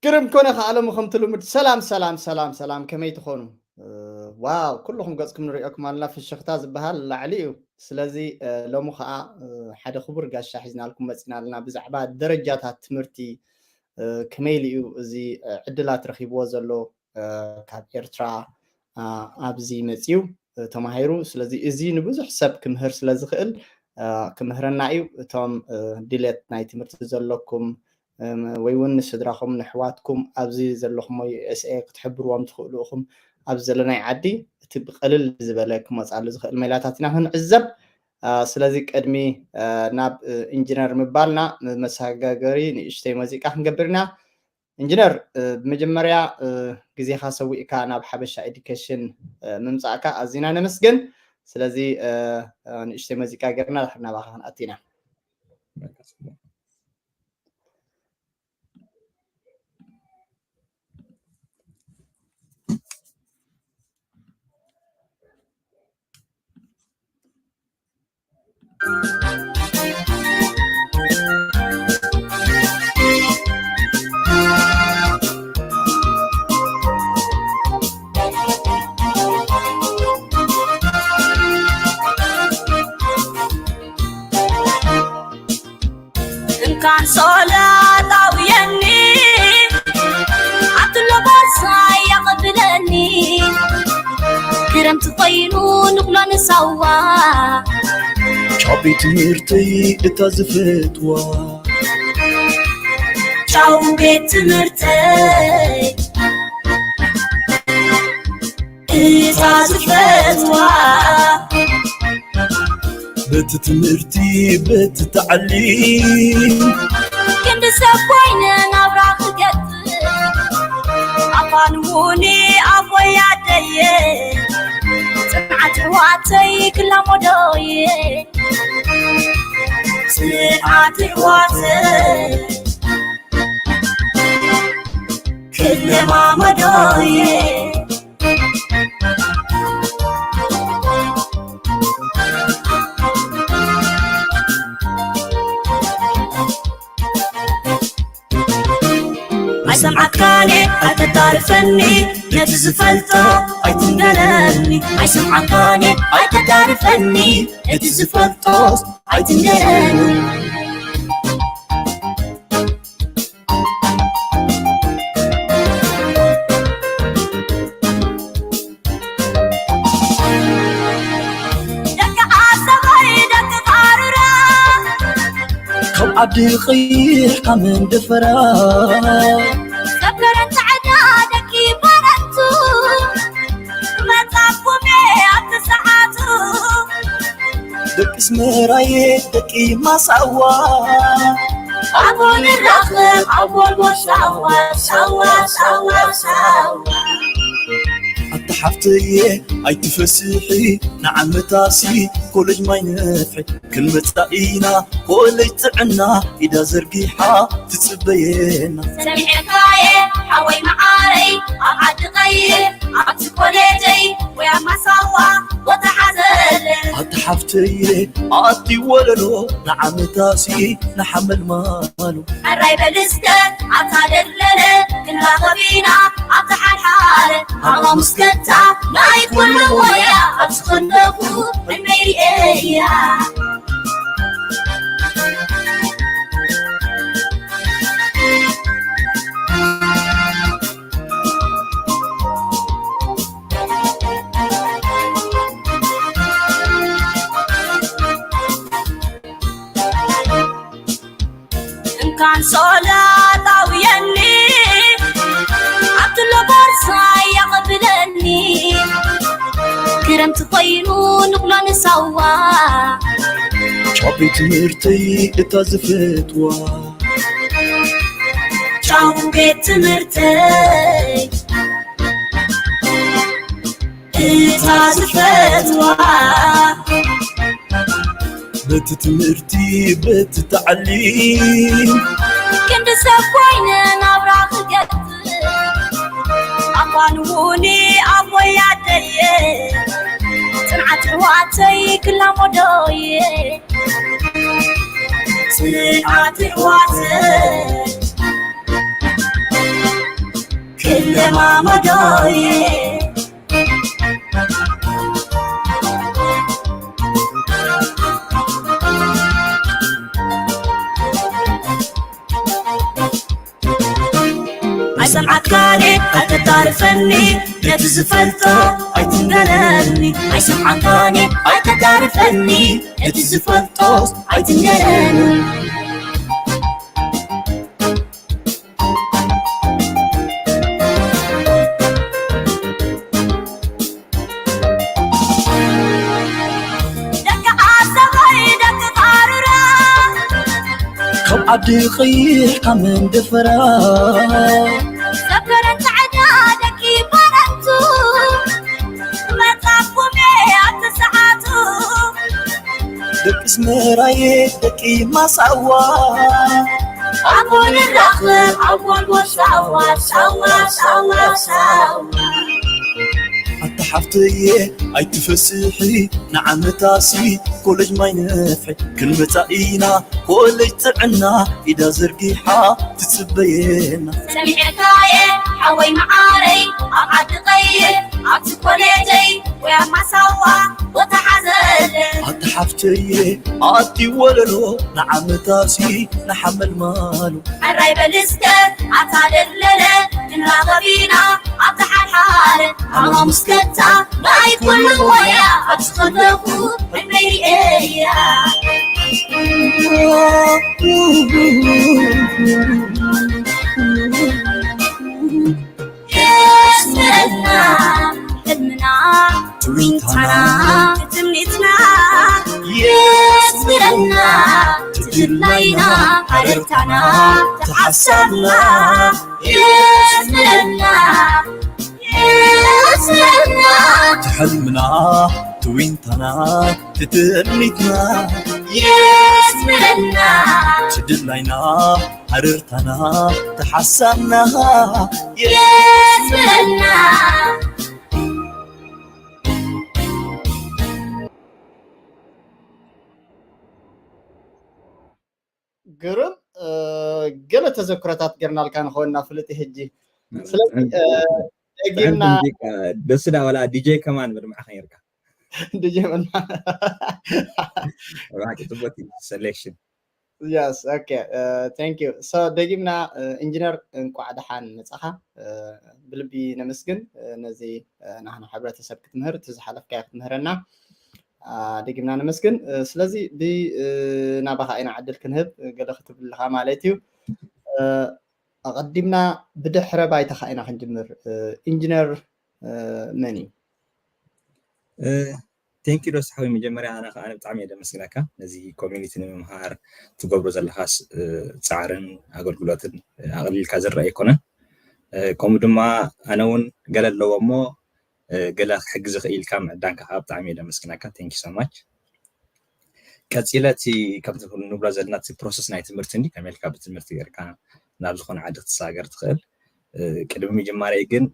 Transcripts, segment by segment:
ግርም ኮነ ከኣ ሎሚ ከምቲ ልሙድ ሰላም ሰላም ሰላም ሰላም፣ ከመይ ትኾኑ? ዋው፣ ኩልኹም ገጽኩም ንሪኦኩም ኣለና። ፍሽኽታ ዝበሃል ላዕሊ እዩ። ስለዚ ሎሚ ከኣ ሓደ ክቡር ጋሻ ሒዝናልኩም መጺና ኣለና። ብዛዕባ ደረጃታት ትምህርቲ፣ ከመይ ኢሉ እዩ እዚ ዕድላት ረኺብዎ ዘሎ፣ ካብ ኤርትራ ኣብዚ መጺኡ ተማሂሩ። ስለዚ እዚ ንብዙሕ ሰብ ክምህር ስለ ዝኽእል ክምህረና እዩ። እቶም ድሌት ናይ ትምህርቲ ዘለኩም ወይ እውን ንስድራኹም ንሕዋትኩም ኣብዚ ዘለኹም ወይ ኤስኤ ክትሕብርዎም ትኽእሉ ኢኹም። ኣብዚ ዘለናይ ዓዲ እቲ ብቐልል ዝበለ ክመፃሉ ዝኽእል ሜላታት ኢና ክንዕዘብ። ስለዚ ቅድሚ ናብ ኢንጂነር ምባልና መሰጋገሪ ንእሽተይ መዚቃ ክንገብር ኢና። ኢንጂነር፣ ብመጀመርያ ግዜኻ ሰዊእካ ናብ ሓበሻ ኤዱኬሽን ምምፃእካ ኣዚና ነመስግን። ስለዚ ንእሽተይ መዚቃ ገርና ድሕር ናባኻ ክንኣቲ ኢና። እንኳን ሶላት ኣውየኒ ኣብቲ ለባሳ የቕብለኒ ክረምቲ ኮይኑ ንኩሎ ንሳዋ ቻው ቤት ትምህርተይ እታ ዝፈትዋ ቻው ቤት ትምህርተይ እታ ዝፈትዋ በቲ ትምህርቲ በቲ ታዕሊም ክንዲ ሰብ ኮይነ ናብራ ክገጥም ኣፋንውኒ ኣቦይ ኣደየ ጽንዓት ኣሕዋተይ ክላመዶየ ጽንዓት ኣሕዋተይ ክለማመዶየ ኣይሰምዓካን እየ ኣይተዳርፈኒ ነቲ ዝፈልጦ ኣይትንገረኒ ኣይሰምዓካን እየ ኣይተዳርፈኒ ነቲ ዝፈልጦስ ኣይትንገረኒ ደቂ ዓሰባይ ደቂ ቃሩራ ካብ ዓዲ ቀይሕ ካብ መንደፈራ ሰብ ከረን ጻዕዳ ደቂ ባረንቱ ክመጻኩም እየ ኣብቲ ሰዓቱ ደቂ ኣስመራየ ደቂ ማሳዋ ኣብኡ ንራኸብ ኣብ ጎልጎል ሳዋ ሳዋ ሳዋ ሳዋ ኣታ ሓፍተየ ኣይትፈስሒ ንዓመታሲ ኮለጅ ማይ ነፍሒ ክንመጻ ኢና ኮለጅ ጥዕና ኢዳ ዘርጊሓ ትጽበየና ሰሚዐካየ ሓወይ መዓረይ ኣብ ዓዲ ቀይሕ ኣብቲ ኮሌጀይ ወይ ኣብ ማሳዋ ቦታ ሓዘለይ ኣታ ሓፍተየ ኣቲ ወለሎ ንዓመታሲ ንሓመልማሉ ሕራይ በል እስከ ኣብታ ደለለ ክንራኸብ ኢና ኣብታ ሓልሓለ ሃዋ ምስ ከታ ናይ ኩሉ ሞያ ኣብዚ ከለኹ ዕድመይ ርእየያ እንኳን ሶላት ኣውየኒ ኣብቲ ለባሳ የቕብለኒ ክረምቲ ኮይኑ ንኩሎ ንሳዋ ቻው ቤት ትምህርተይ እታ ዝፈትዋ ቻው ቤት ትምህርተይ እታ ዝፈትዋ በቲ ትምህርቲ በቲ ታዕሊም ክንዲ ሰብ ኮይነ ናብራ ክገጥም ኣፋንውኒ ኣቦይ ኣደየ ጽንዓት ኣሕዋተይ ክላመዶየ ጽንዓት ኣሕዋተይ ለማመዶዬ። ኣይሰምዓካኔ ኣይተዳርፈኒ፣ ነቲ ዝፈልጦ ኣይትንገረኒ። ኣይሰምዓካኔ ኣይተዳርፈኒ፣ ነቲ ዝፈልጦ ኣይትንገረኒ። ደቂ ዓሰቦይ ደቂ ቃሩራ፣ ካብ ዓዲ ቀይሕ ካብ መንደፈራ፣ ሰፈረን ጻዕዳ ደቂ ባረንቱ፣ መጻኩም ኣብቲ ሰዓቱ። ደቂ ኣስመራየ ደቂ ማሳዋ፣ ኣብ ጎል ንራኸብ ኣብ ጎል ጎል ሳዋ ሳዋ ሳዋ ሳዋ። ኣታ ሓፍተየ ኣይትፈስሒ፣ ንዓመታሲ ኮሌጅ ማይ ነፍሒ ክንመጻ ኢና። ኮሌጅ ጥዕና ኢዳ ዘርጊሓ ትጽበየና። ሰሚዐካየ ሓወይ መዓረይ፣ ኣብ ዓዲ ቀይሕ ኣብቲ ኮሌጀይ ወይ ኣብ ማሳዋ ቦታ ሓዘለ። ኣታ ሓፍተየ ኣቲ ወለሎ፣ ንዓመታሲ ንሓመልማሉ። ሕራይ በል እስከ ኣታ ደለለ፣ ክንራኸብ ኢና ኣብቲ ሓድሓደ። ኣማሙስ ከታ ናይ ኩሉ ሞያ፣ ኣብዚ ከለኹ ዕድመይ ርእየያ። የስመረና ሕልምና ትዊንታና ትምኒትና። የስመረና ትድላይና ሃረርታና ተሓሳብና። የስመረና የስመረና ትሕልምና ትዊንታና ትትምኒትና። የስመረና ትድላይና ሃረርታና ተሓሳብና። የስመረና ግርም። ገለ ተዘክሮታት ገርናልካ ንኸውና ፍልጥ ሕጂ። ስለዚ ደጊምና ደስ ዳ ወላ ዲጄ ከማን ምድማዕካ ነርካ። ዲጄ ምድማዕ። ጽቡቅ ሴሌክሽን። Yes, okay, thank you. So ደጊምና ኢንጂነር እንቋዕ ደሓን መጻኻ። ብልቢ ነመስግን ነዚ ናህና ሕብረተሰብ ክትምህር፣ እቲ ዝሓለፍካዮ ክትምህረና። ደጊምና ነመስግን። ስለዚ ብናባኻ ኢና ዕድል ክንህብ፣ ገለ ክትብል ኣለኻ ማለት እዩ። ኣቐዲምና ብድሕረ ባይታኻ ኢና ክንጅምር። ኢንጂነር መን እዩ? ቴንኪ ዶስ ሓወይ፣ መጀመርያ ኣነ ከዓ ብጣዕሚ እየ ደመስግነካ ነዚ ኮሚኒቲ ንምምሃር ትገብሮ ዘለካ ፃዕርን ኣገልግሎትን ኣቕሊልካ ዝረአ ኣይኮነን። ከምኡ ድማ ኣነ እውን ገለ ኣለዎ እሞ ገለ ክሕግዝ ክእል ኢልካ ምዕዳንካ ከዓ ብጣዕሚ እየ ደመስግነካ። Thank you so much። ቀፂለ እቲ ከምቲ ንብሎ ዘለና እቲ ፕሮሰስ ናይ ትምህርቲ እንዲ ከመይ ኢልካ ብትምህርቲ ጌርካ ናብ ዝኾነ ዓዲ ክትሰጋገር ትኽእል። ቅድሚ ምጅማረይ ግን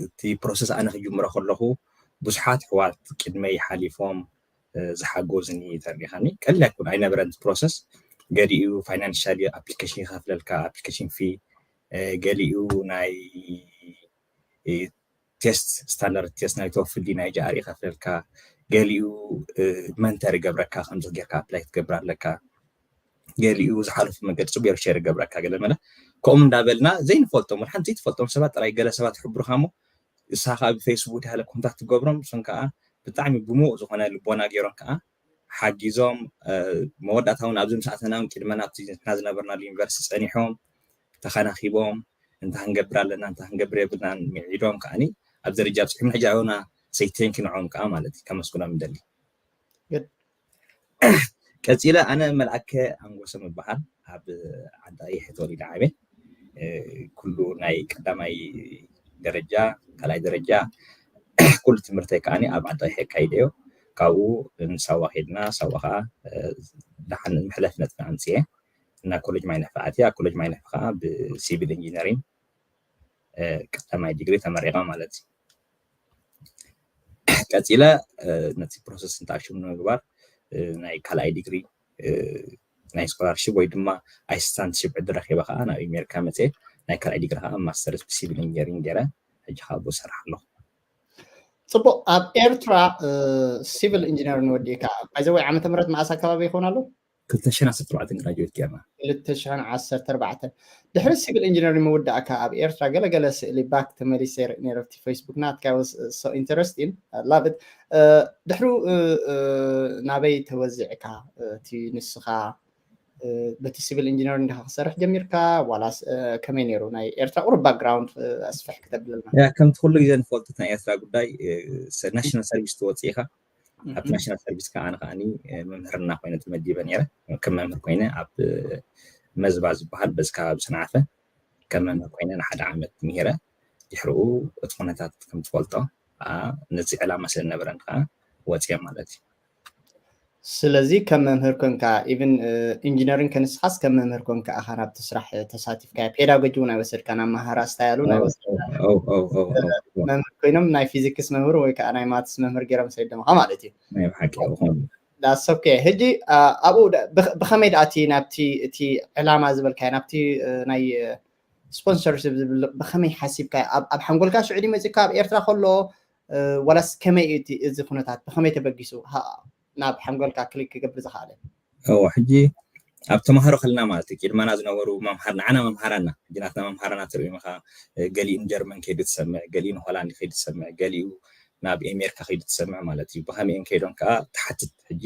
እቲ ፕሮሰስ ኣነ ክጅምሮ ከለኹ ብዙሓት ኣሕዋት ቅድመይ ሓሊፎም ዝሓገዙኒ ተሪኻኒ። ቀሊል ኣይኮን ኣይነበረን እቲ ፕሮሰስ። ገሊኡ ፋይናንሻል ኣፕሊኬሽን ይኸፍለልካ፣ ኣፕሊኬሽን ፊ፣ ገሊኡ ናይ ቴስት ስታንዳርድ ቴስት ናይ ቶፍል ናይ ጃኣር ይኸፍለልካ፣ ገሊኡ መንተር ይገብረካ፣ ከምዚ ጌርካ ኣፕላይ ክትገብር ኣለካ፣ ገሊኡ ዝሓለፉ መንገዲ ጽቡቅ ሸር ይገብረካ፣ ገለ መለ ከምኡ እንዳበልና ዘይንፈልጦም ወላ ሓንቲ ዘይትፈልጦም ሰባት ጥራይ ገለ ሰባት ይሕብሩኻ እሞ ንስኻ ከዓ ብፌስቡክ ያለ ኮንታክት ትገብሮም፣ እሶም ከዓ ብጣዕሚ ብሙቅ ዝኾነ ልቦና ገይሮም ከዓ ሓጊዞም መወዳእታ እውን ኣብዚ ምስ ኣተና እውን ቅድመና ኣብቲ ንሕና ዝነበርናሉ ዩኒቨርሲቲ ፀኒሖም ተኸናኺቦም እንታይ ክንገብር ኣለና እንታይ ክንገብር የብልናን ምዒዶም ከዓኒ ኣብ ደረጃ ኣብፅሕም ሕጂ ኣና ሰይቴንኪ ንዖም ከዓ ማለት እዩ ከመስግኖም ይደሊ። ቀፂለ ኣነ መልኣከ ኣንጎሰ ምበሃል ኣብ ዓዲ ቀይሕ ተወሊደ ዓብየ ኩሉ ናይ ቀዳማይ ደረጃ ካልኣይ ደረጃ ኩሉ ትምህርተይ ከዓ ኣብ ዓዲ ቀይሕ ኣካይደዮ። ካብኡ ንሳዋ ከይድና ሳዋ ከዓ ደሓን መሕለፊ ነጥቢ ኣምፅየ እና ኮሌጅ ማይ ነፍሒ ኣትየ። ኣብ ኮሌጅ ማይ ነፍሒ ከዓ ብሲቪል ኢንጂነሪንግ ቀዳማይ ዲግሪ ተመሪቐ ማለት እዩ። ቀፂለ ነቲ ፕሮሰስ ንትኣሽሙ ንምግባር ናይ ካልኣይ ዲግሪ ናይ ስኮላርሽፕ ወይ ድማ ኣሲስታንትሽፕ ዕድል ረኪበ ከዓ ናብ ኣሜሪካ መፅየ። ናይ ካልኣይ ዲግሪ ከዓ ማስተርስ ብሲቪል ኢንጂነሪንግ ገይረ ሕጂ ከዓ ብኡ እሰርሕ ኣለኹ። ፅቡቅ። ኣብ ኤርትራ ሲቪል ኢንጂነሪንግ ወዲእካ ባይዘወይ ዓመተ ምህረት መዓስ ኣካባቢ ይኸውን ኣሎ? ክልተ ሽሕን ዓሰርተ ኣርባዕተን ግራጁዌት ገይርና። ክልተ ሽሕን ዓሰርተ ኣርባዕተን ድሕሪ ሲቪል ኢንጂነሪንግ ምውዳእካ ኣብ ኤርትራ ገለገለ ስእሊ ባክ ተመሊሰ ይርኢ ነይረ ኣብቲ ፌስቡክ ናትካ was so interesting, I love it። ድሕሩ ናበይ ተወዚዕካ? እቲ ንስኻ በቲ ሲቪል ኢንጂነሪንግ ዲኻ ክሰርሕ ጀሚርካ ዋላስ ከመይ ነይሩ? ናይ ኤርትራ ቁሩብ ባክግራውንድ ኣስፍሕ ክተብለልና። ከምቲ ኩሉ ግዜ ንፈልጦ ናይ ኤርትራ ጉዳይ ናሽናል ሰርቪስ ትወፅእ ኢኻ። ኣብቲ ናሽናል ሰርቪስ ከዓ ኣነ ከዓኒ መምህርና ኮይነ ተመዲበ ነይረ። ከም መምህር ኮይነ ኣብ መዝባ ዝበሃል በዚ ከባቢ ሰንዓፈ ከም መምህር ኮይነ ንሓደ ዓመት ምሂረ። ድሕርኡ እቲ ኩነታት ከም ትፈልጦ ከዓ ነዚ ዕላማ ስለ ዝነበረን ከዓ ወፅየ ማለት እዩ። ስለዚ ከም መምህር ኮንካ ኢቭን ኢንጂነሪንግ ከንስኻስ ከም መምህር ኮንካ ኢኻ ናብቲ ስራሕ ተሳቲፍካ። ፔዳጎጂ እውን ኣይወሰድካን፣ ኣመሃራ ስታይል እውን ኣይወሰድካን። መምህር ኮይኖም ናይ ፊዚክስ መምህር ወይ ከዓ ናይ ማትስ መምህር ገይሮም ሰይዶምኻ ማለት እዩ። ናይ ብሓቂ ይኹን ዳሰብከ ሕጂ ኣብኡ ብኸመይ ደኣ እቲ ናብቲ እቲ ዕላማ ዝበልካዮ ናብቲ ናይ ስፖንሰርሽፕ ዝብል ብኸመይ ሓሲብካ ኣብ ሓንጎልካ ሽዑ ድዩ መፂካ ኣብ ኤርትራ ከሎ ዋላስ ከመይ እዩ እዚ ኩነታት ብኸመይ ተበጊሱ ናብ ሓንጎልካ ክሊክ ክገብር ዝኽኣለ? እዎ ሕጂ ኣብ ተማሃሮ ከለና ማለት እዩ ቅድመና ዝነበሩ መምሃር ንዓና መምሃራና ሕጂ ናትና መምሃራና ትርእዩ ኢኻ። ገሊኡ ንጀርመን ከይዱ ትሰምዕ፣ ገሊኡ ንሆላንድ ከይዱ ትሰምዕ፣ ገሊኡ ናብ ኤሜሪካ ከይዱ ትሰምዕ ማለት እዩ። ብኸመይ እዮም ከይዶም ከዓ ትሓትት። ሕጂ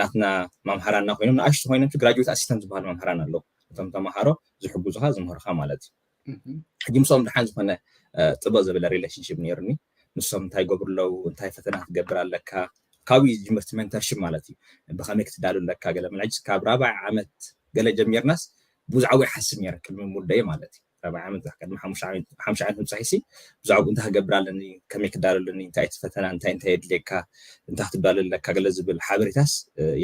ናትና መምሃራና ኮይኖም ንኣሽቱ ኮይኖም ግራጁዌት ኣሲስታንት ዝበሃሉ መምሃራን ኣለዉ። እቶም ተማሃሮ ዝሕግዙኻ ዝምህሩኻ ማለት እዩ። ሕጂ ምስኦም ድሓን ዝኾነ ጥበቕ ዘበለ ሪሌሽንሽፕ ነይሩኒ። ንሶም እንታይ ይገብሩ ኣለዉ፣ እንታይ ፈተና ክትገብር ኣለካ፣ ካብኡ እዩ ዝጅምር እቲ ሜንተርሽፕ ማለት እዩ። ብኸመይ ክትዳሉ ኣለካ ገለ መለ ካብ ራብዓይ ዓመት ገለ ጀሚርናስ ብዙሕ ዓወይ ሓስብ ነይረ ቅድሚ ምውደየ ማለት እዩ። ራብዓይ ዓመት ቅድሚ ሓሙሽተ ዓመት ምብፃሕ ሲ ብዙሕ እንታይ ክገብር ኣለኒ፣ ከመይ ክዳሉ ኣለኒ፣ እንታይ እቲ ፈተና እንታይ እንታይ የድልየካ፣ እንታይ ክትዳሉ ኣለካ ገለ ዝብል ሓበሬታስ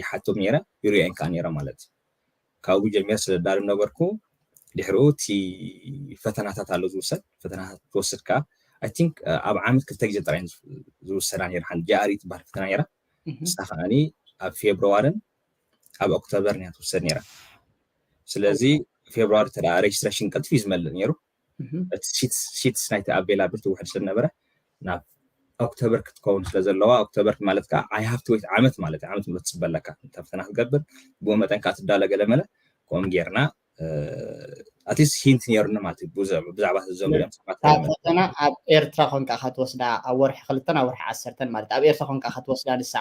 ይሓቶም ነይረ ይርእየን ከዓ ነይረ ማለት እዩ። ካብኡ ጀሚረ ስለ ዳሉ ነበርኩ። ድሕርኡ እቲ ፈተናታት ኣሎ ዝውሰድ ፈተናታት ትወስድ ከዓ I think ኣብ ዓመት ክልተ ግዜ ጥራይ ዝውሰዳ ነይራ ሓንቲ ጃኣሪ ትበሃል ፈተና ነይራ። ንሳ ከዓኒ ኣብ ፌብርዋርን ኣብ ኦክቶበርን እያ ትውሰድ ነይራ። ስለዚ ፌብርዋሪ ተዳ ሬጅስትሬሽን ቀልጥፍ እዩ ዝመልእ ነይሩ። እቲ ሲትስ ናይቲ ኣቬላብሊቲ ውሕድ ስለ ነበረ ናብ ኦክቶበር ክትከውን ስለ ዘለዋ ኦክቶበር ማለት ከዓ I have to wait ዓመት ማለት ዓመት ምሎ ትፅበ ኣለካ። ፈተና ክትገብር ብኡ መጠን ከዓ ትዳለ ገለ መለ ከምኡ ጌርና ኣትሊስት ሂንት ነይሩኒ ማለት እዩ። ብዛዕባ እዞም ፈተና ኣብ ኤርትራ ኮንካ ኢኻ ትወስዳ ኣብ ወርሒ ክልተን ኣብ ወርሒ ዓሰርተን ማለት ኣብ ኤርትራ ኮንካ ኢኻ ትወስዳ ንሳ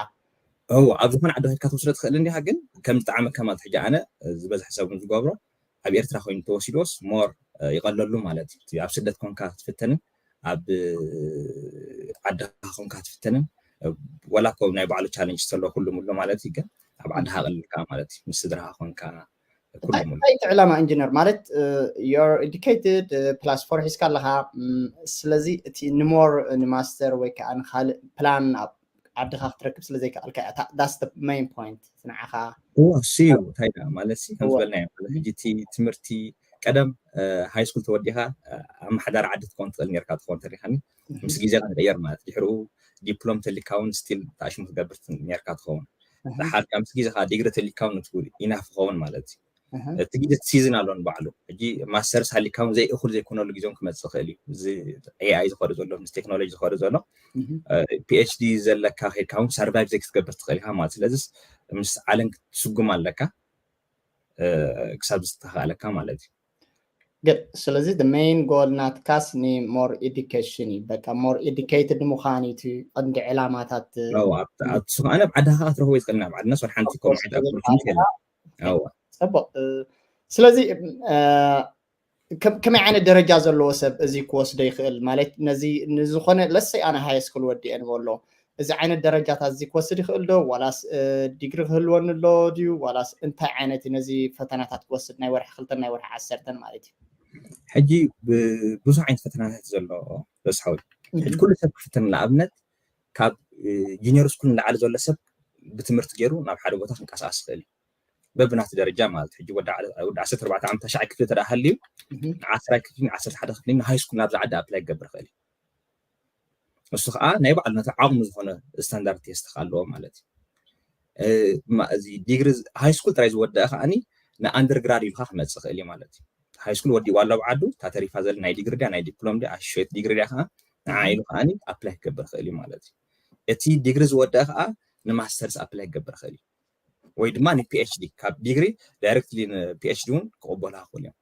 እዎ ኣብ ዝኾነ ዓዲ ከድካ ትወስዶ ትኽእል እንዲኻ ግን ከም ዝጠዓመካ ማለት ሕጂ ኣነ ዝበዝሐ ሰብ ዝገብሮ ኣብ ኤርትራ ኮይኑ ተወሲድዎስ ሞር ይቐለሉ ማለት እዩ። ኣብ ስደት ኮንካ ትፍተንን ኣብ ዓድኻ ኮንካ ትፍተንን ወላ ኮ ናይ ባዕሉ ቻለንጅ ዘሎ ኩሉ ምሎ ማለት እዩ ግን ኣብ ዓድኻ ቀልልካ ማለት እዩ ምስ ስድራኻ ኮንካ እንታይ እቲ ዕላማ ኢንጂነር ማለት you're educated plus ፎር ሒዝካ ኣለኻ። ስለዚ እቲ ንሞር ንማስተር ወይ ከዓ ንካልእ ፕላን ኣብ ዓድኻ ክትረክብ ስለ ዘይከኣልካ that's the main point ንዓኻ እዎ እሱ እዩ እንታይ ማለት ሲ ከም ዝበልናዮ ማለት ሕጂ እቲ ትምህርቲ ቀደም ሃይ ስኩል ተወዲኻ ኣመሓዳሪ ዓዲ ትኸውን ትኽእል ነርካ ትኸውን ተሪኻኒ ምስ ግዜ ክንቀየር ማለት ድሕርኡ ዲፕሎም ተሊካ እውን ስቲል ተኣሽሙ ትገብር ነርካ ትኸውን ሓድካ ምስ ግዜ ከዓ ዲግሪ ተሊካ እውን ትብል ኢናፍ ክኸውን ማለት እዩ እቲ ግዜ ሲዝን ኣሎ ንባዕሉ ሕጂ ማስተርስ ሃሊካ እውን ዘይእኩል ዘይኮነሉ ግዜ ክመፅእ ይኽእል እዩ እዚ ኤኣይ ዝኸዱ ዘሎ ምስ ቴክኖሎጂ ዝኸዱ ዘሎ ፒኤችዲ ዘለካ ከድካ እውን ሰርቫይቭ ዘይክትገብር ትኽእል ኢኻ ማለት ስለዚ ምስ ዓለም ክትስጉም ኣለካ ክሳብ ዝተኻእለካ ማለት እዩ good ስለዚ the main goal ናትካስ ን more education እዩ በቃ more educated ምዃን እዩ እቲ ቀንዲ ዕላማታት ኣነ ኣብ ዓድኻ ክትረኽቦ ይትኽእል ናብ ዓድና ሶል ሓንቲ ኮምሽት ፅቡቅ ስለዚ ከመይ ዓይነት ደረጃ ዘለዎ ሰብ እዚ ክወስዶ ይኽእል ማለት ነዚ ንዝኾነ ለሰይ ኣነ ሃይ ስኩል ወዲአ ንበሎ እዚ ዓይነት ደረጃታት እዚ ክወስድ ይኽእል ዶ ዋላስ ዲግሪ ክህልወኒ ኣሎ ድዩ ዋላስ እንታይ ዓይነት እዩ ነዚ ፈተናታት ክወስድ ናይ ወርሒ ክልተን ናይ ወርሒ ዓሰርተን ማለት እዩ ሕጂ ብዙሕ ዓይነት ፈተናታት ዘሎ በስሓዊ ሕጂ ኩሉ ሰብ ክፍትን ንኣብነት ካብ ጁኒየር ስኩል ንላዕሊ ዘሎ ሰብ ብትምህርቲ ገይሩ ናብ ሓደ ቦታ ክንቀሳቀስ ይኽእል እዩ በብናቲ ደረጃ ማለት ሕጂ ወዲ ዓሰርተ ኣርባዕተ ዓመት ሻዕ ክፍሊ ተዳ ሃልዩ ንዓስራይ ክፍሊ ንዓሰርተ ሓደ ክፍሊ ንሃይ ስኩል ናብዚ ዓዲ ኣፕላይ ክገብር ይኽእል እዩ እሱ ከዓ ናይ ባዕሉ ነቲ ዓቕሚ ዝኾነ ስታንዳርድ ቴስት ኣለዎ ማለት እዩ እዚ ዲግሪ ሃይ ስኩል ጥራይ ዝወደአ ከዓኒ ንኣንደርግራድ ኢልካ ክመፅእ ይኽእል እዩ ማለት እዩ ሃይ ስኩል ወዲእዋ ኣሎ ኣብ ዓዱ፣ እታ ተሪፋ ዘላ ናይ ዲግሪ ድያ ናይ ዲፕሎም ድያ ኣሾት ዲግሪ ድያ ከዓ ንዓ ኢሉ ከዓ ኣፕላይ ክገብር ክእል እዩ ማለት እዩ። እቲ ዲግሪ ዝወደአ ከዓ ንማስተርስ ኣፕላይ ክገብር ክእል እዩ፣ ወይ ድማ ንፒኤችዲ ካብ ዲግሪ ዳይሬክትሊ ንፒኤችዲ እውን ክቕበሉ ክኽእሉ እዮም።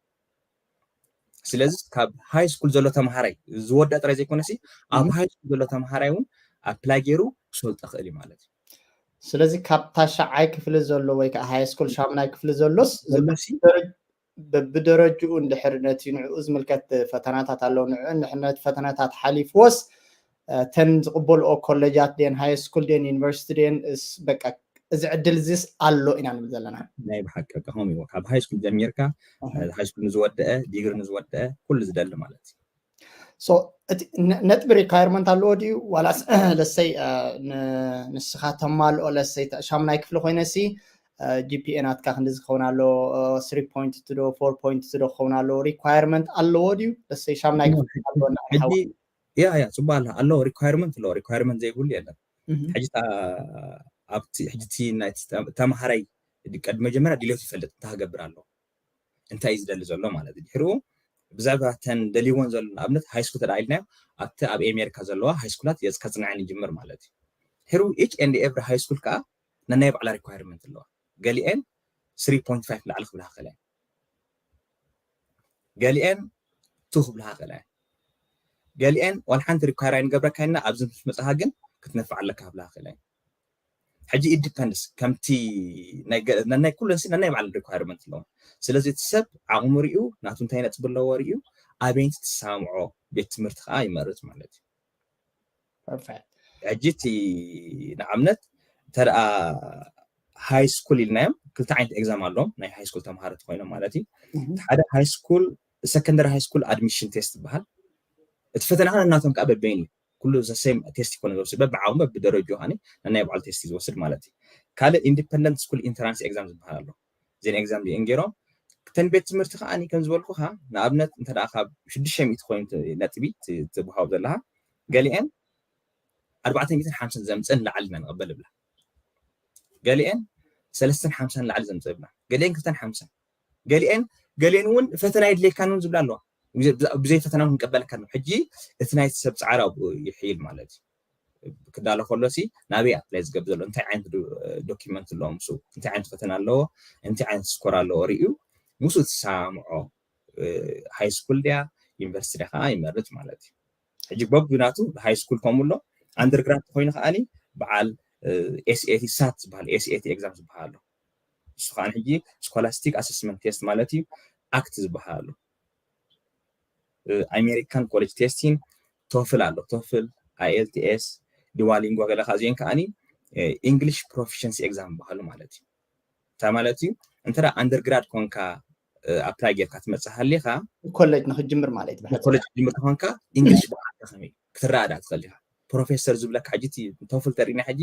ስለዚ ካብ ሃይ ስኩል ዘሎ ተምሃራይ ዝወደአ ጥራይ ዘይኮነሲ ኣብ ሃይ ስኩል ዘሎ ተምሃራይ እውን ኣፕላይ ገይሩ ክሰልጦ ክእል እዩ ማለት እዩ። ስለዚ ካብ ታሽዓይ ክፍሊ ዘሎ ወይ ከዓ ሃይ ስኩል ሻምናይ ክፍሊ ዘሎስ ዘሎሲ በብደረጅኡ እንድሕር ነቲ ንዕኡ ዝምልከት ፈተናታት ኣለዉ፣ ንዕኡ እንድሕር ነቲ ፈተናታት ሓሊፍዎስ ተን ዝቕበልኦ ኮሌጃት ደን ሃይ ስኩል ደን ዩኒቨርሲቲ ደን በቃ እዚ ዕድል እዚስ ኣሎ ኢና ንብል ዘለና። ናይ ብሓቂ ከምኡ እዩ። ካብ ሃይ ስኩል ጀሚርካ ሃይ ስኩል ንዝወደአ ዲግሪ ንዝወደአ ኩሉ ዝደሊ ማለት እዩ። ነጥቢ ሪኳየርመንት ኣለዎ ድዩ ዋላስ ለሰይ ንስኻ ተማልኦ ለሰይ ሻምናይ ክፍሊ ኮይነሲ ጂፒኤ ናትካ ክንዲ ዝኸውን ኣሎ ስሪ ፖይንት ቱ ዶ ፎር ፖይንት ቱ ዶ ክኸውን ኣሎ ሪኳየርመንት ኣለዎ ድዩ? ለሰይ ሻምናይ ክፍሊ ኣለዎ ያ ያ ፅቡቅ ኣሎ ኣሎ ሪኳየርመንት ኣለዎ። ሪኳየርመንት ዘይብሉ የለን። ሕጂ ኣብቲ ሕጂ ተምሃራይ ቅድሚ መጀመርያ ድሌቱ ይፈልጥ እንታይ ክገብር ኣሎ እንታይ እዩ ዝደሊ ዘሎ ማለት እዩ። ድሕሪኡ ብዛዕባ ተን ደልይዎን ዘሎ ንኣብነት ሃይ ስኩል ተዳ ኢልናዮ ኣብቲ ኣብ ኣሜሪካ ዘለዋ ሃይ ስኩላት ከፅንዐን ይጅምር ማለት እዩ። ድሕሪኡ each and every high school ከዓ ነናይ ባዕላ ሪኳየርመንት ኣለዋ። ገሊኤን ስሪ ፖይንት ፋይቭ ንላዕሊ ክብላ ክእላ ገሊኤን ቱ ክብላ ክእላ ገሊኤን ዋላ ሓንቲ ሪኳየር ኣይንገብረካ ኢና ኣብዚ ምስ መፅኻ ግን ክትነፍዕ ኣለካ ክብላ ክእላ ሕጂ ኢት ዲፐንድስ ከምቲ ናይ ኩለን ነናይ ባዕለን ሪኳርመንት ኣለዎ። ስለዚ እቲ ሰብ ዓቕሙ ሪኡ ናቱ እንታይ ነጥቢ ኣለዎ ሪኡ ኣበይንቲ ትሰማምዖ ቤት ትምህርቲ ከዓ ይመርፅ ማለት እዩ። ሕጂ እቲ ንኣብነት እንተደኣ ሃይ ስኩል ኢልናዮም ክልተ ዓይነት ኤግዛም ኣለዎም ናይ ሃይ ስኩል ተምሃሮ ተኮይኖም ማለት እዩ። ሓደ ሃይ ስኩል ሰከንደሪ ሃይ ስኩል ኣድሚሽን ቴስት ይበሃል። እቲ ፈተና ከዓ ነናቶም ከዓ በበይን እዩ ኩሉ ዘሴም ቴስት ይኮነ ዝወስድ በብዓቕሙ በብደረጅኡ ከ ነናይ ባዕሉ ቴስት ዝወስድ ማለት እዩ። ካልእ ኢንዲፐንደንት ስኩል ኢንትራንስ ኤግዛም ዝበሃል ኣሎ። እዚን ኤግዛም ዚአን ገይሮም ክተን ቤት ትምህርቲ ከዓ ከም ዝበልኩካ ንኣብነት እንተ ካብ ሽዱሽተ ሚእቲ ኮይኑ ነጥቢ ትብሃው ዘለካ ገሊአን ኣርባዕተ ሚእትን ሓምሳን ዘምፅእ ንላዕሊ ኢና ንቕበል ብላ ገሊአን ሰለስተን ሓምሳን ንላዕሊ ዘምፅእ ብላ ገሊአን ክልተን ሓምሳን ገሊአን ገሊአን እውን ፈተና የድልየካን እውን ዝብላ ኣለዋ። ብዘይ ፈተና ክንቀበለካ ነው። ሕጂ እቲ ናይ ሰብ ፃዕራ ይሕይል ማለት እዩ። ክዳሎ ከሎ ሲ ናበይ ኣፕላይ ዝገብር ዘሎ እንታይ ዓይነት ዶኪመንት ኣለዎ ምስ እንታይ ዓይነት ፈተና ኣለዎ እንታይ ዓይነት ስኮር ኣለዎ ርእዩ ምስ ዝሰማምዖ ሃይ ስኩል ድያ ዩኒቨርሲቲ ድያ ከዓ ይመርፅ ማለት እዩ። ሕጂ በብናቱ ሃይ ስኩል ከምኡ ኣሎ ኣንደርግራድ ኮይኑ ከዓኒ በዓል ኤስኤቲ ሳት ዝበሃል ኤስኤቲ ኤግዛም ዝበሃል ኣሎ። እሱ ከዓ ሕጂ ስኮላስቲክ ኣሰስመንት ቴስት ማለት እዩ ኣክት ዝበሃል ኣሎ። ኣሜሪካን ኮሌጅ ቴስቲን ቶፍል ኣሎ ቶፍል ኣይኤልቲኤስ ዲዋሊንጎ ገለ ካብዚአን ከዓኒ ኢንግሊሽ ፕሮፊሽንሲ ኤግዛም ዝበሃሉ ማለት እዩ። እንታይ ማለት እዩ? እንተ ኣንደርግራድ ኮንካ ኣፕላይ ጌርካ ትመፅእ ሃሊካ ኮሌጅ ንክጅምር ማለት እዩ። ኮሌጅ ክትጅምር ተኮንካ ኢንግሊሽ ብዓካ ከመይ ክትረዳእ ዳ ትኽእል ኢካ። ፕሮፌሰር ዝብለካ ሕጂ ቶፍል ተሪእና ሕጂ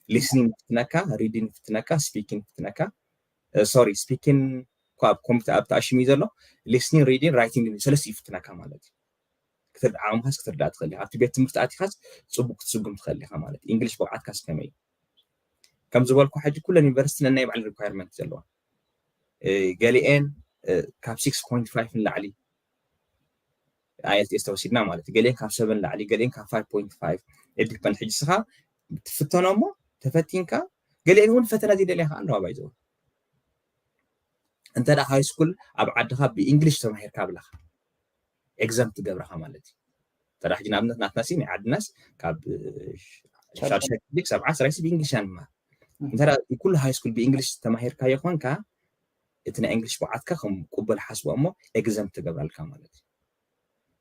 ሊስኒንግ ፍትነካ፣ ሪዲንግ ፍትነካ፣ ስፒኪንግ ፍትነካ። ሶሪ ስፒኪንግ እኳ ኣብ ኮምፒተር ኣብ ተኣሽሙ እዩ ዘሎ። ሊስኒንግ ሪዲንግ ራይቲንግ ሰለስተ ይፍትነካ ማለት እዩ። ዓቕምካስ ክትርዳእ ትኽእል ኢኻ። ኣብቲ ቤት ትምህርቲ ኣቲኻስ ፅቡቅ ክትስጉም ትኽእል ኢኻ ማለት እዩ። ኢንግሊሽ ብቕዓትካስ ከመይ እዩ? ከም ዝበልኩ ሕጂ ኩለን ዩኒቨርሲቲ ነናይ ባዕለን ሪኳየርመንት ዘለዋ ገሊኤን ካብ ሲክስ ፖይንት ፋይቭ ንላዕሊ ኣይኤልቲኤስ ተወሲድና ማለት እዩ። ገሊኤን ካብ ሰቨን ንላዕሊ ገሊኤን ካብ ፋይቭ ፖይንት ፋይቭ ኢት ዲፐንድ። ሕጂ ስኻ ትፍተኖ እሞ ተፈቲንካ ገሊኤን እውን ፈተና ዘይደልያ ከዓ ኣለዋ ባይዘው እንተ ሃይ ስኩል ኣብ ዓድኻ ብእንግሊሽ ተማሂርካ ብላኻ ኤግዘምት ትገብረኻ ማለት እዩ። ተዳ ሕጂ ንኣብነት ናትና ሲ ናይ ዓድናስ ካብ ሻድሻይ ክፍሊ ክሳብ ዓስራይ ሲ ብእንግሊሽ ኢና ንመሃር። እንተ ኩሉ ሃይ ስኩል ብእንግሊሽ ተማሂርካዮ ኮንካ እቲ ናይ እንግሊሽ ብዓትካ ከም ቅቡል ሓስቦ እሞ ኤግዘምት ትገብረልካ ማለት እዩ።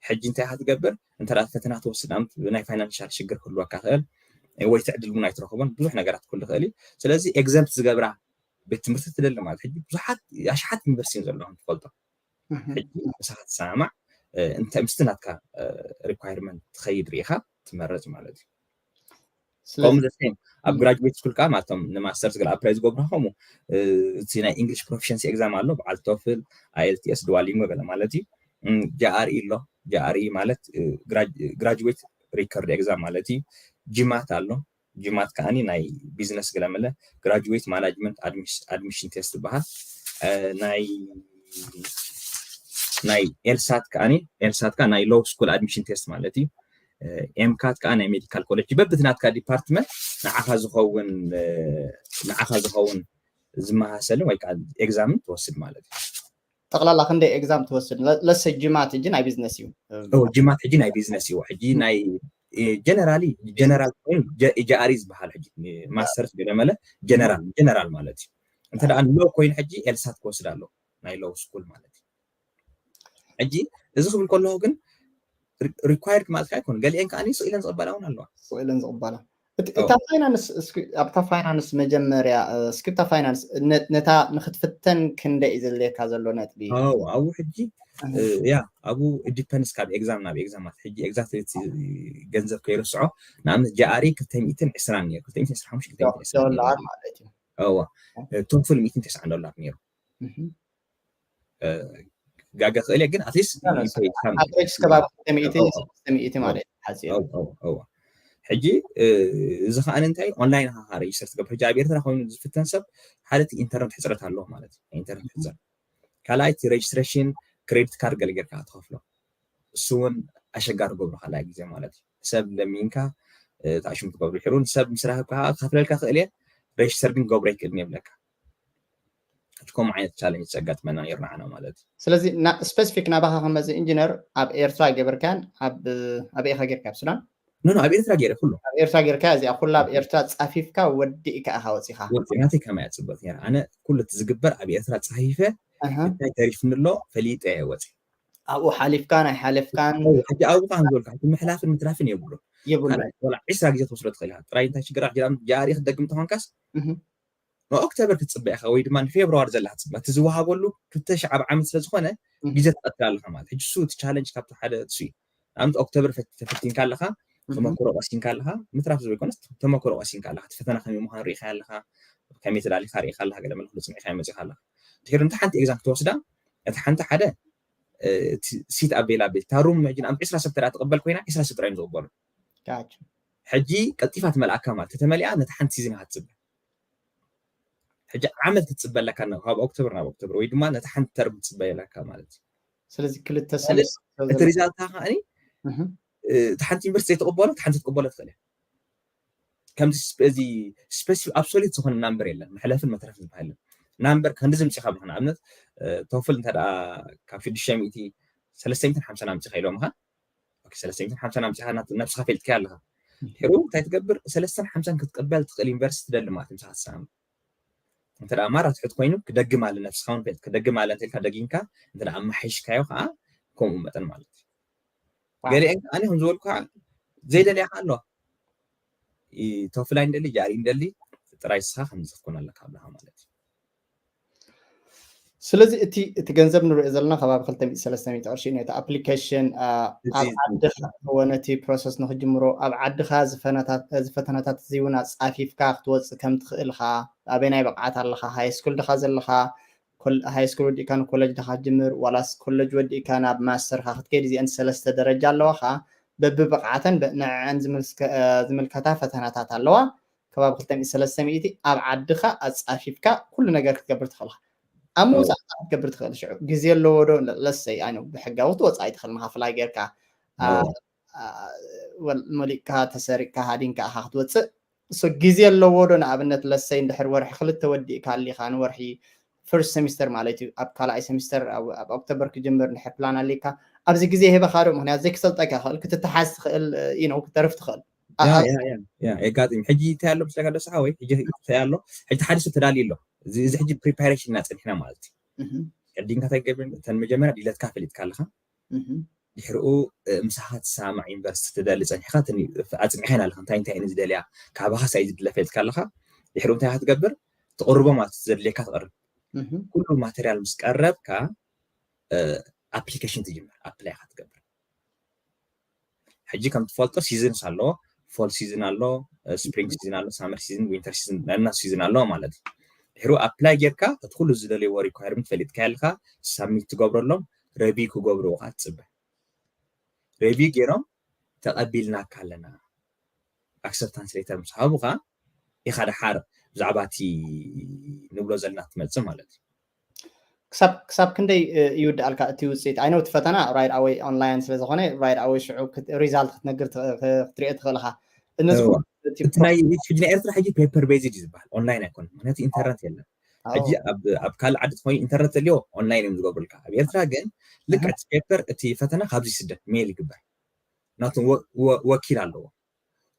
ሕጂ እንታይ ኢኻ ትገብር? እንተ ፈተና ትወስድ ኣምት ናይ ፋይናንሻል ሽግር ክህልወካ ክእል ወይ ትዕድል እውን ኣይትረኽቦን ብዙሕ ነገራት ክህሉ ክእል እዩ። ስለዚ ኤግዘምት ዝገብራ ቤት ትምህርቲ ትደሊ ማለት ሕጂ ብዙሓት ኣሽሓት ዩኒቨርሲቲ ዘለኹም ትፈልጦ ሕጂ ምሳኻ ትሰማማዕ እንታይ ምስቲ ናትካ ሪኳርመንት ትኸይድ ርኢኻ ትመረፅ ማለት እዩ። ከምኡ ዘሴም ኣብ ግራጅዌት ስኩል ከዓ ማለቶም ንማስተርስ ገለ ኣፕላይ ዝገብሩ ከምኡ እቲ ናይ ኢንግሊሽ ፕሮፊሽንሲ ኤግዛም ኣሎ በዓል ቶፍል ኣይኤልቲኤስ ድዋሊንጎ ገለ ማለት እዩ። ጃኣርኢ ኣሎ ጃኣርኢ ማለት ግራጅዌት ሪከርድ ኤግዛም ማለት እዩ። ጅማት ኣሎ ጅማት ከዓኒ ናይ ቢዝነስ ገለ መለ ግራጅዌት ማናጅመንት ኣድሚሽን ቴስት ዝበሃል ናይ ናይ ኤልሳት ከዓኒ ኤልሳት ከዓ ናይ ሎው ስኩል ኣድሚሽን ቴስት ማለት እዩ። ኤምካት ከዓ ናይ ሜዲካል ኮሌጅ በብትናትካ ዲፓርትመንት ንዓኻ ዝኸውን ንዓኻ ዝኸውን ዝመሳሰልን ወይ ከዓ ኤግዛምን ትወስድ ማለት እዩ። ጠቕላላ ክንደይ ኤግዛም ትወስድ? ለሰ ጅማት ሕጂ ናይ ቢዝነስ እዩ። ጅማት ሕጂ ናይ ቢዝነስ እዩ። ሕጂ ናይ ጀነራሊ ጀነራል ኮይኑ ጃሪ ዝበሃል ሕጂ ማስተርስ ገለ መለ ጀነራል ጀነራል ማለት እዩ። እንተ ደኣ ሎ ኮይኑ ሕጂ ኤልሳት ክወስድ ኣሎ ናይ ሎው ስኩል ማለት እዩ። ሕጂ እዚ ክብል ከለኹ ግን ሪኳየርድ ማለት ኣይኮን ገሊአን ከዓ ስኢለን ዝቕበላ እውን ኣለዋ። ስኢለን ዝቕበላ እታ ፋይናንስ ኣብታ ፋይናንስ መጀመርያ እስክብታ ፋይናንስ ነታ ንክትፍተን ክንደይ እዩ ዘድልየካ ዘሎ ነጥቢ? ኣብኡ ሕጂ ያ ኣብኡ ዲፐንስ ካብ ኤግዛም ናብ ኤግዛማት ሕጂ ኤግዛክት ገንዘብ ከይርስዖ ንኣብነት ጃሪ ክልተ ሚእትን ዕስራን ነይሩ ክልተ ሚእትን ዕስራን ሓሙሽተ ዶላር ማለት እዩ። እዋ ቶፍል ሚእትን ተስዓን ዶላር ነይሩ። ጋገ ክእል ግን ኣትሊስት ኣቨሬጅ ከባቢ ክልተ ሚእቲ ሰለስተ ሚእቲ ማለት እዩ። ሓፂር ሕጂ እዚ ከዓ እንታይ ኦንላይን ካ ሬጅስተር ትገብር ሕጂ ኣብ ኤርትራ ኮይኑ ዝፍተን ሰብ ሓደ ኢንተርነት ሕፅረት ኣለዎ ማለት እዩ። ኢንተርነት ሕፅረት ካልኣይ ሬጅስትሬሽን ክሬዲት ካርድ ገለ ጌርካ ትኸፍሎ እሱ እውን ኣሸጋሪ ገብሩ ካልኣይ ግዜ ማለት እዩ። ሰብ ለሚንካ ተኣሽሙ ትገብሩ ድሕሩ ንሰብ ምስ ረኸብካ ከዓ ክኸፍለልካ ክእል እየ ሬጅስተር ግን ገብሮ ኣይክእልን የብለካ። ከምኡ ዓይነት ቻለንጅ ዘጋጥመና ነይሩ ንዓና ማለት እዩ። ስለዚ ስፔሲፊክ ናባኻ ከመዚ ኢንጂነር ኣብ ኤርትራ ገብርካን ኣብ ኢኻ ጌርካ ኣብ ሱዳን ኖ ኖ ኣብ ኤርትራ ገይረ ኩሉ ኣብ ኤርትራ ጌርካ እዚኣ ኩላ ኣብ ኤርትራ ጻፊፍካ ወዲእካ ኢኻ ወፂኻ። ናተይ ከመይ እያ ፅብቕቲ ነይራ ኣነ ኩሉ እቲ ዝግበር ኣብ ኤርትራ ፃፊፈ እንታይ ተሪፍኒ ኣሎ ፈሊጠ እየ ወፂ ኣብኡ ሓሊፍካ ናይ ሓለፍካን ሕጂ ኣብኡ ከዓ ንዝበልካ ሕጂ ምሕላፍን ምትራፍን የብሉን። የብሉ ካልኣይ ወላ ዒስራ ግዜ ትወስዶ ትኽእል ኢኻ ጥራይ እንታይ ሽግራ ሕጂ ንኣብነት ጃሪ ክትደግም ተኾንካስ ንኦክቶበር ክትፅበ ኢኻ ወይ ድማ ንፌብርዋሪ ዘላ ክትፅበ እቲ ዝወሃበሉ ክልተ ሺሕ ኣብ ዓመት ስለ ዝኾነ ግዜ ትቐትል ኣለኻ ማለት ሕጂ እሱ እቲ ቻለንጅ ካብቲ ሓደ እሱ እዩ። ንኣብነት ኦክቶበር ተፈቲንካ ኣለኻ ተመክሮ ቀሲንካ ኣለኻ ምትራፍ ዝበይኮነስ ተመክሮ ቀሲንካ ኣለኻ እቲ ፈተና ከመይ ምዃኑ ርኢኻ ኣለኻ ከመይ ተዳሊኻ ርኢኻ ኣለኻ ገለ መለ ኩሉ ፅኒዕካ መፂኻ ኣለኻ ድሕሪ እንተ ሓንቲ ኤግዛም ክትወስዳ እቲ ሓንቲ ሓደ ሲት ኣቬላብል እታ ሩም ሕጂ ንኣብነት ዕስራ ሰብ ተዳ ትቕበል ኮይና ዕስራ ሰብ ጥራይ እዮም ዝቕበሉ ሕጂ ቀልጢፋ ትመልኣካ ማለት ተተመሊኣ ነቲ ሓንቲ ሲዝን ኢኻ ትፅበ ሕጂ ዓመት ክትፅበ ኣለካ ካብ ኦክቶበር ናብ ኦክቶበር ወይ ድማ ነቲ ሓንቲ ተርም ክትፅበ ኣለካ ማለት እዩ። ስለዚ ክልተ እቲ ሪዛልት ከዓኒ እቲ ሓንቲ ዩኒቨርሲቲ ዘይትቕበሎ እቲ ሓንቲ ክትቅበሎ ትኽእል እያ። ከምዚ እዚ ስፔሲፊክ ኣብሶሉት ዝኾነ ናምበር የለን መሕለፍን መትረፍን ዝበሃል የለን። ናምበር ክንዲ ዝምፅኻ ብልካ ንኣብነት ቶፍል እንተ ካብ ሽዱሽተ ሚእቲ ሰለስተ ሚእትን ሓምሳን ኣምፅኻ ኢሎምኻ ሰለስተ ሚእትን ሓምሳን ኣምፅኻ ነብስኻ ፈልጥካ ኣለኻ ድሕሩ እንታይ ትገብር ሰለስተን ሓምሳን ክትቅበል ትኽእል ዩኒቨርሲቲ ትደሊ ማለት ምሳኻ ትሰኣም እንተ ደኣ ማራ ትሑት ኮይኑ ክደግም ኣለ ነብስኻ እውን ክደግም ኣለ እንተልካ ደጊምካ እንተ ደኣ ኣመሓይሽካዮ ከዓ ከምኡ መጠን ማለት እዩ። ገሊአን ኣነ ከም ዝበልኩ ከዓ ዘይደልያ ከዓ ኣለዋ ቶፍላይ እንደሊ ጃሪ እንደሊ ጥራይ ስኻ ከምዚ ክትኮን ኣለካ ኣብልኻ ማለት እዩ። ስለዚ እቲ እቲ ገንዘብ ንሪኦ ዘለና ከባቢ ክልተ ሚእቲ ሰለስተ ሚእቲ ቅርሺ እዩ ነቲ ኣፕሊኬሽን ኣብ ዓድኻ እዎ ነቲ ፕሮሰስ ንክጅምሮ ኣብ ዓድኻ ዝፈተናታት እዚ እውን ኣፃፊፍካ ክትወፅእ ከም ትኽእልኻ ኣበይ ናይ ብቕዓት ኣለኻ ሃይ ስኩል ድኻ ዘለኻ ሃይ ስኩል ወዲእካ ንኮለጅ ድኻ ጅምር ዋላስ ኮለጅ ወዲእካ ናብ ማስተርካ ክትከይድ እዚአን ሰለስተ ደረጃ ኣለዋኻ በብብቕዓተን ንዕዐን ዝምልከታ ፈተናታት ኣለዋ ከባቢ ክልተ ሚእቲ ሰለስተ ሚእቲ ኣብ ዓድኻ ኣፃፊፍካ ኩሉ ነገር ክትገብር ትኽእልካ ኣብ ምውፃእ ክትገብር ትኽእል ሽዑ ግዜ ኣለዎ ዶ ለሰይ ኣይ ብሕጋዊ ክትወፅእ ኣይትኽእል ንኻ ፍላይ ጌርካ መሊቕካ ተሰሪቕካ ሃዲንካ ኢኻ ክትወፅእ እሱ ግዜ ኣለዎ ዶ ንኣብነት ለሰይ እንድሕር ወርሒ ክልተ ወዲእካ ኣሊኻ ንወርሒ ፈርስት ሰሚስተር ማለት እዩ ኣብ ካልኣይ ሰሚስተር ኣብ ኦክቶበር ክጅምር እንድሕር ፕላን ኣሊካ ኣብዚ ግዜ ይህበኻ ዶ ምክንያቱ ዘይክሰልጠካ ይኽእል ክትተሓዝ ትኽእል ነው ክተርፍ ትኽእል የጋጥም ሕጂ እንታይ ኣሎ ምስለካ ዶ ሰሓ ወይ ሕጂ እንታይ ኣሎ ሕጂ ሓደ ሰብ ተዳልዩ ኣሎ እዚ ሕጂ ፕሪፓሬሽን እና ፀኒሕና ማለት እዩ ቅድም እንታይ ገብር እተን መጀመርያ ድለትካ ፈሊጥካ ኣለካ ድሕሪኡ ምሳኻ ትሰማማዕ ዩኒቨርሲቲ ትደሊ ፀኒሕካ ኣፅኒሐን ኣለካ እንታይ እንታይ ዝደልያ ካባኻ ሳይ ዝድለ ፈሊጥካ ኣለካ ድሕሪኡ እንታይ ክትገብር ትቕርቦ ማለት ዘድልየካ ትቕርብ ኩሉ ማቴሪያል ምስ ቀረብካ ኣፕሊኬሽን ትጅምር ኣፕላይ ኢካ ትገብር ሕጂ ከም ትፈልጦ ሲዝንስ ኣሎ ፎል ሲዝን ኣሎ ስፕሪንግ ሲዝን ኣሎ ሳመር ሲዝን ዊንተር ሲዝን ነና ሲዝን ኣሎ ማለት እዩ ድሕሩ ኣፕላይ ጌርካ እቲ ኩሉ ዝደልይዎ ሪኳርመንት ፈሊጥካ ያልካ ሳሚት ትገብረሎም ረቪ ክገብርዎ ካ ትፅበ ረቪ ገይሮም ተቐቢልናካ ኣለና ኣክሰፕታንስ ሌተር ምስ ሃቡካ ኢኻ ደሓር ብዛዕባ እቲ ንብሎ ዘለና ትመፅእ ማለት እዩ ክሳብ ክሳብ ክንደይ ይውድኣልካ እቲ ውፅኢት? ኣይ ነው እቲ ፈተና right away online ስለ ዝኾነ right away ሽዑ result ክትነግር ክትሪኦ ትኽእል ኢኻ። ነዚ እቲ ናይ ሕጂ ናይ ኤርትራ ሕጂ paper based እዩ ዝበሃል፣ online ኣይኮነን፣ ምክንያቱ ኢንተርነት የለን። ሕጂ ኣብ ካልእ ዓዲ ትኾይኑ ኢንተርነት ዘልዮ online እዮም ዝገብሩልካ። ኣብ ኤርትራ ግን ልክዕ እቲ paper እቲ ፈተና ካብዚ ይስደድ፣ mail ይግበር። ናቶም ወኪል ኣለዎ፣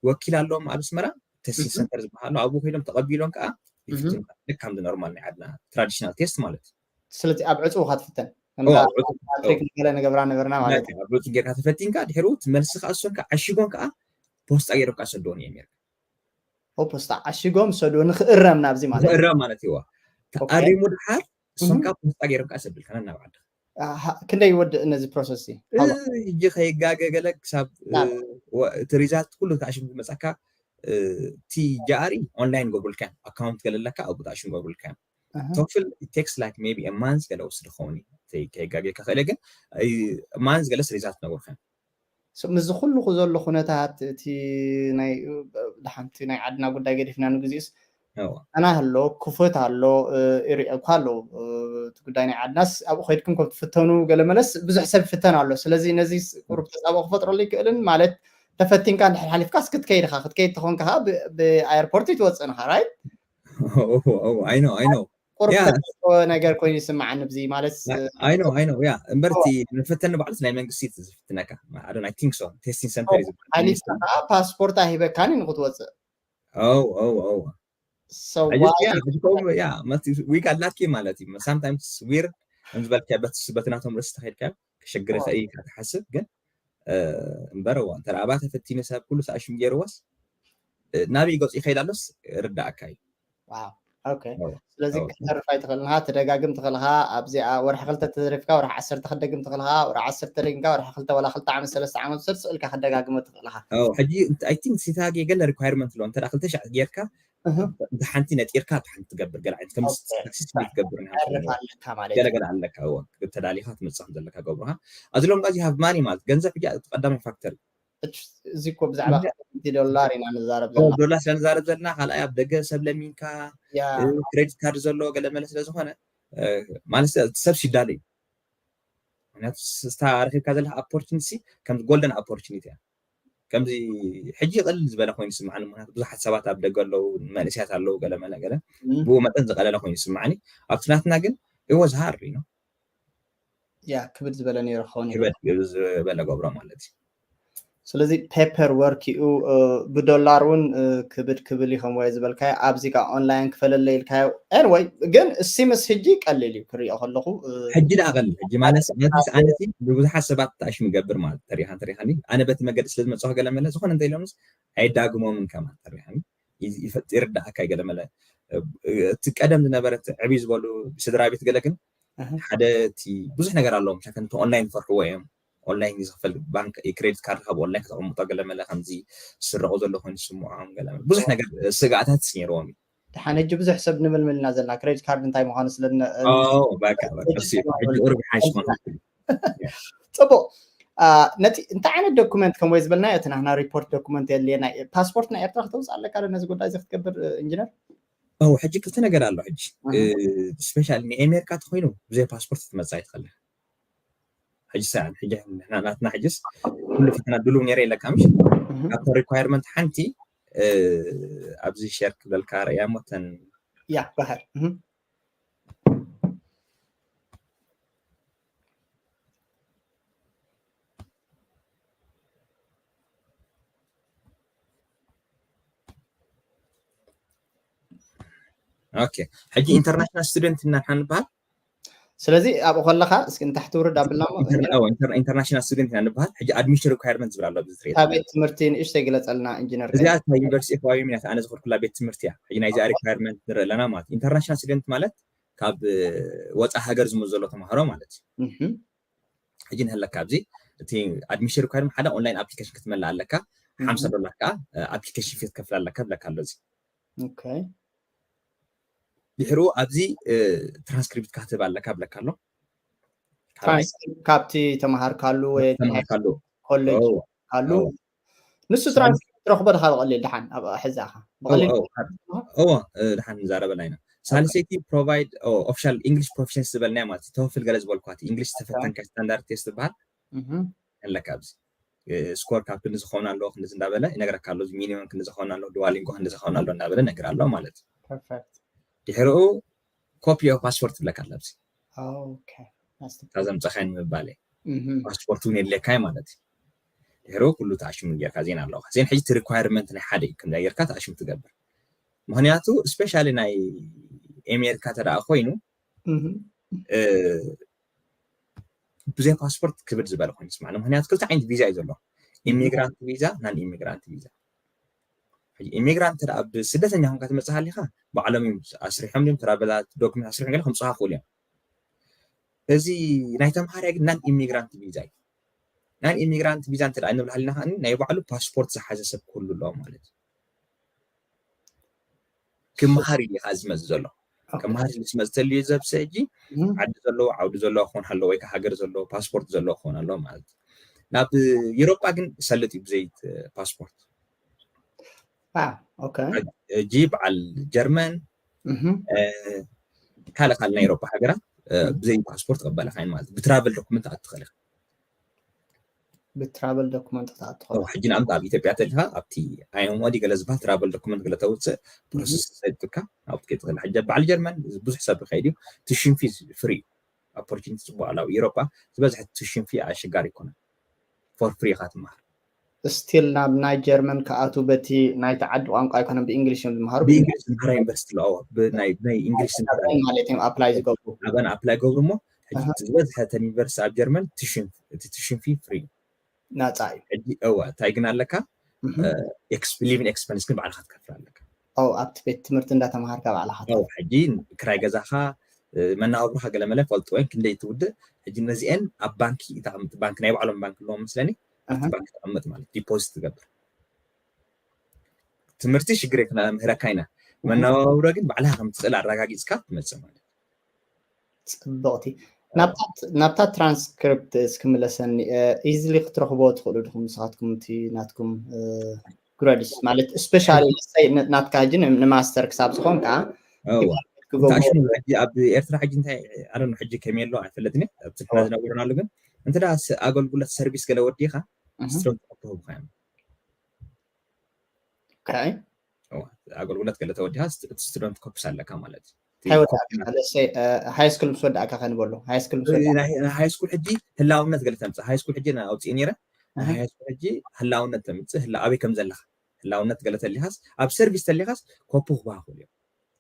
ወኪል ኣለዎም ኣብ ኣስመራ testing center ዝበሃሉ፣ ኣብኡ ኮይኖም ተቐቢሎም ከዓ ይፍትኑ፣ ልክ ከምዚ ኖርማል ናይ ዓድና traditional test ማለት። ስለዚ ኣብ ዕፁ ኢኻ ትፍተን፣ ማትሪክ ገለ ንገብራ ነበርና ማለት እዩ። ኣብ ዕፁ ጌርካ ተፈቲንካ ድሕሩ እቲ መልሲ ከዓ እሶም ከዓ ዓሺጎም ከዓ ፖስጣ ገይሮም ከዓ ሰደውን እዮም ጌርካ። ፖስጣ ዓሺጎም ሰዱ ንክእረም ናብዚ ማለት ክእረም ማለት እዩ። ተኣሪሙ ድሓር እሶም ከዓ ፖስጣ ገይሮም ከዓ ሰዱልካ ናብ ዓድኻ። ክንደይ ይወድእ ነዚ process? ሕጂ ከይጋገ ገለ ክሳብ እቲ result ኩሉ ተኣሽሙ ዝመፃካ፣ እቲ ጃኣሪ online ገብሩልካ እዮም፣ account ገለለካ ኣብኡ ተኣሽሙ ገብሩልካ እዮም። ቶፍል takes like maybe a month ገለ ወስድ ክኸውን እዩ፣ ከይጋገ ከኽእል ግን month ገለስ result ነግሩካ እዮም። ምስዚ ኩሉ ዘሎ ኩነታት እቲ ናይ ድሓንቲ ናይ ዓድና ጉዳይ ገዲፍና ንግዚኡስ ኣና ኣሎ ክፉት ኣሎ እሪኦ እኳ ኣሎ እቲ ጉዳይ ናይ ዓድናስ ኣብኡ ከይድኩም ከም ትፍተኑ ገለ መለስ ብዙሕ ሰብ ይፍተን ኣሎ። ስለዚ ነዚ ቁሩብ ተፃብኦ ክፈጥረሉ ይክእልን ማለት ተፈቲንካ እንድሕር ሓሊፍካ እስክትከይድ ኢኻ ክትከይድ ተኾንካ ከዓ ብኣየርፖርት ይትወፅእ ንኻ right? I know I know ቁሩብ ተፈጥሮ ነገር ኮይኑ ይስምዓኒ ብዚ ማለት I know I know yeah እምበር እቲ ንፈተኒ ባዕሉስ ናይ መንግስቲ ዝፍትነካ I don't I think so testing center እዩ ሓሊፍካ ከዓ ፓስፖርት ኣይሂበካን እዩ ንክትወፅእ we got lucky ማለት እዩ። Sometimes weird ከም ዝበልካ በቲ ናቶም ርእሲ ተኸድካ ክሸግር ይኽእል ኢልካ ትሓስብ ግን እምበር እዋ እንተ ኣባ ተፈቲኑ ሰብ ኩሉ ሰኣሽም ገይርዎስ ናበይ ገፁ ይኸይድ ኣሎስ ርዳእካ እዩ። ስለዚ ክተርፍ ኣይትኽእልንኻ ትደጋግም ትኽእልኻ ኣብዚኣ ወርሒ ክልተ ተደሪፍካ ወርሒ ዓሰርተ ክደግም ትኽእልኻ ወርሒ ዓሰርተ ተደጊምካ ወርሒ ክልተ ወላ ክልተ ዓመት ሰለስተ ዓመት ውሰድ ስእልካ ክደጋግሞ ትኽእልኻ። ሕጂ I think ሲታጌ ገለ requirement ኣለዎ እንተ ክልተ ሻዕ ጌርካ እንተ ሓንቲ ነጢርካ እንተ ሓንቲ ትገብር ገለ ዓይነት ከም statistics ትገብር ገለገለ ኣለካ ተዳሊኻ ትመፅእ ከም ዘለካ ገብሩካ as long as you have money ማለት ገንዘብ ሕጂ እቲ ቀዳማይ ፋክተር እዚ እኮ ብዛዕባ ዶላር ኢና ንዛረብ ዘለና ዶላር ስለ ንዛረብ ዘለና ካልኣይ ኣብ ደገ ሰብ ለሚንካ credit card ዘሎ ገለ መለ ስለ ዝኾነ ማለት ሰብ ሲዳለ እዩ ምክንያቱ ስታ ረኪብካ ዘለካ opportunity ከምዚ golden opportunity እያ ከምዚ ሕጂ ቅልል ዝበለ ኮይኑ ይስምዓኒ ምክንያቱ ብዙሓት ሰባት ኣብ ደገ ኣለዉ መንእስያት ኣለዉ ገለ መለ ገለ ብኡ መጠን ዝቀለለ ኮይኑ ይስምዓኒ ኣብቲ ናትና ግን it was hard you know ያ ክብድ ዝበለ ነይሩ ክኸውን ክበድ ዝበለ ገብሮ ማለት እዩ ስለዚ paper work ኡ ብዶላር እውን ክብድ ክብል ይኸምወ ዝበልካዮ ኣብዚ ከዓ online ክፈለለ ኢልካዮ anyway ግን ሲምስ ሕጂ ቀሊል እዩ ክሪኦ ከለኹ ሕጂ ደኣ ቀሊል ሕጂ ማለት ኣነሲ ብብዙሓት ሰባት ተኣሽም ይገብር ማለት ተሪኻ ተሪኻኒ ኣነ በቲ መገዲ ስለ ዝመፅኹ ገለ መለ ዝኾነ እንተ ኢሎምስ ኣይዳግሞምን ከማ ተሪኻኒ ይርዳእካ ገለ መለ እቲ ቀደም ዝነበረ ዕብይ ዝበሉ ስድራ ቤት ገለ ግን ሓደ እቲ ብዙሕ ነገር ኣለዎም ሸከንቲ online ዝፈርሕዎ እዮም online ዝኽፈል ባንክ credit card ካብ online ከተቐምጦ ገለ መለ ከምዚ ዝስረቑ ዘሎ ኮይኑ ዝስምዖም ገለ ብዙሕ ነገር ስጋእታት ነይርዎም እዩ ድሓን ሕጂ ብዙሕ ሰብ ንምልምልና ዘለና credit card እንታይ ምዃኑ ስለ ቁርብ ሓሽ ፅቡቅ ነቲ እንታይ ዓይነት ዶኩመንት ከም ወይ ዝበልና እቲ ናህና ሪፖርት ዶኩመንት የድልየና ፓስፖርት ናይ ኤርትራ ክተውፅእ ኣለካ ነዚ ጉዳይ እዚ ክትገብር ኢንጂነር ሕጂ ክልተ ነገር ኣሎ ሕጂ specially ናይ ኣሜሪካ ተኮይኑ ብዘይ ፓስፖርት ክትመፅእ ኣይትኽእል ሕጂ ሰኣን ሕጂ ናትና ሕጅስ ኩሉ ፈተና ድሉው ነይረ የለካ ምሽ ካብቶም requirement ሓንቲ ኣብዚ share ክብለልካ ርእያ ሞተን ያ ባህር okay ሕጂ international student ኢና ንበሃል ስለዚ ኣብኡ ከለካ እስኪ ንታሕቲ ውርድ ኣብልና international student ኢና ንበሃል ሕጂ admission requirement ዝብል ኣሎ ኣብዚ ትሪኦ ካብ ቤት ትምህርቲ ንእሽተይ ግለፀልና ኢንጂነር እዚኣ ካብ university of wyoming ኣነ ዝኸድኩላ ቤት ትምህርቲ እያ ሕጂ ናይዚኣ requirement ንርኢ ኣለና ማለት international student ማለት ካብ ወፃ ሃገር ዝመፁ ዘሎ ተምሃሮ ማለት እዩ ሕጂ ንህለካ ኣብዚ እቲ admission requirement ሓደ online application ክትመልእ ኣለካ ሓምሳ ዶላር ከዓ application fee ክትከፍል ኣለካ ብለካ ኣሎ እዚ ድሕሩ ኣብዚ transcript ክትህብ ኣለካ ብለካ ኣሎ ካብቲ ተምሃርካሉ ወይ ተምሃርካሉ ኮሌጅ ካሉ ንሱ transcript ትረክቦ ድካ ብቀሊል ድሓን ኣብ ሕዛካ ብቀሊል እዎ ድሓን ንዛረበና ኢና ሳልሰይቲ provide official English proficiency ዝበልናያ ማለት እዩ። ተወፍል ገለ ዝበልኳት English ተፈተንካ ስታንዳርድ ቴስት ዝበሃል ኣለካ ኣብዚ ስኮር ካብ ክንዲ ዝኸውን ኣለዎ ክንዲ እንዳበለ ይነግረካ ኣሎ። ሚኒመም ክንዲ ዝኸውን ኣሎ፣ ዱዋሊንጎ ክንዲ ዝኸውን ኣሎ እንዳበለ ነግር ኣሎ ማለት እዩ። ድሕርኡ ኮፒ ኦፍ ፓስፖርት ትብለካ ኣላ ኣብዚ እታ ዘምፀኻይ ንምባል ፓስፖርት እውን የድልየካይ ማለት እዩ። ድሕርኡ ኩሉ ተኣሽሙ ጌርካ ዜና ኣለካ ዜን ሕጂ እቲ ሪኳየርመንት ናይ ሓደ እዩ ከምዛ ጌርካ ተኣሽሙ ትገብር። ምክንያቱ ስፔሻሊ ናይ ኣሜሪካ ተደኣ ኮይኑ ብዘይ ፓስፖርት ክብድ ዝበለ ኮይኑ ስማዕ። ምክንያቱ ክልተ ዓይነት ቪዛ እዩ ዘሎ፣ ኢሚግራንት ቪዛ፣ ናን ኢሚግራንት ቪዛ። ኢሚግራንት ተደኣ ብስደተኛ ኮንካ ትመፅእ ሃሊካ ባዕሎም እዮም ኣስሪሖም ድም ትራቨላት ዶክመንት ኣስሪሖም ገለ ከምፅኻ ክእሉ እዮም። እዚ ናይ ተምሃርያ ግን ናን ኢሚግራንት ቪዛ እዩ። ናን ኢሚግራንት ቪዛ እንተ ንብል ሃሊና ከ ናይ ባዕሉ ፓስፖርት ዝሓዘ ሰብ ክህሉ ኣለዎ ማለት እዩ። ክመሃር እዩ ከዓ ዝመፅ ዘሎ። ክመሃር ዝመፅ ተልዩ ዘብሰ ሕጂ ዓዲ ዘለዎ ዓውዲ ዘለዎ ክኾን ኣለዎ ወይ ከዓ ሃገር ዘለዎ ፓስፖርት ዘለዎ ክኾን ኣለዎ ማለት እዩ። ናብ ዩሮጳ ግን ሰልጥ እዩ ብዘይ ፓስፖርት። ሕጂ በዓል ጀርመን ካልእ ካልእ ናይ ኤሮፓ ሃገራት ብዘይ ፓስፖርት ክቕበለካ ማለት ብትራቨል ዶኩመንት ኣትኽእል ኢኻ። ብትራቨል ዶኩመንት ክትኣትኸ ሕጂ ንኣብነት ኣብ ኢትዮጵያ ተሊካ ኣብቲ ኣይኦሞ ገለ ዝበሃል ትራቨል ዶኩመንት ገለ ተውፅእ ፕሮሰስ ሰጥካ ኣብቲ ከይትኽእል። ሕጂ በዓል ጀርመን ብዙሕ ሰብ ይኸይድ እዩ። ቱሽን ፊ ፍሪ እዩ። ኦፖርቹኒቲ ፅቡቅ ኣሎ ኣብ ኢሮፓ ዝበዝሐ ቱሽን ፊ ኣሸጋሪ ይኮነ ፎር ፍሪ ኢኻ ትመሃር። ስቲል ናብ ናይ ጀርመን ክኣቱ በቲ ናይቲ ዓዲ ቋንቋ ኣይኮነን ብእንግሊሽ እዮም ዝመሃሩ። ብእንግሊሽ ዝመሃራ ዩኒቨርሲቲ ኣለዎ። ብናይ ብናይ እንግሊሽ ዝመሃራ ማለት እዮም ኣፕላይ ዝገብሩ። ኣበን ኣፕላይ ገብሩ እሞ ሕጂ ዝበዝሐ ተን ዩኒቨርሲቲ ኣብ ጀርመን ቱሽን እቲ ቱሽን ፊ ፍሪ እዩ። ናፃ እዩ። ሕጂ እወ እንታይ ግን ኣለካ ሊቪን ኤክስፐንስ ግን ባዕልካ ትከፍል ኣለካ። ኣብቲ ቤት ትምህርቲ እንዳተምሃርካ ባዕልካ ሕጂ ክራይ ገዛኻ መናባብሮኻ ገለመለ ፈልጦ ወይን ክንደይ ትውድእ። ሕጂ ነዚአን ኣብ ባንኪ ተቐምጥ ባንክ ናይ ባዕሎም ባንክ ኣለዎም ምስለኒ ኣብቲ ባንክ ተቐምጥ ማለት ዲፖዚት ትገብር። ትምህርቲ ሽግር የክና ምህረካ ኢና። መናባብሮ ግን ባዕልኻ ከም ትኽእል ኣረጋጊፅካ ትመፅእ ማለት ፅብቕቲ ናብታ ትራንስክሪፕት እስክምለሰኒ ኢዝሊ ክትረኽቦ ትኽእሉ ድኹም ንስኻትኩም እቲ ናትኩም ግረድስ ማለት ስፔሻሊ ናትካ ሕጂ ንማስተር ክሳብ ዝኾን ከዓ ኣብ ኤርትራ ሕጂ እንታይ ኣለ ሕጂ ከመይ ኣሎ ኣይፈለጥኒ ኣብቲ ዝነብርናሉ ግን እንተ ኣገልግሎት ሰርቪስ ገለ ወዲኻ ስትሮንግ ክህቡካ እዮም። ኣገልግሎት ገለ ተወዲኻ ስቱደንት ኮፕስ ኣለካ ማለት ሃይ ስኩል ምስ ወዳእካ ከንበሎ ሃይ ስኩል ሃይ ስኩል ሕጂ ህላውነት ገለ ተምፅእ ሃይ ስኩል ሕጂ ኣውፅእ ነይረ። ሃይ ስኩል ሕጂ ህላውነት ተምፅእ ህላ ኣበይ ከም ዘለካ ህላውነት ገለ ተሊካስ ኣብ ሰርቪስ ተሊካስ ኮፒ ክበሃ ክእሉ እዮም።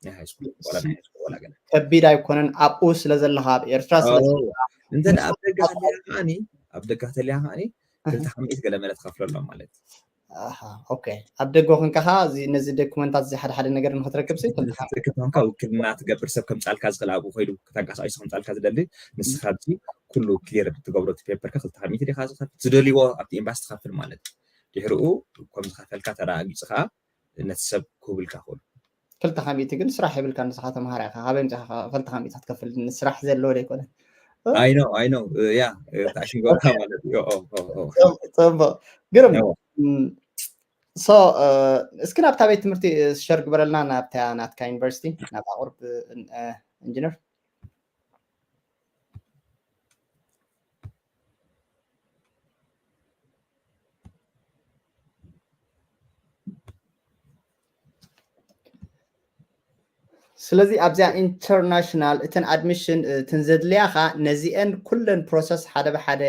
ናይ ሃይ ስኩል ዋላ ናይ ሃይ ስኩል ዋላ ገለ ከቢድ ኣይኮነን ኣብኡ ስለ ዘለካ ኣብ ኤርትራ ስለ ዘለካ እንተ ኣብ ደገ ተሊካ ከዓኒ ኣብ ደገ ተሊካ ከዓኒ ክልተ ካብ ሚእቲ ገለ መለ ትኸፍለሎም ማለት ኦኬ ኣብ ደገ ኮንካ ከ ነዚ ዶኩመንታት እዚ ሓደ ሓደ ነገር ንክትረክብ ሲ ክትረክብ ኮንካ ውክልና ትገብር ሰብ ከምፃልካ ዝኽእል ኣብኡ ኮይዱ ተንቀሳቂሱ ከምፃልካ ዝደሊ ንስኻ ኣብዚ ኩሉ ክሊር ትገብሮ እቲ ፔፐርካ ክልተ ካብ ሚእቲ ዲኻ ዝኸፍል ዝደልይዎ ኣብቲ ኤምባሲ ትኸፍል ማለት እዩ። ድሕሪኡ ከም ዝኸፈልካ ተረጋጊፁ ከዓ ነቲ ሰብ ክህቡልካ ክእሉ ክልተ ካብ ሚእቲ ግን ስራሕ የብልካ ንስኻ ተምሃራይ ኢኻ ካበይ ምፅኻ ክልተ ካብ ሚእቲ ክትከፍል ስራሕ ዘለዎ ዘይኮነ I know I know yeah ተኣሽንጎካ ማለት እዩ። ፅቡቅ ግርም so እስኪ ናብታ ቤት ትምህርቲ ሸር ግበረልና ናብታ ናትካ ዩኒቨርሲቲ ናብ ኣቁርብ ኢንጂነር ስለዚ ኣብዚኣ ኢንተርናሽናል እተን ኣድሚሽን እትን ዘድልያኻ ነዚአን ኩለን ፕሮሰስ ሓደ ብሓደ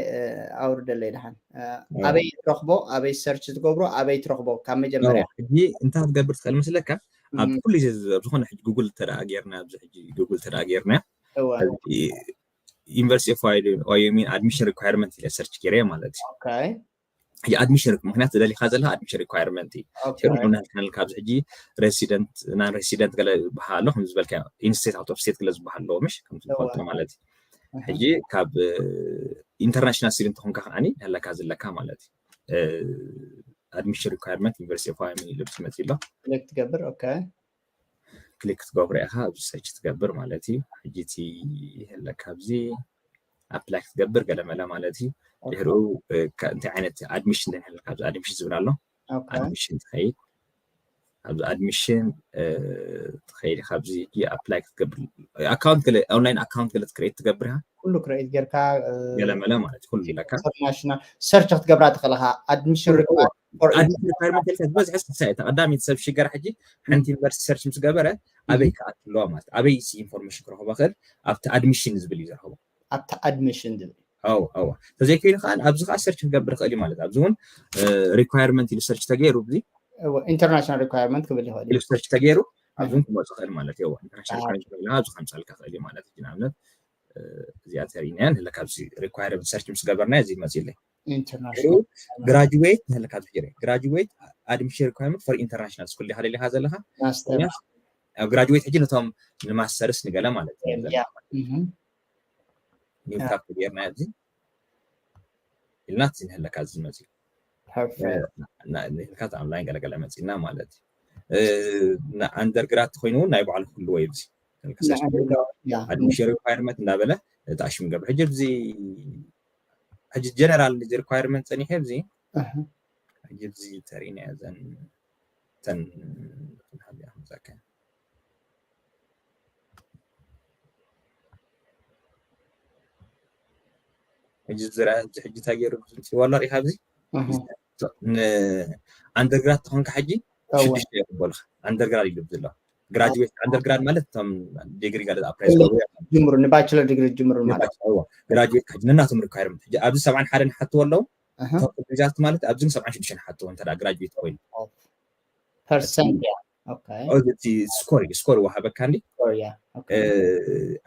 ኣውርደለይ ድሓን ኣበይ ትረኽቦ ኣበይ ሰርች ትገብሮ ኣበይ ትረኽቦ ካብ መጀመርያ ሕጂ እንታይ ክትገብር ትኽእል መስለካ ኣብ ኩሉ ግዜ ኣብ ዝኾነ ሕጂ ጉግል ተደኣ ጌርና ኣብዚ ሕጂ ጉግል ተደኣ ጌርና ዩኒቨርሲቲ ኦፍ ዋዮሚንግ ኣድሚሽን ሪኳየርመንት ኢለ ሰርች ጌረ ማለት እዩ። ሕጂ ኣድሚሽን ምክንያት ዝደሊካ ዘለካ ኣድሚሽን ሪኳየርመንት እዩ። ናሽናል ካብዚ ሕጂ ሬሲደንት ናን ሬሲደንት ገለ በሃ ኣሎ ከም ዝበልካ ኢንስቴት ኣውት ኦፍ ስቴት ገለ ዝበሃል ኣለዎ ምሽ ከም ትፈልጦ ማለት እዩ። ሕጂ ካብ ኢንተርናሽናል ስቱደንት ተኾንካ ከዓኒ ኣለካ ዘለካ ማለት እዩ። ኣድሚሽን ሪኳየርመንት ዩኒቨርሲቲ ኦፍ ዋዮሚንግ ኢሉ ዝመፅእ ኣሎ። ክሊክ ትገብር ኦኬ ክሊክ ክትገብሮ ኢኻ ኣብዚ ሰርች ትገብር ማለት እዩ። ሕጂ እቲ ኣለካ ኣብዚ ኣፕላይ ክትገብር ገለመለ ማለት እዩ። ድሕሪኡ እንታይ ዓይነት ኣድሚሽን እንታይ ኣለካ ኣብዚ ኣድሚሽን ዝብል ኣሎ ኣድሚሽን ትኸይድ ኣብዚ ኣድሚሽን ትኸይዲ ካብዚ ኣፕላይ ክትገብር ኣካውንት ገለ ኦንላይን ኣካውንት ገለ ክሬት ትገብር ኢኻ። ኩሉ ክሬት ጌርካ ገለመለ ማለት ኩሉ ለካ ኢንተርናሽናል ሰርች ክትገብራ ትኽእል ኢኻ። ኣድሚሽን ኣድሚሽን ሪኳርመንት ኢልካ ዝበዝሐ ስልሳ እየ። ተቐዳሚት ሰብ ሽገር ሕጂ ሓንቲ ዩኒቨርሲቲ ሰርች ምስ ገበረ ኣበይ ክኣቱ ኣለዋ ማለት ኣበይ ኢንፎርሜሽን ክረኽቦ ክእል ኣብቲ ኣድሚሽን ዝብል እዩ ዝረኽቦ። ኣብቲ ኣድሚሽን ዝብል ኣው ኣው ተዘይኮይኑ ከዓ ኣብዚ ከዓ ሰርች ክገብር ይኽእል እዩ ማለት ኣብዚ እውን ሪኳርመንት ኢሉ ሰርች ተገይሩ እዚ ኢንተርናሽናል ሪኳርመንት ክብል ይኽእል እዩ። ኢሉ ሰርች ተገይሩ ኣብዚ እውን ክመፅእ ይኽእል ማለት እዩ። ኢንተርናሽናል ሪኳርመንት ኣብዚ ከምፃልካ ክእል እዩ ማለት እዩ። ንኣብነት እዚኣ ተሪእናያ ንህለካ ኣብዚ ሪኳርመንት ሰርች ምስ ገበርና እዚ መፅእ ኢለይ ኢንተርናሽናል ግራጁዌት ንህለካ ኣብዚ ጀረ ግራጁዌት ኣድሚሽን ሪኳርመንት ፎር ኢንተርናሽናል ስኩል ዲኻ ደሊኻ ዘለኻ ማስተር ኣብ ግራጁዌት ሕጂ ነቶም ንማስተርስ ንገለ ማለት እዩ። ያ እህ ኒው ታብ ተገይርና ኣብዚ ኢልና እቲ ንህለካ እዚ መፅእ ፐርፌክት ንህልካ ኣብ ላይን ገለገለ መፂና ማለት እዩ። ኣንደርግራድ ኮይኑ ናይ ባዕሉ ክህልዎ እዩ። ያ ኣድሚሽን ሪኳርመንት እንዳበለ እቲ ኣሽም ገብር ሕጂ እዚ ሕጂ ጀነራል እዚ ሪኳርመንት ፀኒሐ እዚ እህ ሕጂ እዚ ተሪእና እዘን ተን ክንሃብያ መዛከ ሕጂ ዝረ እዚ ሕጂ እንታይ ገይሩ ዝምፅእዋ ኣሎ ሪኢኻ ኣብዚ እህ ንኣንደርግራድ ተኾንካ ሕጂ እወ ሽዱሽተ የቕበሉኻ ኣንደርግራድ ኢሉ ብዝሎ ግራጅዌት ኣንደርግራድ ማለት እቶም ዲግሪ ገለ ኣፕላይ ኩሎም ዝገብሩ ጅምሩ ንባችለር ዲግሪ ጅምሩ ማለት ግራጅዌት ሕጂ ነናቶም ሪኳርመንት ሕጂ ኣብዚ ሰብዓን ሓደን ሓትዎ ኣለዉ እህ ቶፕ ሪዛልት ማለት ኣብዚ ሰብዓን ሽዱሽተን ሓትዎ እንተ ግራጅዌት ኮይኑ ፐርሰንት ያ ኦኬ እቲ ስኮር እዩ ስኮር ወሃበካ እንዲ ስኮር ያ ኦኬ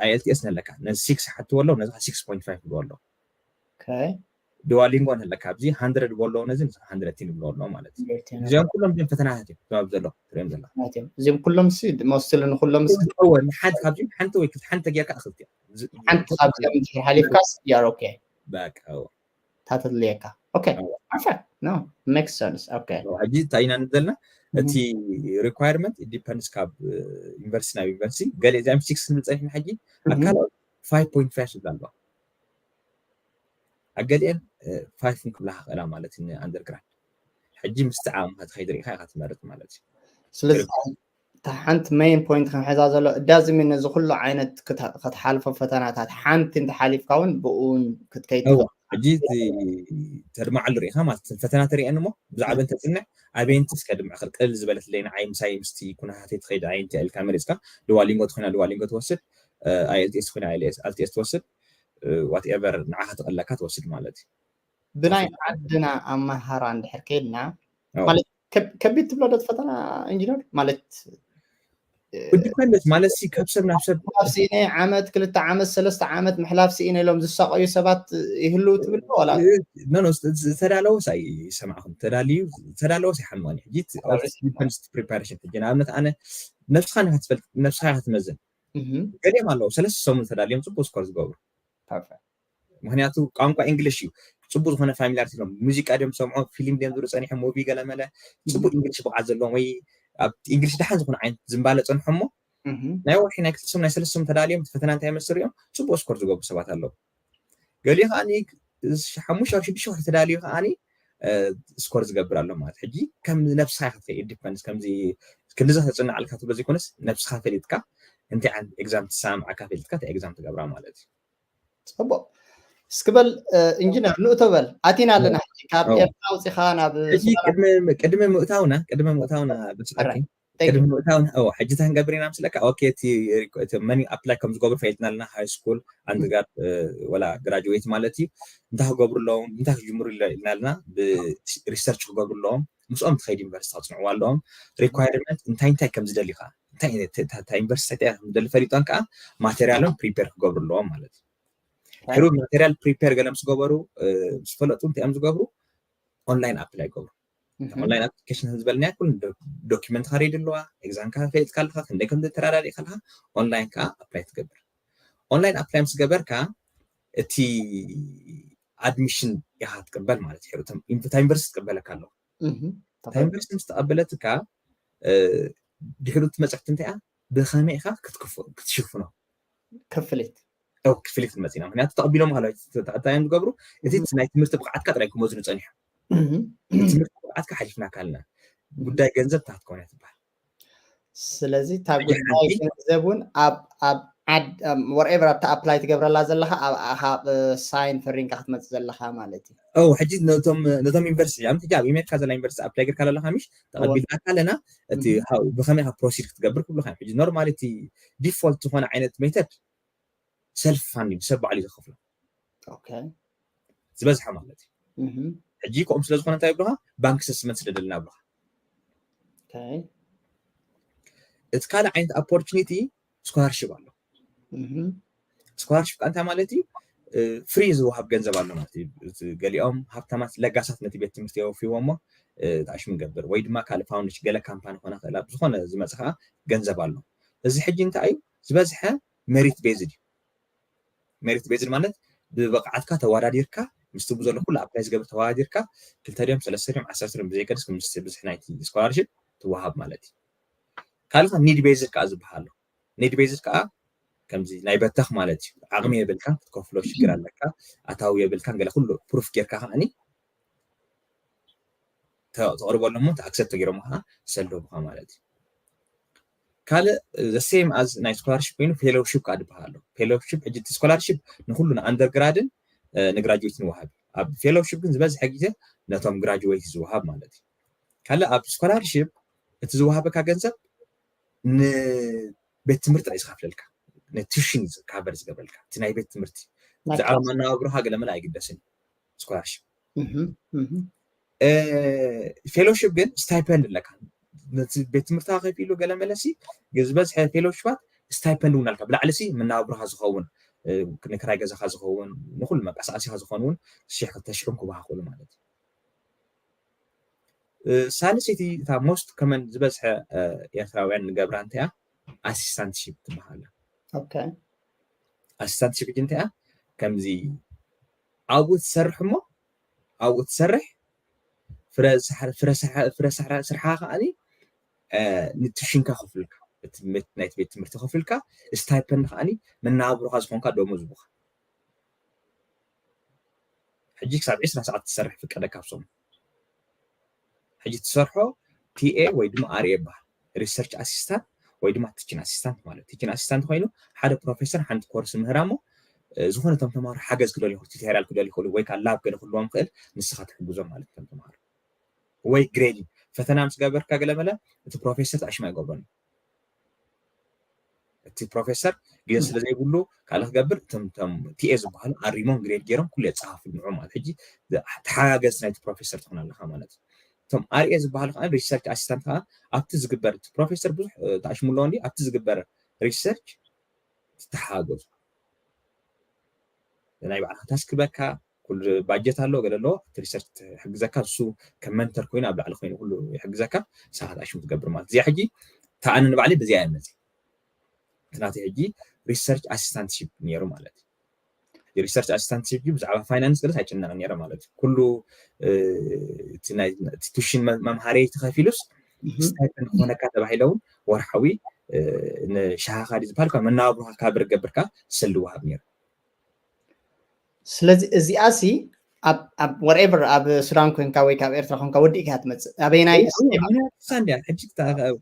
ኣይኤልቲኤስ ነለካ ነዚ ሲክስ ሓትዎ ኣለዉ ነዚ ሲክስ ፖይንት ፋይቭ ብሎ ኣለዉ ኦኬ ድዋሊንጎ ነለካ ኣብዚ ሃንድረድ ብሎ ኣለዉ ነዚ ሃንድረድ ቲን ብሎ ኣለዉ ማለት እዩ። እዚኦም ኩሎም ግን ፈተናታት እዮም ኣብ ዘሎ ትሪኦም ዘለካ ማለት እዮም። እዚኦም ኩሎም ሲ ሞስትሊ ንኩሎም ሲ እወ ንሓንቲ ካብዚኦም ሓንቲ ወይ ክልተ ሓንቲ ጌርካ ኣኽልቲ እዮም። እዚ- ሓንቲ ካብዚኦም እንድሕር ሓሊፍካስ ያር ኦኬ በቃ እወ። እታ ተድልየካ ኦኬ እወ። ፐርፌክት ኖ ሜክስ ሰንስ ኦኬ ሕጂ እንታይ ኢና ንብል ዘለና እቲ ሪኳርመንት ዲፐንድስ ካብ ዩኒቨርሲቲ ናብ ዩኒቨርሲቲ ገለ እዚኦም ሲክስ ንብል ፀኒሕና ሕጂ ኣብ ካልኦት ፋይቭ ፖይንት ፋይቭ ዝብል ኣለዋ ኣብ ገሊአን ፋይቭ ክብላ ክኽእላ ማለት እዩ ንኣንደርግራድ ሕጂ ምስቲ ዓቕምካ ትኸይድ ርኢኻ ኢኻ ትመርጥ ማለት እዩ ስለዚ እታ ሓንቲ ሜን ፖይንት ክንሕዛ ዘሎ እዳዝሚ ነዚ ኩሉ ዓይነት ክተ- ክትሓልፎ ፈተናታት ሓንቲ እንተሓሊፍካ እውን ብእውን ክትከይድ እወ ትኽእል። ሕጂ እቲ ተድማዓሉ ርኢኻ ማለት እቲ ፈተና ተሪአን እሞ ብዛዕባ እንተፅንዕ ኣበይንቲ እስከ ድምዕ ክል ቅልል ዝበለት ለይ ንዓይ ምሳይ ምስቲ ኩነታተይ ትኸይድ ኣየንቲ ኢልካ መሪፅካ ድዋሊንጎ ትኾይና ድዋሊንጎ ትወስድ ኣይኤልቲኤስ ትኾይና ኣይኤልቲኤስ ትወስድ ዋትኤቨር ንዓኻ ትቐለካ ትወስድ ማለት እዩ ብናይ ዓድና ኣመሃራ እንድሕር ከይድና እወ። ማለት ከብ- ከቢድ ትብሎ ዶ ፈተና ኢንጂነር ማለት ዲፐንደስ ማለት ሲ ካብ ሰብ ናብ ሰብ ምሕላፍ ስኢነ ዓመት ክልተ ዓመት ሰለስተ ዓመት ምሕላፍ ስኢነ ኢሎም ዝሳቀዩ ሰባት ይህልው ትብል ዶ ዋላ ኖ ዝተዳለወስ ኣይሰማዕኹም ተዳልዩ ዝተዳለወስ ኣይሓምቐኒ ሕጂ ዲፐንደስ ፕሪፓሬሽን ሕጂ ንኣብነት ኣነ ነብስኻ ንካ ትፈልጥ ነብስኻ ኢኻ ትመዝን እህም፣ ገሊኦም ኣለዉ ሰለስተ ሰሙን ተዳልዮም ፅቡቅ ስኮር ዝገብሩ ፐርፌክት። ምክንያቱ ቋንቋ እንግሊሽ እዩ ፅቡቅ ዝኮነ ፋሚላር ሎም ሙዚቃ ድም ሰምዖ ፊልም ድም ዝሩ ፀኒሖም ሙቪ ገለመለ ፅቡቅ እንግሊሽ ብቃት ዘለዎም ወይ ኣብ እንግሊሽ ደሓን ዝኮነ ዓይነት ዝንባለ ፀንሖሞ እህም፣ ናይ ወርሒ ናይ ክልተ ሰሙን ናይ ሰለስተ ሰሙን ተዳልዮም እቲ ፈተና እንታይ መስር እዮም ፅቡቅ ስኮር ዝገብሩ ሰባት ኣለዉ ገሊኡ ከዓ ሓሙሽተ ወር ሽዱሽተ ወር ተዳልዩ ከዓ ስኮር ዝገብር ኣሎ ማለት ሕጂ ከም ነብስካ ክትከይድ ዲፐንስ ከምዚ ክንዲዚ ክፅናዓልካ ትብሎ ዘይኮነስ ነብስካ ፈሊጥካ እንታይ ዓይነት ኤግዛም ትሰማምዓካ ፈሊጥካ እንታይ ኤግዛም ትገብራ ማለት እዩ ፅቡቅ እስኪ በል ኢንጂነር ንእቶ በል ኣቲና ኣለና ሕጂ ካብ ኦ። ኤርትራ ኣውፂኻ ናብ ሕጂ ቅድሚ ቅድሚ ምእታውና ቅድሚ ምእታውና ብስዓቲ Thank you. ቅድሚ ምእታውና ኦ ሕጂ እንታይ ክንገብር ኢና ምስለካ ኦኬ እቲ እቲ መን ኣፕላይ ከም ዝገብሩ ፈሊጥና ኣለና ሃይ ስኩል ኣንድጋር ወላ ግራጁዌት ማለት እዩ እንታይ ክገብሩ ኣለዎም እንታይ ክጅምሩ ኢልና ኣለና ብሪሰርች ክገብሩ ኣለዎም ምስኦም ትኸይድ ዩኒቨርሲቲ ክፅንዕዋ ኣለዎም ሪኳርመንት እንታይ እንታይ ከም ዝደሊ ከዓ እንታይ እንታይ ዩኒቨርሲቲ እንታይ ከም ዝደሊ ፈሊጦም ከዓ ማቴሪያሎም ፕሪፔር ክገብሩ ኣለዎም ማለት እዩ ሕሩብ ማቴሪያል ፕሪፔር ገለ ምስ ገበሩ ምስ ፈለጡ እንታይ እዮም ዝገብሩ ኦንላይን ኣፕላይ ይገብሩ ኦንላይን ኣፕሊኬሽን ዝበልናያ ኩሉ ዶኪመንትካ ሬዲ ኣለዋ ኤግዛምካ ፈሊጥካ ኣለካ ክንደይ ከም ተረዳዲእካ ኣለካ ኦንላይን ከዓ ኣፕላይ ትገብር ኦንላይን ኣፕላይ ምስ ገበርካ እቲ ኣድሚሽን ኢካ ትቅበል ማለት እዩ እታ ዩኒቨርሲቲ ትቅበለካ ኣለዋ እታ ዩኒቨርሲቲ ምስ ተቀበለትካ ድሕሪ እቲ መፅሕቲ እንታይ እያ ብከመይ ኢካ ክትሽፍኖ ክፍሊት ክፍሊት ንመፅና ምክንያቱ ተቀቢሎም ካለ እንታይ እዮም ዝገብሩ እቲ ናይ ትምህርቲ ብቅዓትካ ጥራይ ክመዝኑ ፀኒሖም ትምህርቲ ብቅዓትካ ሓሊፍናካ ኣለና ጉዳይ ገንዘብ ታትኮነ ትበሃል ስለዚ እታ ጉዳይ ገንዘብ እውን ኣብ ኣብ ዓድ ወርኤቨር ኣብታ ኣፕላይ ትገብረላ ዘለካ ኣብኣ ሳይን ፈሪምካ ክትመፅእ ዘለካ ማለት እዩ። ኦ ሕጂ ነቶም ነቶም ዩኒቨርሲቲ ኣብ ሕጂ ኣብ ኣሜሪካ ዘላ ዩኒቨርሲቲ ኣፕላይ ጌርካ ዘለካ ምሽ ተቐቢልናካ ኣለና እቲ ብኸመይ ካብ ፕሮሲድ ክትገብር ክብሉካ ሕጂ ኖርማሊ እቲ ዲፎልት ዝኾነ ዓይነት ሜተድ ሰልፍ ፋንዲንግ ሰብ ባዕሉ እዩ ዝኸፍሎ ዝበዝሐ ማለት እዩ። ሕጂ ከምኡ ስለ ዝኾነ እንታይ ይብሉካ ባንክ ሰስመንት ስደደልና ይብሉካ። እቲ ካልእ ዓይነት ኦፖርቹኒቲ ስኮላርሽፕ ኣሎ። ስኮላርሽፕ ከዓ እንታይ ማለት እዩ? ፍሪ ዝወሃብ ገንዘብ ኣሎ ማለት እዩ። ገሊኦም ሃብታማት ለጋሳት ነቲ ቤት ትምህርቲ የወፍይዎ እሞ ተኣሽሙ ገብር ወይ ድማ ካልእ ፋውንዴሽን ገለ ካምፓኒ ኮነ ክእል ኣብ ዝኾነ ዝመፅእ ከዓ ገንዘብ ኣሎ። እዚ ሕጂ እንታይ እዩ ዝበዝሐ ሜሪት ቤዝድ እዩ። ሜሪት ቤዝድ ማለት ብብቕዓትካ ተወዳዲርካ ምስቲ ብዘሎ ኩሉ ኣፕላይ ዝገብር ተወዳዲርካ ክልተ ድዮም ሰለስተ ድዮም ዓሰርተ ድዮም ብዘይገድስ ምስ ብዝሒ ናይቲ ስኮላርሽፕ ትወሃብ ማለት እዩ። ካልእ ከዓ ኒድ ቤዝድ ከዓ ዝበሃል ኣሎ። ኒድ ቤዝድ ከዓ ከምዚ ናይ በተኽ ማለት እዩ። ዓቕሚ የብልካን ክትከፍሎ ሽግር ኣለካ ኣታዊ የብልካን ገለ ኩሉ ፕሩፍ ጌርካ ከዓኒ ተቕርበሎም ሞ ኣክሰፕት ተገይሮም ከዓ ሰልዶምካ ማለት እዩ። ካልእ the same as ናይ ስኮላርሽፕ ኮይኑ ፌሎውሺፕ ከዓ ዝበሃል ኣሎ። ፌሎውሺፕ ሕጂ እቲ ስኮላርሽፕ ንኩሉ ንኣንደርግራድን ንግራጁዌትን ይወሃብ። ኣብ ፌሎውሺፕ ግን ዝበዝሐ ግዜ ነቶም ግራጁዌት ዝወሃብ ማለት እዩ። ካልእ ኣብ ስኮላርሽፕ እቲ ዝወሃበካ ገንዘብ ንቤት ትምህርቲ ጥራይ ዝኸፍለልካ ንቱሽን ካቨር ዝገብረልካ እቲ ናይ ቤት ትምህርቲ ብዛዕባ መናባብሮካ ገለ መለ ኣይግደስን ስኮላርሽፕ ፌሎሺፕ ግን ስታይፐንድ ኣለካ ነቲ ቤት ትምህርትካ ከፊሉ ገለ መለሲ ዝበዝሐ ፌሎሺፓት ስታይፐንድ እውን ኣለካ ብላዕሊ ሲ መናባብሮካ ዝኸውን ንክራይ ገዛካ ዝኸውን ንኩሉ መንቀሳቀሲካ ዝኸውን እውን ሽሕ ክልተ ሽሕን ክበሃ ክእሉ ማለት እዩ ሳልሰይቲ እታ ሞስት ከመን ዝበዝሐ ኤርትራውያን ንገብራ እንተያ ኣሲስታንትሺፕ ትበሃል ኣሲስታንትሺፕ እንተያ ከምዚ ኣብኡ ትሰርሕ እሞ ኣብኡ ትሰርሕ ፍረ ስርሓ ከዓኒ ንትሽንካ ከፍልካ ናይቲ ቤት ትምህርቲ ከፍልካ ስታይፐንድ ከዓኒ መናብሮካ ዝኾንካ ደሞዝ ዝቡካ ሕጂ ክሳብ ዕስራ ሰዓት ትሰርሕ ፍቀደ ካብሶም ሕጂ ትሰርሖ ቲኤ ወይ ድማ ኣርኤ ይበሃል ሪሰርች ኣሲስታንት ወይ ድማ ቲችን ኣሲስታንት ማለት ቲችን ኣሲስታንት ኮይኑ ሓደ ፕሮፌሰር ሓንቲ ኮርስ ምህራ እሞ ዝኾነ ቶም ተማሃሮ ሓገዝ ክደል ይኽእሉ ቱቶሪያል ክደል ይኽእሉ ወይ ከዓ ላብ ገለ ክህልዎም ይኽእል ንስኻ ትሕግዞም ማለት ቶም ተማሃሮ ወይ ግሬዲንግ ፈተና ምስ ገበርካ ገለመለ እቲ ፕሮፌሰር ተኣሽማ ይገብሮን እዩ እቲ ፕሮፌሰር ግዜ ስለ ዘይብሉ ካልእ ክገብር እቶም ቲኤ ዝበሃሉ ኣሪሞም ግሬድ ገይሮም ኩሉ የፀሃፉ ንዑ ማለት ሕጂ ተሓጋገዝ ናይቲ ፕሮፌሰር ትኾን ኣለካ ማለት እዩ እቶም ኣርኤ ዝበሃሉ ከዓ ሪሰርች ኣሲስታንት ከዓ ኣብቲ ዝግበር ፕሮፌሰር ብዙሕ ተኣሽሙ ኣለዎ እንዲ ኣብቲ ዝግበር ሪሰርች ትተሓጋገዙ ናይ ባዕልካ ታስክ ክበካ ኩሉ ባጀት ኣሎ ገለ ኣለዎ እቲ ሪሰርች ትሕግዘካ እሱ ከም መንተር ኮይኑ ኣብ ላዕሊ ኮይኑ ኩሉ ይሕግዘካ ንስኻ ተኣሽሙ ትገብር ማለት እዚኣ ሕጂ ተኣነ ንባዕለይ በዚኣ እየ መፅእ እቲ ናተይ ሕጂ ሪሰርች ኣሲስታንትሺፕ ነይሩ ማለት እዩ ሪሰርች ኣሲስታንትሺፕ ብዛዕባ ፋይናንስ ገለስ ኣይጭነቕን ነይረ ማለት እዩ ኩሉ ቱሽን መምሃሪ ተኸፊሉስ ስታይፐንድ ክኾነካ ተባሂለ እውን ወርሓዊ ንሻሃኻ ዝበሃል መናባብሮካ ካብ ርገብርካ ሰልዲ ወሃብ ነይሩ ስለዚ እዚኣ ሲ ኣብ ወርኤቨር ኣብ ሱዳን ኮንካ ወይ ካብ ኤርትራ ኮንካ ወዲእካ ትመፅእ ኣበይናይ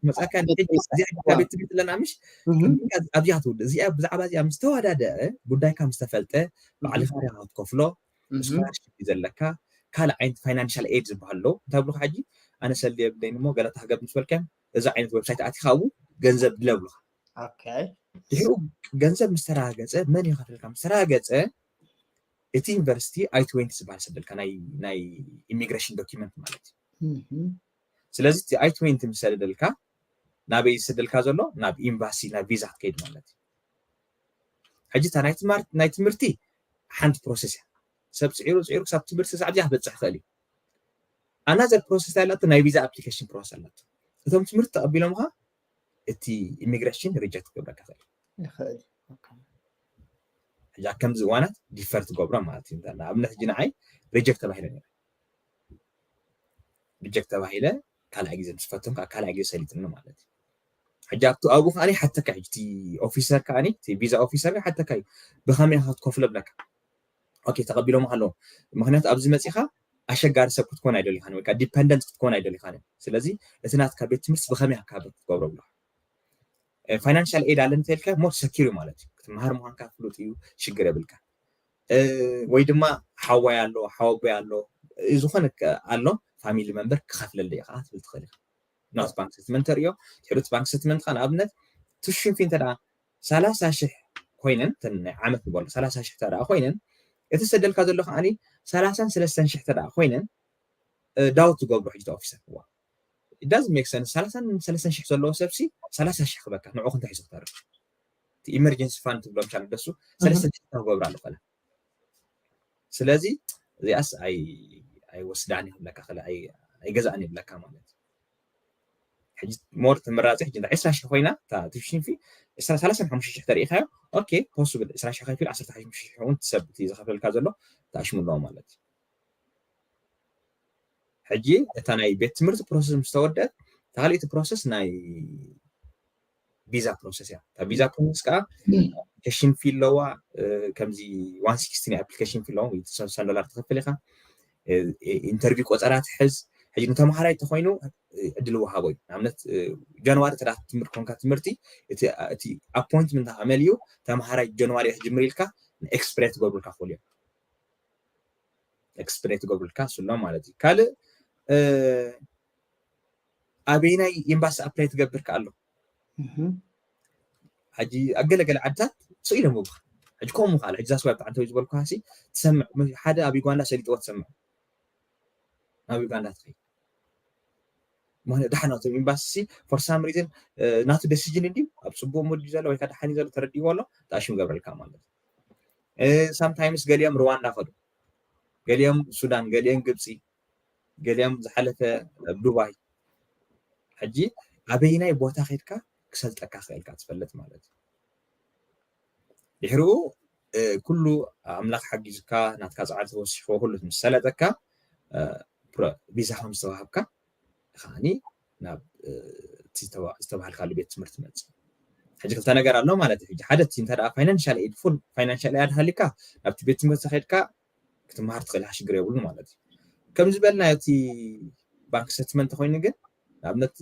መፃካ ቤት ትምህርቲ ኣለና ምሽ ኣብዚኣ ትውል እዚኣ ብዛዕባ እዚኣ ምስ ተወዳደአ ጉዳይካ ምስ ተፈልጠ ባዕልኻ ሪኻ ክትከፍሎ ስኮላርሽፕ እዩ ዘለካ ካልእ ዓይነት ፋይናንሻል ኤድ ዝበሃል ኣሎ እንታይ ብሉካ ሕጂ ኣነ ሰልዲ የብለይን እሞ ገለታ ክገብ ምስ በልካዮም እዚ ዓይነት ዌብሳይት ኣቲኻ ኣብኡ ገንዘብ ድለ ብሉካ ድሕሪኡ ገንዘብ ምስ ተረጋገፀ መን ይኸፍልካ ምስ ተረጋገፀ እቲ ዩኒቨርሲቲ ኣይ ትወንቲ ዝበሃል ሰደልካ ናይ ኢሚግሬሽን ዶኪመንት ማለት እዩ ስለዚ እቲ ኣይ ትወንቲ ምስ ሰደደልካ ናበይ ዝሰደልካ ዘሎ ናብ ኤምባሲ ናብ ቪዛ ክትከይድ ማለት እዩ ሕጂ እታ ናይ ትምህርቲ ሓንቲ ፕሮሰስ እያ ሰብ ፅዒሩ ፅዒሩ ክሳብ ትምህርቲ ክሳብ ዚኣ ክበፅሕ ክእል እዩ ኣናዘር ፕሮሰስ ኣላቶ ናይ ቪዛ ኣፕሊኬሽን ፕሮሰስ ኣላቶ እቶም ትምህርቲ ተቐቢሎምካ እቲ ኢሚግሬሽን ሪጀክት ክገብረካ ይኽእል ሕጂ ከምዚ እዋናት ዲፈር ትገብሮ ማለት እዩ ንኣብነት ሕጂ ንዓይ ሪጀክት ተባሂለ ነረ ሪጀክት ተባሂለ ካልኣይ ግዜ ምስ ፈተንኩ ኣብ ካልኣይ ግዜ ሰሊጥኒ ማለት እዩ ሕጂ ኣብቲ ኣብኡ ከዓ ሓተካ ሕጂ ኦፊሰር ከዓ ቪዛ ኦፊሰር ሓተካ እዩ ብኸመይ ክትከፍሎ ብለካ ኦኬ ተቐቢሎም ኣለዎ ምክንያቱ ኣብዚ መፂኻ ኣሸጋሪ ሰብ ክትኮን ኣይደሊኻን ወይ ዲፐንደንት ክትኮን ኣይደሊኻን ስለዚ እቲ ናትካ ቤት ትምህርቲ ብኸመይ ካብ ክትገብሮ ብሎ ፋይናንሻል ኤድ ኣለን እንተልካ ሞር ሰኪር እዩ ማለት እዩ። ክትመሃር ምዃንካ ፍሉጥ እዩ፣ ሽግር የብልካ። ወይ ድማ ሓዋይ ኣሎ ሓወቦይ ኣሎ ዝኾነ ኣሎ ፋሚሊ መንበር ክኸፍለለይ ከዓ ትብል ትኽእል ኢኻ። ናት ባንክ ስተትመንት ተርእዮ። ትሕዱት ባንክ ስተትመንትካ ንኣብነት ትሽንፊ እንተ ሰላሳ ሽሕ ኮይነን ናይ ዓመት ንበሎ ሰላሳ ሽሕ ተደኣ ኮይነን እቲ ሰደልካ ዘሎ ከዓኒ ሰላሳን ሰለስተን ሽሕ ተደኣ ኮይነን ዳውት ትገብሮ ሕጂ ኦፊሰር ዋ ዳዝ ሜክ ሰንስ ሰላሳን ሰለስተን ሽሕ ዘለዎ ሰብሲ ሰላሳ ሽሕ ክበካ ንዑ ክንታይ ሒዞ ክተርፍ ኢመርጀንሲ ፋንድ ትብሎም ሻል ደሱ ሰለስተ ሽሕ ክገብር ኣሎ ከላ ስለዚ እዚኣስ ኣይወስዳን ይብለካ ኣይገዛእን ይብለካ ማለት ሕጂ ሞር ተመራፂ ሕጂ ዕስራ ሽሕ ኮይና ትሽንፊ ዕስራ ሰላሳን ሓሙሽተ ሽሕ ተሪኢኻዮ ኦኬ ፖስብል ዕስራ ሽሕ ከፊል ዓሰርተ ሓሙሽተ ሽሕ እውን ትሰብ ዝኸፍለልካ ዘሎ ተኣሽሙ ኣለዎ ማለት እዩ ሕጂ እታ ናይ ቤት ትምህርቲ ፕሮሰስ ምስ ተወደአት እታ ካልእቲ ፕሮሰስ ናይ ቪዛ ፕሮሰስ እያ እታ ቪዛ ፕሮሰስ ከዓ ኣፕሊኬሽን ፊ ኣለዋ ከምዚ ዋን ሲክስቲ ናይ ኣፕሊኬሽን ፊ ኣለዋ ሰሳን ዶላር ትኸፍል ኢኻ ኢንተርቪው ቆፀራ ትሕዝ ሕጂ ንተምሃራይ ተኮይኑ ዕድል ወሃቦ እዩ ንኣብነት ጃንዋሪ ተዳ ትምህርቲ ኮንካ ትምህርቲ እቲ ኣፖይንትመንት መሊኡ ተምሃራይ ጃንዋሪ ክጅምር ኢልካ ኤክስፕሬት ትገብሩልካ ክኽእሉ እዮም ኤክስፕሬት ትገብሩልካ ስሎ ማለት እዩ ካልእ ኣበይናይ ኤምባሲ ኣፕላይ ትገብር ከኣሎ ሕጂ ኣገለገለ ዓድታት ስኢሎም ምብኻ ሕጂ ከምኡ ምኻል ሕጂ ዛስዋይ ብጣዕሚ ተወይ ዝበልኩ ሃሲ ትሰምዕ ሓደ ኣብ ዩጋንዳ ሰሊጥዎ ትሰምዕ ናብ ዩጋንዳ ትኸይድ ማለት ድሓን ናቶም ኤምባሲ for some reason ናቱ ደሲጅን እንዲ ኣብ ፅቡቅ ሙድ ዘሎ ወይ ከዓ ድሓን ዘሎ ተረዲዎ ኣሎ ተኣሽም ገብረልካ ማለት ሳምታይምስ ገሊኦም ሩዋንዳ ከዱ ገሊኦም ሱዳን ገሊኦም ግብፂ ገሊኦም ዝሓለፈ ኣብ ዱባይ ሕጂ ኣበይናይ ቦታ ከድካ ክሰልጠካ ክእልካ ትፈልጥ ማለት እዩ ድሕሪኡ ኩሉ ኣምላኽ ሓጊዙካ ናትካ ፃዕሪ ተወሲኽዎ ኩሉ ምስ ሰለጠካ ቪዛ ከም ዝተዋሃብካ ከዓኒ ናብ ዝተባሃልካሉ ቤት ትምህርቲ መፅእ ሕጂ ክልተ ነገር ኣሎ ማለት እዩ ሓደ እቲ እንተ ፋይናንሻል ኤድ ፉል ፋይናንሻል ኤድ ሃሊካ ናብቲ ቤት ትምህርቲ ከድካ ክትመሃር ትኽእል ሽግር የብሉ ማለት እዩ ከም ዝበልና እቲ ባንክ ስተትመንት ኮይኑ ግን ንኣብነት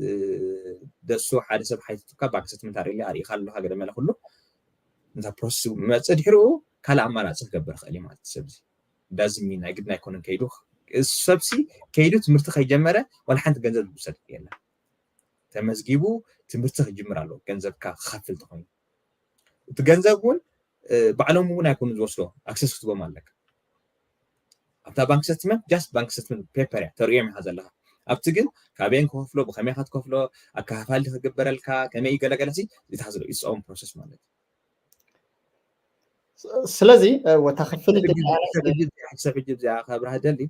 ደሱ ሓደ ሰብ ሓይትትካ ባንክ ስተትመንት ኣርእሊ ኣርእኻ ኣለካ ገለ መለ ኩሉ ነታ ፕሮሰስ መፅእ ድሕሪኡ ካልእ ኣማራፂ ክገብር ይኽእል እዩ ማለት ሰብ ዳዝሚ ናይ ግድና ኣይኮነን ከይዱ ሰብሲ ከይዱ ትምህርቲ ከይጀመረ ዋላ ሓንቲ ገንዘብ ዝውሰድ የለን ተመዝጊቡ ትምህርቲ ክጅምር ኣለዎ ገንዘብካ ክኸፍል ተኾይኑ እቲ ገንዘብ እውን ባዕሎም እውን ኣይኮኑ ዝወስዶ ኣክሰስ ክትቦም ኣለካ ኣብታ ባንክ ስተትመንት ጃስት ባንክ ስተትመንት ፔፐር እያ ተርእዮም ኢኻ ዘለካ ኣብቲ ግን ካበየን ክከፍሎ ብከመይ ኢኻ ትከፍሎ ኣካፋሊ ክግበረልካ ከመይ ይገለገለ ዝትሓዝሎ ኢትስ ኦን ፕሮሰስ ማለት እዩ ስለዚ ወታ ክፍል ሰብ ሕጂ እዚኣ ከብርሃ ደሊ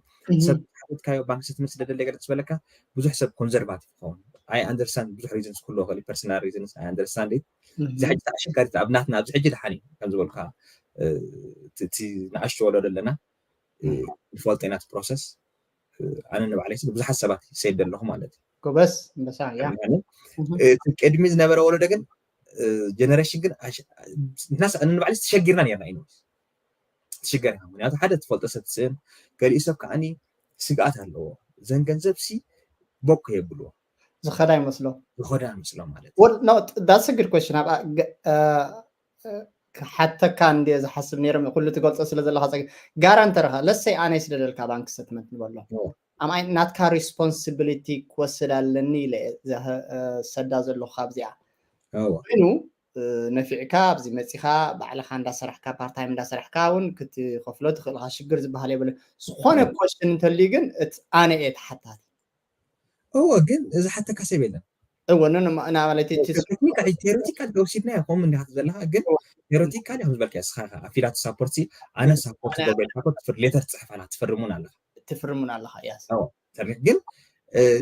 ሰብ ሓተትካዮ ባንክ ስተትመንት ስለ ደለ ገለ ዝበለካ ብዙሕ ሰብ ኮንዘርቫቲቭ ክኸውን ኣይ ኣንደርስታንድ ብዙሕ ሪዝንስ ክህልዎ ክእል ፐርሰናል ሪዝንስ ኣይ ኣንደርስታንድ እዚ ሕጂ ኣሸጋሪት ኣብ ናትና ኣብዚ ሕጂ ድሓን እዩ ከም ዝበልካ እቲ ንኣሽቱ ወለዶ ኣለና ንፈልጦ ኢና ፕሮሰስ ኣነ ንባዕለይ ብዙሓት ሰባት ሰይድ ኣለኹ ማለት እዩ ጎበስ በሳ ያ እቲ ቅድሚ ዝነበረ ወለዶ ግን ጀነሬሽን ግን ንባዕለይ ተሸጊርና ነርና ኢኖ ትሽገር ኢኻ ምክንያቱ ሓደ ትፈልጦ ሰብ ትስእን ገሊኡ ሰብ ከዓኒ ስግኣት ኣለዎ እዘን ገንዘብ ሲ ቦኮ የብልዎ ዝኸዳ ይመስሎ ዝኸዳ ይመስሎ ማለት that's a good question ሓተካ እንደ ዝሓስብ ነይሮም ኩሉ ትገልፆ ስለ ዘለካ ፀገ ጋራንተርኻ ለሰይ ኣነ ስደደልካ ባንክ ስተትመንት ንበሎ ኣምኣይ ናትካ ሪስፖንሲቢሊቲ ክወስድ ኣለኒ ኢለ ሰዳ ዘለኹ ካብዚኣ ኮይኑ ነፊዕካ ኣብዚ መፂኻ ባዕልኻ እንዳሰራሕካ ፓርታይም እንዳሰራሕካ እውን ክትከፍሎ ትኽእልካ ሽግር ዝበሃል የብለ ዝኾነ ኮሽን እንተልዩ ግን ኣነ እየ ተሓታቲ እወ ግን እዚ ሓተካ ሰብ የለን እወ ንማለትቴክኒካል ተወሲድና ይኮም እንዲካ ዘለካ ግን ቴሮቲካል ከም ዝበልካ ስኻ ኣፊላት ሳፖርት ኣነ ሳፖርት ገብረልካ ትፍር ሌተር ትፅሕፍ ኣላ ትፈርሙን ኣለካ ትፍርሙን ኣለካ ያ ተሪክ ግን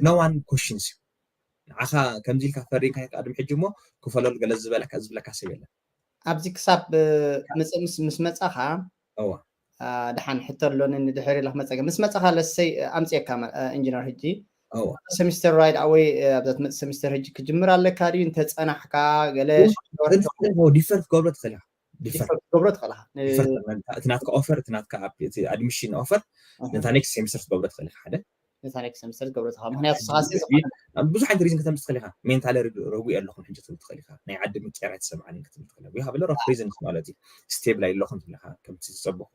no one questions you ንዓኻ ከምዚ ኢልካ ፈሪምካ ቅድሚ ሕጂ እሞ ክፈለሉ ገለ ዝበለካ ዝብለካ ሰብ የለን ኣብዚ ክሳብ ምስ መፃኻ እዋ ድሓን ሕቶ ኣሎኒ ንድሕር ኢለ ክመፀካ ምስ መፀኻ ለሰይ ኣምፅየካ ኢንጂነር ሕጂ እዋ ሰሚስተር ራይድ ኣወይ ኣብዛ ትመፅእ ሰሚስተር ሕጂ ክጅምር ኣለካ ድዩ እንተፀናሕካ ገለ ዲፈር ትገብሮ ትኽእል ኢኻ ዲፈር ትገብሮ ትኽእልካ እቲ ናትካ ኦፈር እቲ ናትካ ኣድሚሽን ኦፈር ነታ ኔክስት ሴሚስተር ትገብሮ ትኽእል ኢኻ ሓደ ነታ ኔክስት ሰሚስተር ዝገብሮ ዘለኻ? ምክንያቱ ንስኻ ሲ ዝኾነ ብዙሕ ዓይነት ሪዝን ከተምፅእ ትኽእል ኢኻ። ሜንታሊ ረጉእ ኣለኹም ሕጂ ትብል ትኽእል ኢኻ። ናይ ዓዲ ምቅያር ኣይተሰምዓንን ክትብል ትኽእል ኢኻ። We have a lot of reasons ማለት እዩ። ስቴብል ኣይለኹም ትብል ኢኻ። ከምቲ ዝፀበኹ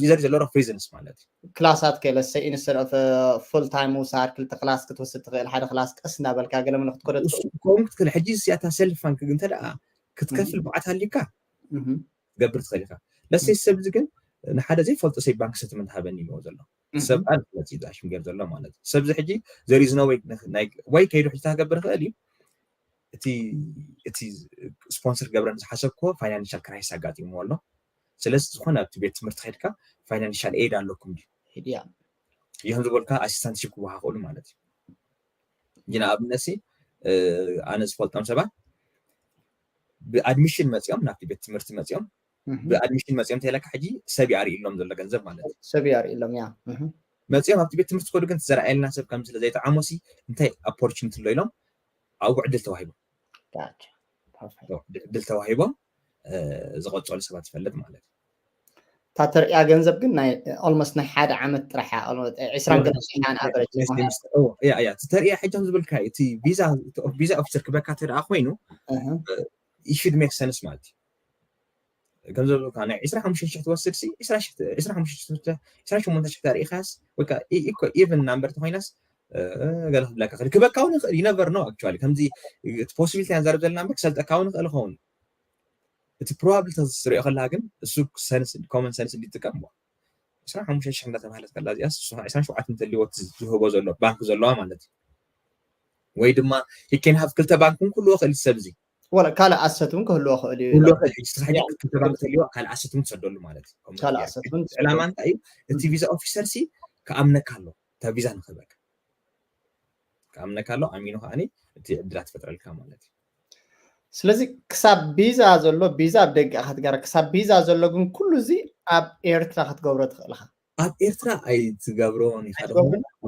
ዘር ዘለ ኦፍ ሪዝንስ ማለት እዩ። ክላሳት ከ ለሰ ኢንስተድ ኦፍ ፉል ታይም ምውሳድ ክልተ ክላስ ክትወስድ ትኽእል፣ ሓደ ክላስ ቀስ እናበልካ ገለ መለ ክትኮደ ትኽእል። ከምኡ ክትክእል ሕጂ እዚኣታ ሰልፍ ፋንክ እንተ ደኣ ክትከፍል ብዓት ሃሊካ ትገብር ትኽእል ኢኻ። ለሰ ሰብ እዚ ግን ንሓደ ዘይፈልጦ ሰብ ባንክ ስተትመንት ሃበኒ ይብሎ ዘሎ ሰብ ኣን መፅእ ሽም ገይሩ ዘሎ ማለት እዩ። ሰብዚ ሕጂ there is no way ወይ ከይዱ ሕጂ ታገብር ይኽእል እዩ። እቲ እቲ ስፖንሰር ገብረን ዝሓሰብኮ ፋይናንሻል ክራይስ ኣጋጢምዎ ኣሎ። ስለዚ ዝኾነ ኣብቲ ቤት ትምህርቲ ከድካ ፋይናንሻል ኤድ ኣለኩም ድዩ ሂድያ ይህም ዝበልካ ኣሲስታንትሽፕ ክወሃ ክእሉ ማለት እዩ። ግን ኣብነት ኣነ ዝፈልጦም ሰባት ብኣድሚሽን መፂኦም ናብቲ ቤት ትምህርቲ መፂኦም ብኣድሚሽን መፂኦም ተለካ ሕጂ ሰብ ይኣርእሎም ዘሎ ገንዘብ ማለት እዩ። ሰብ ይኣርእሎም ያ መፂኦም ኣብቲ ቤት ትምህርቲ ከዱ ግን ትዘረኣየልና ሰብ ከም ስለ ዘይተዓሞሲ እንታይ ኦፖርቹኒቲ ኣሎ ኢሎም ኣብኡ ዕድል ተዋሂቦም ዕድል ተዋሂቦም ዝቐፀሉ ሰባት ትፈልጥ ማለት እዩ። እታ ተርእያ ገንዘብ ግን ናይ ኦልሞስት ናይ ሓደ ዓመት ጥራሕ ዕስራን ገለሽሕን ኣቨረጅ ተርእያ ሕጃም ዝብልካ እቲ ቪዛ ኦፊሰር ክበካ ተደኣ ኮይኑ ይሽድ ሜክ ሰንስ ማለት እዩ። ገንዘብ ናይ ዕስራ ሓሙሽተ ሽሕ ትወስድ ሲ ዕስራ ሸሞንተ ሽሕ ተርእኻስ ወይ ኢቨን ናምበር ተኮይናስ ገለ ክብለካ ክእል ክበካ እውን ይኽእል ይነበር ነው actually ከምዚ እቲ ፖሲቢሊቲ ንዛረብ ዘለና ምበር ክሰልጠካ እውን ይኽእል ይኸውን። እቲ ፕሮባብሊ ተዝትሪኦ ከለካ ግን እሱ ሰንስ ኮመን ሰንስ እንዲጥቀም ዕስራ ሓሙሽተ ሽሕ እንዳተባሃለት ከላ እዚኣስ ዕስራ ሸውዓተ እንተልዎ ዝህቦ ዘሎ ባንክ ዘለዋ ማለት እዩ። ወይ ድማ ሂኬን ሃፍ ክልተ ባንክ እውን ክህልዎ ክእል ሰብ እዚ ወላ ካልእ ኣሰት እውን ክህልዎ ክእል እዩ ክህልዎ ክእል ሕጂ ተሳሒቱ ክልተ ባንክ ተልዎ ካልእ ኣሰት እውን ትሰደሉ ማለት እዩ። ካልእ ኣሰት እውን ዕላማ እንታይ እዩ? እቲ ቪዛ ኦፊሰር ሲ ክኣምነካ ኣሎ እታ ቪዛ ንክህበካ ክኣምነካ ኣሎ ኣሚኑ ከዓ እቲ ዕድላት ፈጥረልካ ማለት እዩ። ስለዚ ክሳብ ቢዛ ዘሎ ቢዛ ኣብ ደገ ክትገረ ክሳብ ቢዛ ዘሎ ግን ኩሉ እዚ ኣብ ኤርትራ ክትገብሮ ትኽእልካ። ኣብ ኤርትራ ኣይትገብሮን ኢኻ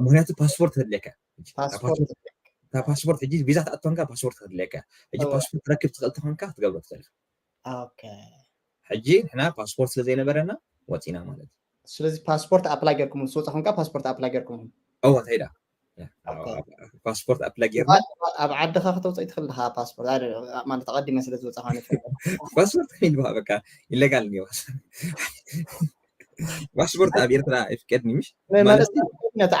ምክንያቱ ፓስፖርት ተድልየካ። እታ ፓስፖርት ሕጂ ቪዛ ተኣቶንካ ፓስፖርት ተድልየካ። ሕጂ ፓስፖርት ረክብ ትኽእል ተኾንካ ክትገብሮ ትኽእል ኢኻ። ሕጂ ንሕና ፓስፖርት ስለ ዘይነበረና ወፂና ማለት እዩ። ስለዚ ፓስፖርት ኣፕላይ ጌርኩም ምስ ወፃኹም ከ ፓስፖርት ኣፕላይ ጌርኩም እዋ እንታይ ዳ ፓስፖርት ኣፕላይ ጌርና ኣብ ዓድኻ ከተውፅእ ትኽእል ዲኻ ፓስፖርት ማለት ኣቐዲመ ስለ ዝወፃ ማለት ፓስፖርት ከይድ በቃ ኢለጋል ፓስፖርት ኣብ ኤርትራ ኣይፍቀድን ምሽ ነቲ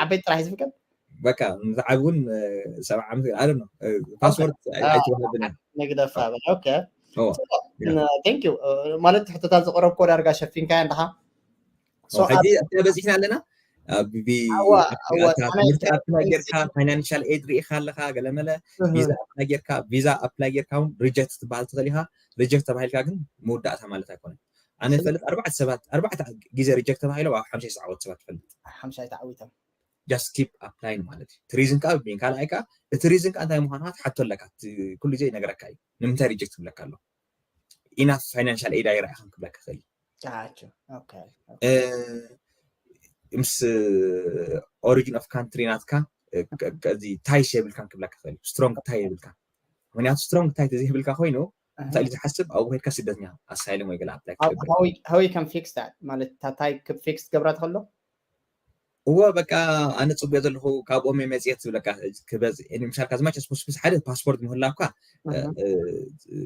ዓበይቲ ጥራሕ ዝፍቀድ በቃ ንዝዓቢ እውን ሰብዓ ዓመት ኣለ ነው ፓስፖርት ኣይተዋህብና ንግደፋ በል ኦኬ ቴንክ ዩ ማለት ሕቶታት ዝቀረብኮ ዳርጋ ሸፊንካ እንድኻ ሕጂ ኣብታ በፂሕና ኣለና ትምህርቲ ኣፕላይ ጌርካ ፋይናንሻል ኤድ ርኢካ ኣለካ ገለመለ ቪዛ ኣፕላይ ጌርካ ቪዛ ኣፕላይ ጌርካ እውን ሪጀክት ትበሃል ትኽእል ኢካ ሪጀክት ተባሂልካ ግን መወዳእታ ማለት ኣይኮነን ኣነ ፈልጥ ኣርባዕተ ሰባት ኣርባዕተ ግዜ ሪጀክት ተባሂሎም ኣብ ሓምሻይ ዝዓወት ሰባት ፈልጥ ሓምሻይ ተዓዊቶም just keep applying ማለት እዩ እቲ ሪዝን ከዓ ብቢን ካልኣይ ከዓ እቲ ሪዝን ከዓ እንታይ ምኳኑ ክትሓቶ ኣለካ ኩሉ ግዜ ይነግረካ እዩ ንምንታይ ሪጀክት ትብለካ ኣሎ ኢናፍ ፋይናንሻል ኤድ ኣይረኣኻን ክብለካ ክእል ቻቸው ኦኬ ምስ ኦሪጂን ኦፍ ካንትሪ ናትካ እዚ ታይስ የብልካን ክብለካ ክእል ስትሮንግ ታይ የብልካ ምክንያቱ ስትሮንግ ታይ ተዘይብልካ ኮይኑ እንታይ ዝሓስብ ኣብኡ ከድካ ስደተኛ ኣሳይለም ወይ ገለ ኣፕላይ ክትገብር how you can fix that ማለት ታታይ ፊክስ ገብራ ትኽእሎ እዎ በቃ ኣነ ፅቡቅ ዘለኹ ካብኦም መፅየት ዝብለካ ክበፅ ምሻልካ ዝማች ስፖስስ ሓደ ፓስፖርት ምህላካ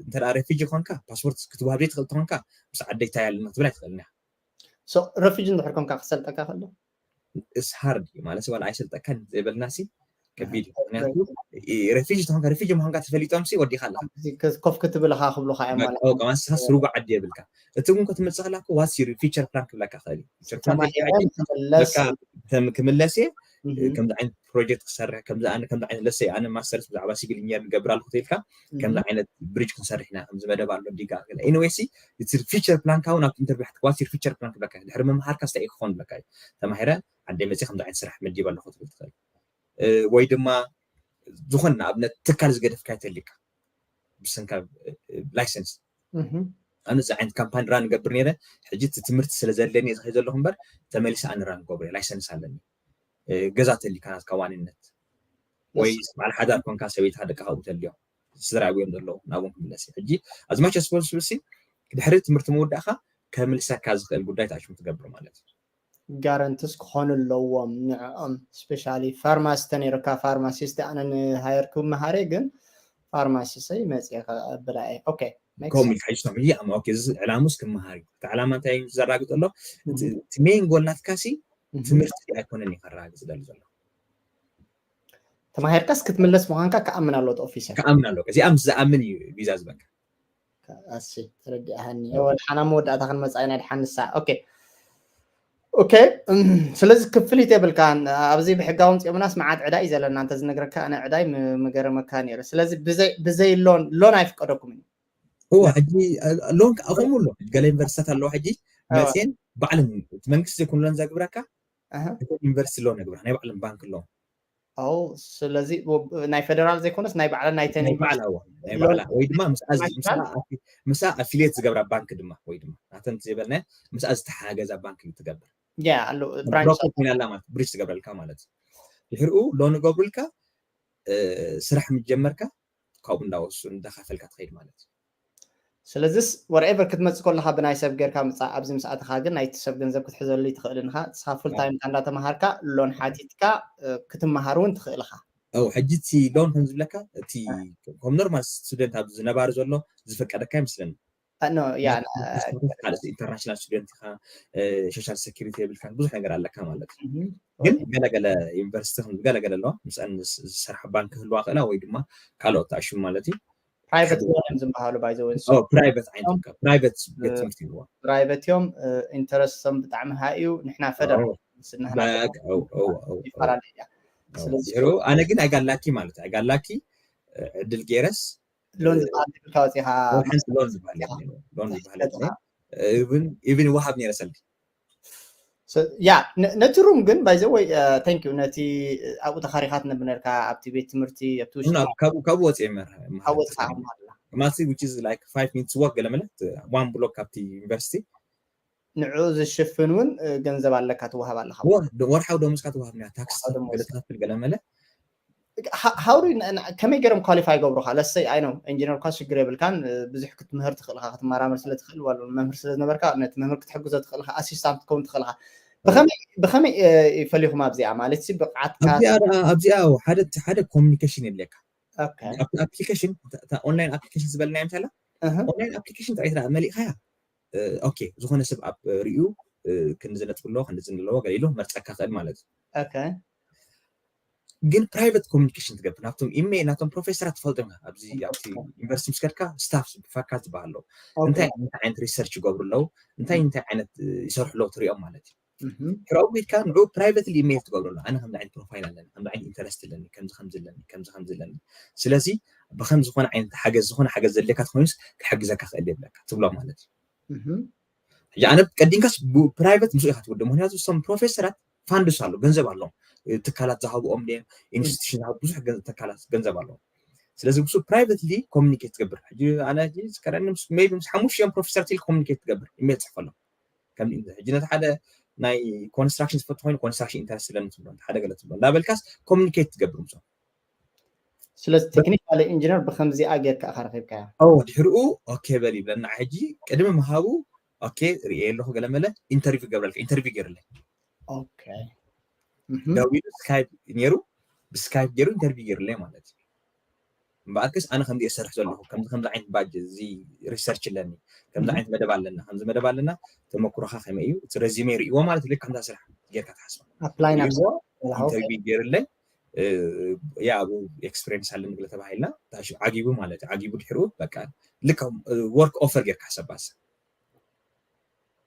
እንተ ሬፊጂ ኮንካ ፓስፖርት ክትዋሃብ ዘይትኽእል ተኾንካ ምስ ዓደይታ ያለና ክትብል ኣይትኽእልና ረፊጂ እንድሕር ኮንካ ክሰልጠካ ከሎ እስ ሃርድ ማለት ዋላ ኣይሰልጠካን ዘይበልና ሲ ከቢድ ምክንያቱ ሬፊጂ ተኾንካ ሬፊጂ ምዃንካ ተፈሊጦም ሲ ወዲኻ ኣለካ ኮፍ ክትብል ኻ ክብሉካ እዮም ማለት ከማንሳስ ሩጉ ዓዲ የብልካ እቲ እውን ክትመፅእ ከላኩ ዋስ ፊቸር ፕላን ክብለካ ክእል እዩ ክምለስ እየ ከምዚ ዓይነት ፕሮጀክት ክሰርሕ ከምዚ ዓይነት ለሰይ ኣነ ማስተርስ ብዛዕባ ሲቪል ኢንጂነር ንገብር ኣለኩ ተልካ ከምዚ ዓይነት ብሪጅ ክንሰርሕ ኢና ከምዚ መደብ ኣሎ ዲጋ ኢንወይሲ እቲ ፊቸር ፕላንካ እውን ኣብቲ ኢንተርቪው ሓትካ ዋስ ፊቸር ፕላን ክብለካ ድሕሪ ምምሃርካ ስታይ ክኾን ብለካ እዩ ተማሂረ ዓደይ መፅእ ከምዚ ዓይነት ስራሕ መዲብ ኣለኩ ትብል ትኽእል ወይ ድማ ዝኾነ ንኣብነት ትካል ዝገደፍካ ይተልካ ብሰንካ ላይሰንስ ኣነ እዚ ዓይነት ካምፓኒ ራ ንገብር ነረ ሕጂ እቲ ትምህርቲ ስለ ዘለኒ ዝኸይ ዘለኹ እምበር ተመሊሰ ኣነ ራ ንገብር ላይሰንስ ኣለኒ ገዛ ተሊካ ናትካ ዋንነት ወይ በዓል ሓዳር ኮንካ ሰበይትካ ደቅኻ ኣብኡ ተልዮም ስድራ ኣብዮም ዘለዉ ናብኦም ክምለስ እዩ ሕጂ ኣዝማች ስፖንስብሲ ድሕሪ ትምህርቲ ምውዳእካ ከምልሰካ ዝኽእል ጉዳይ ተኣሽሙ ትገብር ማለት እዩ ጋረንትስ ክኾኑ ኣለዎም ንዕኦም። ስፔሻሊ ፋርማሲ ተነይሩካ፣ ፋርማሲስት፣ ኣነ ንሃየር ክመሃረ ግን ፋርማሲሰይ መፅየ ከብላ እየ። ኦኬ፣ ከምኡ ኢልካ ሕጂ ሰሚዕ እያ። ኦኬ፣ እዚ ዕላሙስ ክመሃር እዩ። እቲ ዕላማ እንታይ እዩ ዘራግጥ ኣሎ? እቲ ሜን ጎል ናትካሲ ትምህርቲ ኣይኮነን እዩ ከረጋግፅ ደሊ ዘሎ። ተማሂርካስ ክትምለስ ምዃንካ ክኣምን ኣለዎ ኦፊሰር። ክኣምን ኣለዎ። እዚኣ ምስ ዝኣምን እዩ ቪዛ ዝበካ። ኣሲ ተረዲኣሃኒ። ወደ ሓና መወዳእታ ክንመፃ ኢና። ድሓን ንሳ። ኦኬ፣ ኦኬ። ስለዚ ክፍሊት የብልካን። ኣብዚ ብሕጋዊ ምፅኦምናስ መዓት ዕዳ እዩ ዘለና። እንተ ዝነግረካ ኣነ ዕዳይ ምገረመካ ነይረ። ስለዚ ብዘይ ሎን፣ ሎን ኣይፍቀደኩም እዩ። እዋ ሕጂ ሎን ከምኡ ኣሎ። ገለ ዩኒቨርሲታት ኣለዋ ሕጂ መፅየን ባዕለን፣ እቲ መንግስቲ ዘይኮኑ ሎን ዘግብረካ፣ ዩኒቨርሲቲ ሎን ነግብራ፣ ናይ ባዕለን ባንክ ሎን። ስለዚ ናይ ፌደራል ዘይኮነስ ናይ ባዕላ ናይ ተኒ ባዕላ ወይ ድማ ምስኣ ኣፊልየት ዝገብራ ባንክ ድማ ወይ ድማ ናተን ዘይበልና ምስኣ ዝተሓገዛ ባንክ ትገብር። ያ ኣሎ ብራንች ኮይና ኣላ ማለት ብሪጅ ትገብረልካ ማለት እዩ። ድሕሪኡ ሎን ገብሩልካ ስራሕ ምጀመርካ ካብኡ እንዳወሱ እንዳካፈልካ ትኸይድ ማለት እዩ። ስለዚስ ወርኤቨር ክትመፅእ ከለካ ብናይ ሰብ ጌርካ ምፃእ፣ ኣብዚ ምስ ኣተካ ግን ናይቲ ሰብ ገንዘብ ክትሕዘሉ ይትኽእል ኢኻ። ንስኻ ፉል ታይምካ እንዳተምሃርካ ሎን ሓቲትካ ክትምሃር እውን ትኽእል ኢኻ። ሕጂ እቲ ሎን ከም ዝብለካ እቲ ከም ኖርማል ስቱደንት ኣብዚ ነባሪ ዘሎ ዝፈቀደካ ይመስለኒ። ካልእ ኢንተርናሽናል ስቱደንት ኢኻ፣ ሶሻል ሴኩሪቲ የብልካን፣ ብዙሕ ነገር ኣለካ ማለት እዩ። ግን ገለገለ ዩኒቨርሲቲ ገለገለ ኣለዋ ምስአን ዝሰርሓ ባንክ ክህልዋ ክእላ ወይ ድማ ካልኦት ኣሽሙ ማለት እዩ። ፕራይቨት ሎን ዝበሃሉ ባይዘወ ፕራይቨት ዓይነት ፕራይቨት ቤት ትምህርቲ ይዋ ፕራይቨት እዮም። ኢንተረስቶም ብጣዕሚ ሃይ እዩ። ንሕና ፈደራል ኣነ ግን ኣይጋላኪ ማለት ኣይጋላኪ ዕድል ገይረስ ሎን ዝበሃል ዝብልካ ወፂኻ ሎን ዝበሃል ሎን ዝበሃል ኢቭን ወሃብ ነይረ ሰልዲ ያ ነቲ ሩም ግን ባይዘ ወይ ታንክ ዩ ነቲ ኣብኡ ተኻሪኻት ነብነርካ ኣብቲ ቤት ትምህርቲ ኣብቲ ውሽጢ ካብኡ ወፂ መር ካብ ወፅኻ ማሲ which is like five minutes walk ገለመለ one block ካብቲ ዩኒቨርሲቲ ንዑ ዝሽፍን እውን ገንዘብ ኣለካ ትወሃብ ኣለካ ወርሓዊ ደሞዝካ ትወሃብ ያ ታክስ ገለ ትኸፍል ገለመለ how do you ከመይ ገይሮም ኳሊፋይ ይገብሩካ? ለሰይ ኣይ ነው ኢንጂነር እኳ ሽግር የብልካን ብዙሕ ክትምህር ትኽእልካ ክትመራመር ስለ ትኽእል ዋሉ መምህር ስለ ዝነበርካ ነቲ መምህር ክትሕግዞ ትኽእልካ ኣሲስታንት ትከውን ትኽእልካ ብኸመይ ይፈልዩኹም ኣብዚኣ ማለት ሲ ብቕዓትካ ኣብዚኣ ሓደ ሓደ ኮሚኒኬሽን የድልየካ ኣፕሊኬሽን ኦንላይን ኣፕሊኬሽን ዝበልና ምሳላ ኦንላይን ኣፕሊኬሽን ጥራይ መሊእካያ ኦኬ ዝኾነ ሰብ ኣብ ሪኡ ክንዚ ነጥቢ ኣለዎ ክንዚ ኣለዎ ገለ ኢሉ መርፀካ ክእል ማለት እዩ ግን ፕራይቨት ኮሚኒኬሽን ትገብር ናብቶም ኢሜይል ናብቶም ፕሮፌሰራት ትፈልጦም ኣብዚ ኣብቲ ዩኒቨርሲቲ ምስ ከድካ ስታፍ ብፋካልቲ ዝበሃሎ እንታይ እንታይ ዓይነት ሪሰርች ይገብሩ ኣለዉ እንታይ እንታይ ዓይነት ይሰርሑ ኣለዉ ትሪኦም ማለት እዩ ሕራዊ ኢልካ ንዑ ፕራይቨትሊ ኢሜይል ትገብረሉ ኣነ ከምዚ ዓይነት ፕሮፋይል ኣለኒ ከምዚ ዓይነት ኢንተረስት ኣለኒ ከምዚ ከምዚ ኣለኒ ከምዚ ከምዚ ኣለኒ ስለዚ ብከም ዝኾነ ዓይነት ሓገዝ ዝኾነ ሓገዝ ዘድልየካ ትኮይኑስ ክሕግዘካ ክእል የብለካ ትብሎ ማለት እዩ ሕጂ ኣነ ቀዲምካስ ፕራይቨት ምስኡ ኢካ ትውድእ ምክንያቱ እሶም ፕሮፌሰራት ፋንድስ ኣሎ ገንዘብ ኣለዎም ትካላት ዝሃብኦም ድም ኢንስቲቱሽን ዝሃቡ ብዙሕ ትካላት ገንዘብ ኣለዎም ስለዚ ምስ ፕራይቨትሊ ኮሚኒኬት ትገብር ሕጂ ኣነ ዝከረኒ ምስ ሓሙሽተ እዮም ፕሮፌሰር ቲል ኮሚኒኬት ትገብር ኢሜል ፅሕፈሎም ከም ሕጂ ነቲ ሓደ ናይ ኮንስትራክሽን ዝፈቱ ኮይኑ ኮንስትራክሽን ኢንተረስት ኣለኒ ትብሎ ሓደ ገለ ትብሎ እንዳበልካስ ኮሚኒኬት ትገብር ምሶም ስለዚ ቴክኒካል ኢንጂነር ብከምዚኣ ጌርካ ኢካ ረኪብካዮ ድሕሪኡ ኦኬ በል ይብለና ሕጂ ቅድሚ ምሃቡ ኦኬ ርኤ ኣለኹ ገለ መለ ኢንተርቪው ገብረልካ ኢንተርቪው ገይርለይ ኦኬ ደዊሉ ስካይፕ ነይሩ ብስካይፕ ገይሩ ኢንተርቪው ገይርለይ ማለት እዩ እምበኣርከስ ኣነ ከምዚ እሰርሕ ዘለኹ ከምዚ ከምዚ ዓይነት ባጀት እዚ ሪሰርች ኣለኒ ከምዚ ዓይነት መደብ ኣለና ከምዚ መደብ ኣለና ተመክሮካ ከመይ እዩ እቲ ረዚሜ ርእይዎ ማለት ልክ ከምዛ ስራሕ ጌርካ ትሓስባ ኣፕላይ ናብ ኢንተርቪው ገይርለይ ያ ኣብኡ ኤክስፔሪንስ ኣለኒ ገለ ተባሂልና ዓጊቡ ማለት እዩ ዓጊቡ ድሕሩ በቃ ልክ ወርክ ኦፈር ጌርካ ሓሰባስ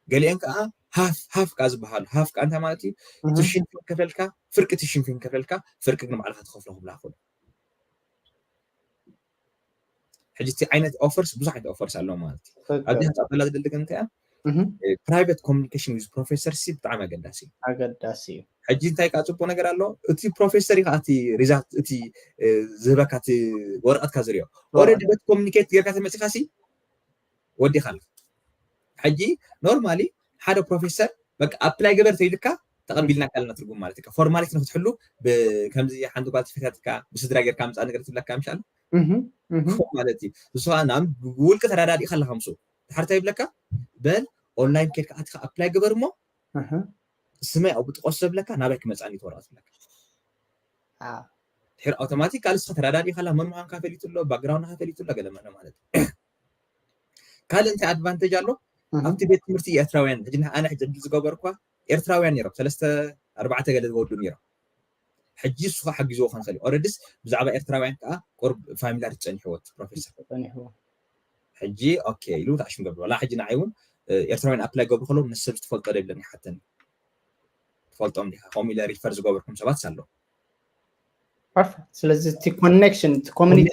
ገሊአን ከዓ ሃፍ ሃፍ ከዓ ዝበሃሉ ሃፍ ከዓ እንታይ ማለት እዩ ቱሽን ከፈልካ ፍርቂ ቱሽን ከፈልካ ፍርቂ ግን ባዕልካ ትኸፍሎ ክብላ ክእሉ ሕጂ እቲ ዓይነት ኦፈርስ ብዙሕ ዓይነት ኦፈርስ ኣለዎ ማለት እዩ ኣብዚ ህፃ በላ ዝደሊ ግን እንታይ ፕራይቨት ኮሚኒኬሽን ዊዝ ፕሮፌሰር ሲ ብጣዕሚ ኣገዳሲ እዩ ኣገዳሲ እዩ ሕጂ እንታይ ከዓ ፅቡቅ ነገር ኣሎ እቲ ፕሮፌሰር እዩ ከዓ እቲ ሪዛልት እቲ ዝህበካ እቲ ወረቀትካ ዝሪኦ ኦረዲ በቲ ኮሚኒኬት ጌርካ ተመፂካ ሲ ወዲካ ኣሎ ሕጂ ኖርማሊ ሓደ ፕሮፌሰር በቃ ኣፕላይ ገበር ተይልካ ተቐቢልና ካልና ትርጉም ማለት እዩ ፎርማሊቲ ንክትሕሉ ከምዚ ሓንቲ ጓል ተፈታትካ ብስድራ ጌርካ ምፃ ነገር ትብለካ ምሻል ማለት እዩ ንስኻ ናብ ብውልቂ ተዳዳዲእካ ኣለካ ምስ ድሓርታ ይብለካ በል ኦንላይን ኬድካ ኣትካ ኣፕላይ ግበር እሞ ስመይ ኣብኡ ጥቐሱ ዘብለካ ናባይ ክመፅኣኒ እቲ ወረቐት ዝብለካ። ድሕር ኣውቶማቲክ ካልእ ንስኻ ተዳዳዲኻ ኣላ፣ መን ምዃንካ ፈሊጡ ኣሎ፣ ባክግራውንድካ ፈሊጡ ኣሎ፣ ገለ መለ ማለት እዩ። ካልእ እንታይ ኣድቫንቴጅ ኣሎ? ኣብቲ ቤት ትምህርቲ ኤርትራውያን፣ ሕጂ ኣነ ሕጂ ዕድል ዝገበርኳ ኤርትራውያን ነይሮም፣ ሰለስተ ኣርባዕተ ገለ ዝወዱ ነይሮም። ሕጂ እሱ ከዓ ሓጊዝዎ ክኾን ይኽእል እዩ። ኦረዲስ ብዛዕባ ኤርትራውያን ከዓ ቁርብ ፋሚላር ጸኒሕዎ እቲ ፕሮፌሰር። ጸኒሕዎ። ሕጂ ኦኬ ኢሉ ተኣሽሙ ገብሩ። ዋላ ሕጂ ንዓይ እውን ኤርትራውያን ኣፕላይ ገብሩ ከለዉ ምስ ሰብ ዝትፈልጦ ዶ ይብለኒ ይሓተኒ። ትፈልጦም ዲኻ? ከምኡ ኢለ ሪፈር ዝገበርኩም ሰባት ኣሎ። ስለዚ እቲ ኮኔክሽን እቲ ኮሚኒቲ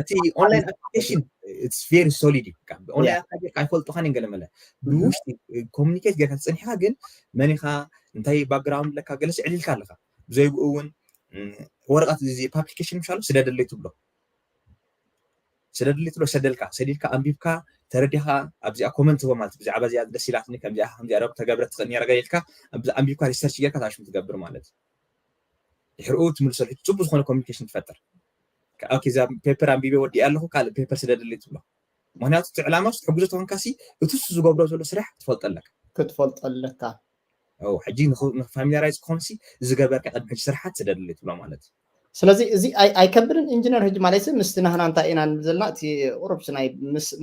እቲ ኦንላይን ኣፕሊኬሽን it's very solid እዩ። ኦንላይን ኣፕሊኬሽን ኣይፈልጡኻን ገለ መለ ብውሽጢ ኮሚኒኬት ጌርካ ተጸኒሕካ ግን መን ኢኻ እንታይ ባክግራውንድ ኣለካ ገለስ ዕሊልካ ኣለካ። ብዘይብኡ እውን ወረቐት እዚ ፓብሊኬሽን ምሻሉ ስደደለይ ትብሎ ስደደለይ ትብሎ ሰደልካ ሰዲድካ ኣንቢብካ ተረዲኻ ኣብዚኣ ኮመንት ህቦ ማለት ብዛዕባ እዚኣ ደስ ኢላትኒ ከምዚኣ ከምዚኣ ዶ ተገብረ ትኽእል ነራ ገሊልካ ኣንቢብካ ሪሰርች ጌርካ ታሽሙ ትገብር ማለት እዩ። ድሕሪኡ ትምልሰሉ ሕጂ ፅቡቅ ዝኾነ ኮሚኒኬሽን ትፈጥር። ኦኬ እዛ ፔፐር ኣንቢበ ወዲኣ ኣለኹ ካልእ ፔፐር ስደድልይ ትብሎ። ምክንያቱ እቲ ዕላማ ውስጥ ሕጉዞ ተኾንካሲ እቲ እሱ ዝገብሮ ዘሎ ስራሕ ትፈልጦ ኣለካ። ክትፈልጦ ኣለካ። ሕጂ ንፋሚሊራይዝ ክኾንሲ ዝገበርካ ቅድሚ ሕጂ ስራሓት ስደድልይ ትብሎ ማለት እዩ። ስለዚ እዚ ኣይከብድን ኢንጂነር ሕጂ ማለት ምስቲ ናህና እንታይ ኢና ንብል ዘለና እቲ ቁሩብ ናይ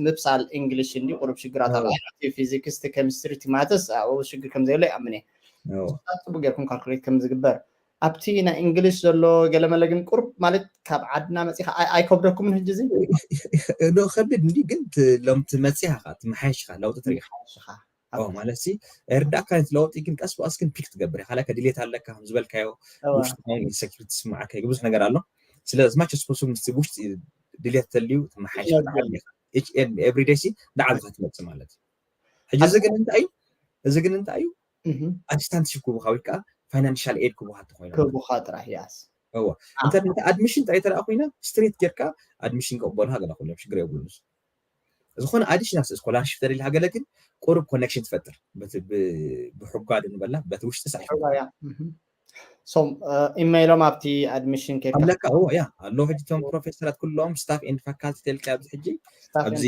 ምብሳል እንግሊሽ እንዲ ቁሩብ ሽግራት ኣሎ። ፊዚክስ፣ ኬሚስትሪ፣ ቲ ማትስ ኣብኡ ሽግር ከም ዘየሎ ይኣምን እየ። ጽቡቅ ጌርኩም ካልኩሌት ከም ዝግበር ኣብቲ ናይ እንግሊሽ ዘሎ ገለመለ ግን ቁሩብ ማለት ካብ ዓድና መጺኻ ኣይከብደኩምን ሕጂ እዚ ኖ ከብድ እንዲ ግን ሎም ትመጽእ ኢኻ ትመሓየሽ ኢኻ ለውጢ ትርኢ ኢኻ ማለት ሲ ርዳእካ ለውጢ ግን ቀስ ብቀስ ግን ፒክ ትገብር ኢኻ ዲሌት ኣለካ ከም ዝበልካዮ ውሽጥካ ኢንሰኪሪቲ ትስምዓካ ብዙሕ ነገር ኣሎ። ስለ as much as possible ምስቲ ውሽጢ ድሌት ተልዩ ትመሓየሽ ኢኻ ኤቭሪዴይ ሲ ዳዕልካ ትመጽእ ማለት እዩ። ሕጂ እዚ ግን እንታይ እዩ እዚ ግን እንታይ እዩ ኣሲስታንት ሽፕ ክቡካ ወይ ከዓ ፋይናንሻል ኤድ ክቡካ እንተኮይኑ ክቡካ ጥራሕ ያስ እዋ እንተ ኣድሚሽን ጥራይ ተደኣ ኮይና ስትሬት ጌርካ ኣድሚሽን ክቕበሉካ ገለ ኩሎም ሽግር የብሉን። ዝኾነ ኣዲሽናል ስኮላርሽፕ ተደሊካ ገለ ግን ቁሩብ ኮኔክሽን ትፈጥር ብሕጓ ዶ ንበላ በቲ ውሽጢ ሳይ ሶም ኢሜይሎም ኣብቲ ኣድሚሽን ኬድካ ኣለካ እዎ ያ ኣሎ ሕጂ እቶም ፕሮፌሰራት ኩሎም ስታፍ ኤንድ ፋካልቲ ተልካ ኣብዚ ሕጂ ኣብዚ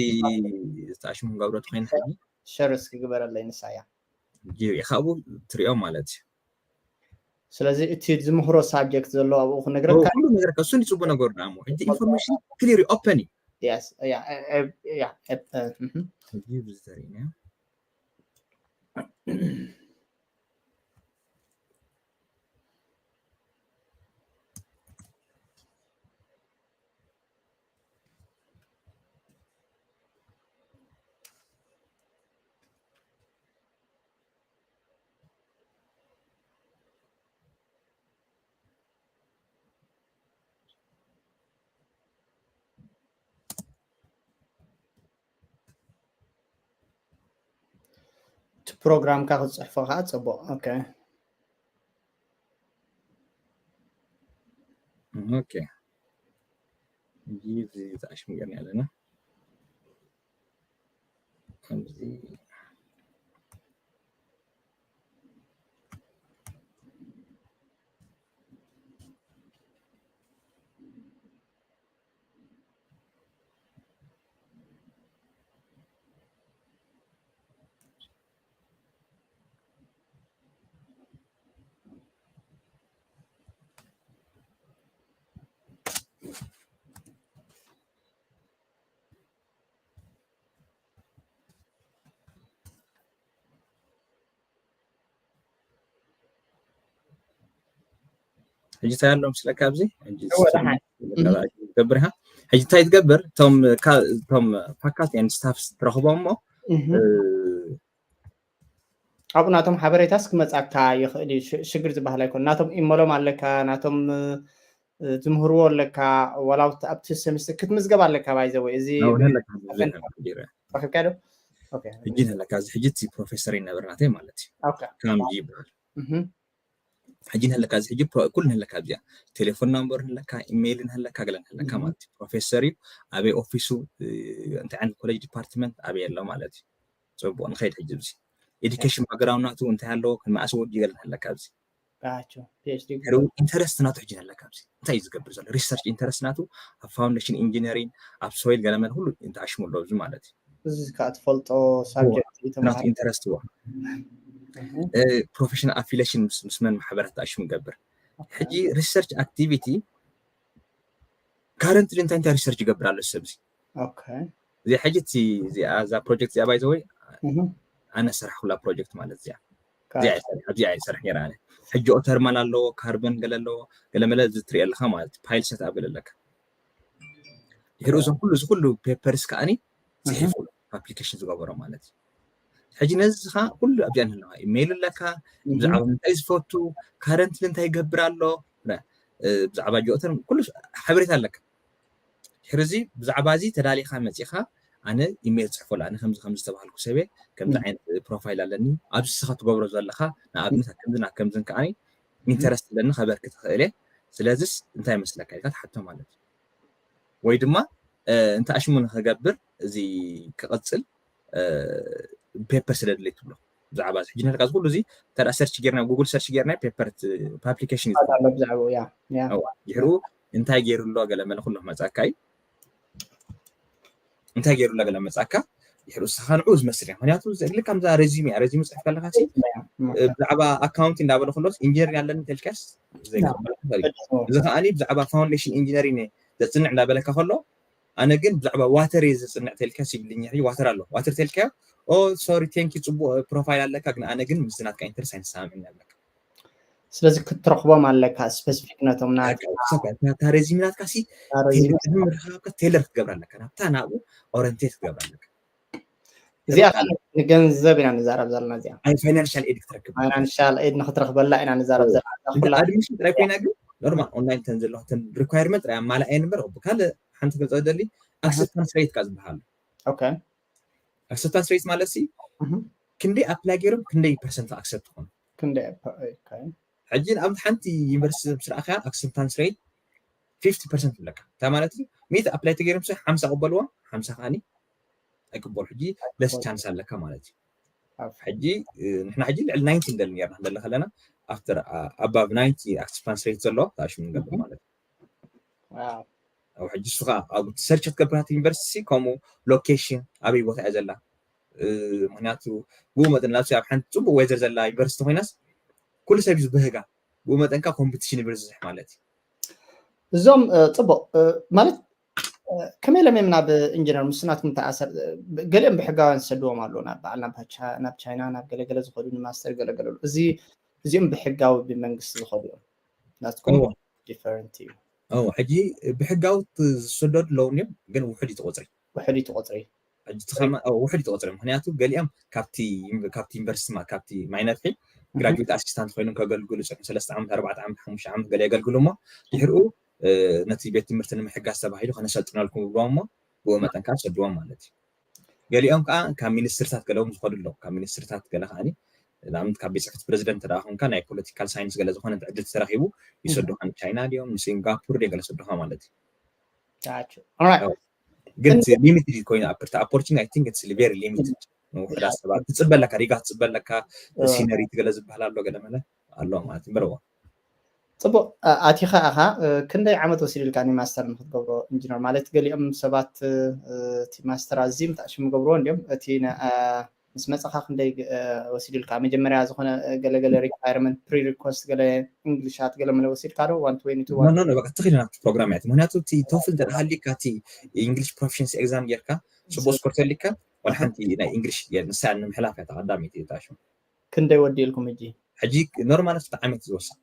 ዝተኣሽሙ ንገብሮ ተኮይና ሕጂ ሸር እስኪ ግበረለይ ንሳ እያ ካብኡ ትሪኦ ማለት እዩ ስለዚ እቲ ዝምህሮ ሳብጀክት ዘሎ ኣብኡ ክነግረካ ኩሉ ነገርካ እሱ ንፅቡ ነገሩ ዳ ሕጂ ኢንፎርሜሽን ክሊር ኦፐን እዩ ሕጂ ብዝተሪእና እቲ ፕሮግራምካ ክትፅሕፎ ከዓ ፅቡቅ ኦኬ ኦኬ እዚ ተኣሽሙ ገርና ኣለና ከምዚ ሕጂ እንታይ ኣሎ ምስለካ ኣብዚ ገብር ኢኻ ሕጂ እንታይ ትገብር እቶም ፋካልቲ ን ስታፍ ትረኽቦ እሞ ኣብኡ ናቶም ሓበሬታስ ክመፃካ ይኽእል እዩ ሽግር ዝበሃል ኣይኮን ናቶም ኢመሎም ኣለካ ናቶም ዝምህርዎ ኣለካ ዋላ ኣብቲ ሰሚስተር ክትምዝገብ ኣለካ ባይዘወይ እዚ ረኪብካ ዶ ሕጂ ኣለካ እዚ ሕጂ እቲ ፕሮፌሰር ይነበር ናተይ ማለት እዩ ካምጂ ይበሃል ሕጂ ንህለካ እዚ ሕጂ ኩሉ ንህለካ ኣብዚኣ ቴሌፎን ናምበር ንለካ ኢሜይል ንህለካ ገለ ንህለካ ማለት እዩ ፕሮፌሰር እዩ ኣበይ ኦፊሱ እንታይ ዓይነት ኮሌጅ ዲፓርትመንት ኣበይ ኣሎ ማለት እዩ ፅቡቅ ንኸይድ ሕጂ እዚ ኤዱኬሽን ባክግራውንድ ናቱ እንታይ ኣለዎ መኣስ ወዲ ገለ ንህለካ ኣብዚ ኢንተረስት ናቱ ሕጂ ኣለካ ኣብዚ እንታይ እዩ ዝገብር ዘሎ ሪሰርች ኢንተረስት ናቱ ኣብ ፋውንዴሽን ኢንጂነሪንግ ኣብ ሶይል ገለመለ ኩሉ ተኣሽሙ ኣሎ ኣብዚ ማለት እዩ እዚ ከዓ ትፈልጦ ሳብጀክት ኢንተረስት ዎ ፕሮፌሽናል ኣፊሌሽን ምስ መን ማሕበራት ተኣሽሙ ይገብር። ሕጂ ሪሰርች ኣክቲቪቲ ካረንትሊ እንታይ እንታይ ሪሰርች ይገብር ኣሎ ሰብ እዚ? እዚኣ ሕጂ እዚኣ እዛ ፕሮጀክት እዚኣ ባይዘወይ ኣነ ሰራሕኩላ ፕሮጀክት ማለት እዚኣ እዚኣ ይሰርሕ ነራ ኣነ። ሕጂ ኦተርማል ኣለዎ፣ ካርበን ገለ ኣለዎ፣ ገለመለ እዚ ትሪኦ ኣለካ ማለት እዩ። ፓይል ሰት ኣብል ኣለካ። ድሕሪኡ እዞም ኩሉ እዚ ኩሉ ፔፐርስ ከዓኒ ፅሒፉ ኣፕሊኬሽን ዝገበሮ ማለት እዩ። ሕጂ ነዚ ከዓ ኩሉ ኣብዚኣ ንህለዋ ኢሜይል ኣለካ፣ ብዛዕባ ምንታይ ዝፈቱ፣ ካረንትሊ እንታይ ይገብር ኣሎ፣ ብዛዕባ ጆተር ኩሉ ሓበሬታ ኣለካ። ድሕሪ እዚ ብዛዕባ እዚ ተዳሊኻ መፂኻ ኣነ ኢሜይል ፅሕፈሉ ኣነ ከምዚ ከምዚ ዝተባሃልኩ ሰበ ከምዚ ዓይነት ፕሮፋይል ኣለኒ ኣብዚ ስኻ ትገብሮ ዘለኻ ንኣብነት ከምዝን ኣብ ከምዝን ከዓ ኢንተረስት ኣለኒ ከበርክት ክእል እየ። ስለዚስ እንታይ መስለካ ኢልካ ትሓቶ ማለት እዩ። ወይ ድማ እንታይ ኣሽሙ ንክገብር እዚ ክቕፅል ፔፐር ስለ ድሌት ትብሎ ብዛዕባ ሕጂ ነርካ ዝኩሉ እዚ እንተ ሰርች ጌርና ጉግል ሰርች ጌርና ፔፐር ፓፕሊኬሽን እዩ። ድሕሩ እንታይ ገይሩ ኣሎ ገለ መለ ኩሉ ክመፃካ እዩ። እንታይ ገይሩ ኣሎ ገለ መፃካ ድሕሩ ስኻ ንዑ ዝመስል እዩ። ምክንያቱ ልክ ከምዛ ረዚም እያ ረዚም ፅሕፍ ከለካ ብዛዕባ ኣካውንቲ እንዳበለ ከሎስ ኢንጂነር ኣለኒ ተልካስ እዚ ከዓኒ ብዛዕባ ፋውንዴሽን ኢንጂነሪንግ ዘፅንዕ እንዳበለካ ከሎ ኣነ ግን ብዛዕባ ዋተር እየ ዘፅንዕ ተልካ ሲብልኛ ዋተር ኣሎ ዋተር ተልካ ኦ ሶሪ ቴንኪ ፅቡቅ ፕሮፋይል ኣለካ ግን ኣነ ግን ምስ ናትካ ኢንተረስት ኣይንሰማምዕን ኣለካ። ስለዚ ክትረኽቦም ኣለካ ስፔሲፊክ ነቶም ናታ ረዚም ናትካ ሲ ምርካብካ ቴለር ክትገብር ኣለካ ናብታ ናብኡ ኦረንቴት ክትገብር ኣለካ። እዚኣ ንገንዘብ ኢና ንዛረብ ዘለና እዚኣ ፋይናንሻል ኤድ ክትረክብ ፋይናንሻል ኤድ ንክትረክበላ ኢና ንዛረብ ዘለና ኣድሚሽን ጥራይ ኮይና ግን ኖርማል ኦንላይን ተን ዘለዋ ተን ሪኳየርመንት ጥራይ ኣማልኣ እየ ንበር ካልእ ሓንቲ ገልፀ ደሊ ኣክሰፕታንስ ሬት ካ ዝበሃል ኣክሰፕታንስ ሬት ማለት ሲ ክንደይ ኣፕላይ ገይሮም ክንደይ ፐርሰንት ኣክሰፕት ትኾኑ ክንደይ ሕጂ ንኣብነት ሓንቲ ዩኒቨርሲቲ ምስ ረኣኽያ ኣክሰፕታንስ ሬት ፊፍቲ ፐርሰንት ኣለካ እንታይ ማለት እዩ ሚእቲ ኣፕላይ ተገይሮም ሲ ሓምሳ ቅበልዎም ሓምሳ ከዓኒ ኣይቅበሉ ሕጂ ለስ ቻንስ ኣለካ ማለት እዩ ሕጂ ንሕና ሕጂ ልዕሊ ናይንቲ ንደሊ ነርና ክንደሊ ከለና ኣፍተር ኣባብ ናይንቲ ኣክሰፕታንስ ሬት ዘሎ ተኣሽሙ ንገብር ማለት እዩ ኣብ ሕጂ እሱ ከዓ ኣብ ሰርች ክትገብር ናት ዩኒቨርሲቲ ከምኡ ሎኬሽን ኣበይ ቦታ እያ ዘላ ምክንያቱ ብኡ መጠን ናብ ኣብ ሓንቲ ፅቡቅ ዌዘር ዘላ ዩኒቨርሲቲ ኮይናስ ኩሉ ሰብ እዩ ዝበህጋ ብኡ መጠን ከዓ ኮምፒቲሽን ይበዝሕ ማለት እዩ እዞም ፅቡቅ ማለት ከመይ ኢሎም እዮም ናብ ኢንጂነር ምስ ናትኩም ተኣሰር ገሊኦም ብሕጋውያን ዝሰድዎም ኣለዉ ናብ በዓል ናብ ቻይና ናብ ገለገለ ዝኸዱ ንማስተር ገለገለሉ እዚ እዚኦም ብሕጋዊ ብመንግስቲ ዝኸዱ እዮም ናትኩም ዲፈረንት እዩ ሕጂ ብሕጋዊ ዝሰደዱ ኣለውን እዮም ግን ውሕድ እዩ ትቆፅሪ ውሕድ እዩ ትቆፅሪ ውሕድ እዩ ትቆፅሪ ምክንያቱ ገሊኦም ካብቲ ዩኒቨርሲቲ ካብቲ ማይነርሒ ግራጁዌት ኣሲስታንት ኮይኖም ከገልግሉ ፅሑ ሰለስተ ዓመት ኣርባዕተ ዓመት ሓሙሽተ ዓመት ገለ የገልግሉ እሞ ድሕርኡ ነቲ ቤት ትምህርቲ ንምሕጋዝ ተባሂሉ ከነሰልጥነልኩም ይብልዎም እሞ ብኡ መጠን ከዓ ዝሰድዎም ማለት እዩ ገሊኦም ከዓ ካብ ሚኒስትርታት ገለዎም ዝኸዱ ኣለዉ ካብ ሚኒስትርታት ገለ ከዓ ንኣብነት ካብ ቤት ፅሕፈት ፕሬዚደንት ተደኣ ኮንካ ናይ ፖለቲካል ሳይንስ ገለ ዝኾነ ዕድል ተረኪቡ ይሰዱካ ንቻይና ድዮም ንሲንጋፖር ድዮ ገለ ሰዱካ ማለት እዩ ግን ሊሚትድ ኮይኑ ኣፕርታ ኣፖርቹኒቲ ኣይ ቲንክ ቨሪ ሊሚትድ ንውሕዳት ሰባት ትፅበለካ ሪጋ ትፅበለካ ሲነሪቲ ገለ ዝበሃል ኣሎ ገለ መለ ኣሎ ማለት በረዋ ፅቡቅ ኣቲኻ ኢኻ ክንደይ ዓመት ወሲድልካ ኒ ማስተር ንክትገብሮ ኢንጂነር ማለት ገሊኦም ሰባት እቲ ማስተር ኣዝዮም ተኣሽሙ ገብርዎ እንዲዮም እቲ ምስ መፀኻ ክንደይ ወሲድልካ መጀመርያ ዝኾነ ገለገለ ሪኳርመንት ፕሪ ሪኮስት ገለ እንግሊሻት ገለ መለ ወሲድካ ዶ ዋን ትወንቲ ትኽእል ናብቲ ፕሮግራም እያ ምክንያቱ እቲ ቶፍል እንተ ሃሊካ እቲ ኢንግሊሽ ፕሮፊሽንሲ ኤግዛም ጌርካ ፅቡቅ ስኮር ተሊካ ዋላ ሓንቲ ናይ ኢንግሊሽ ንሳ ንምሕላፍ እያ ተቀዳሚት እዩ ታሽሙ ክንደይ ወዲእልኩም ሕጂ ሕጂ ኖርማል ክልተ ዓመት ዝወስድ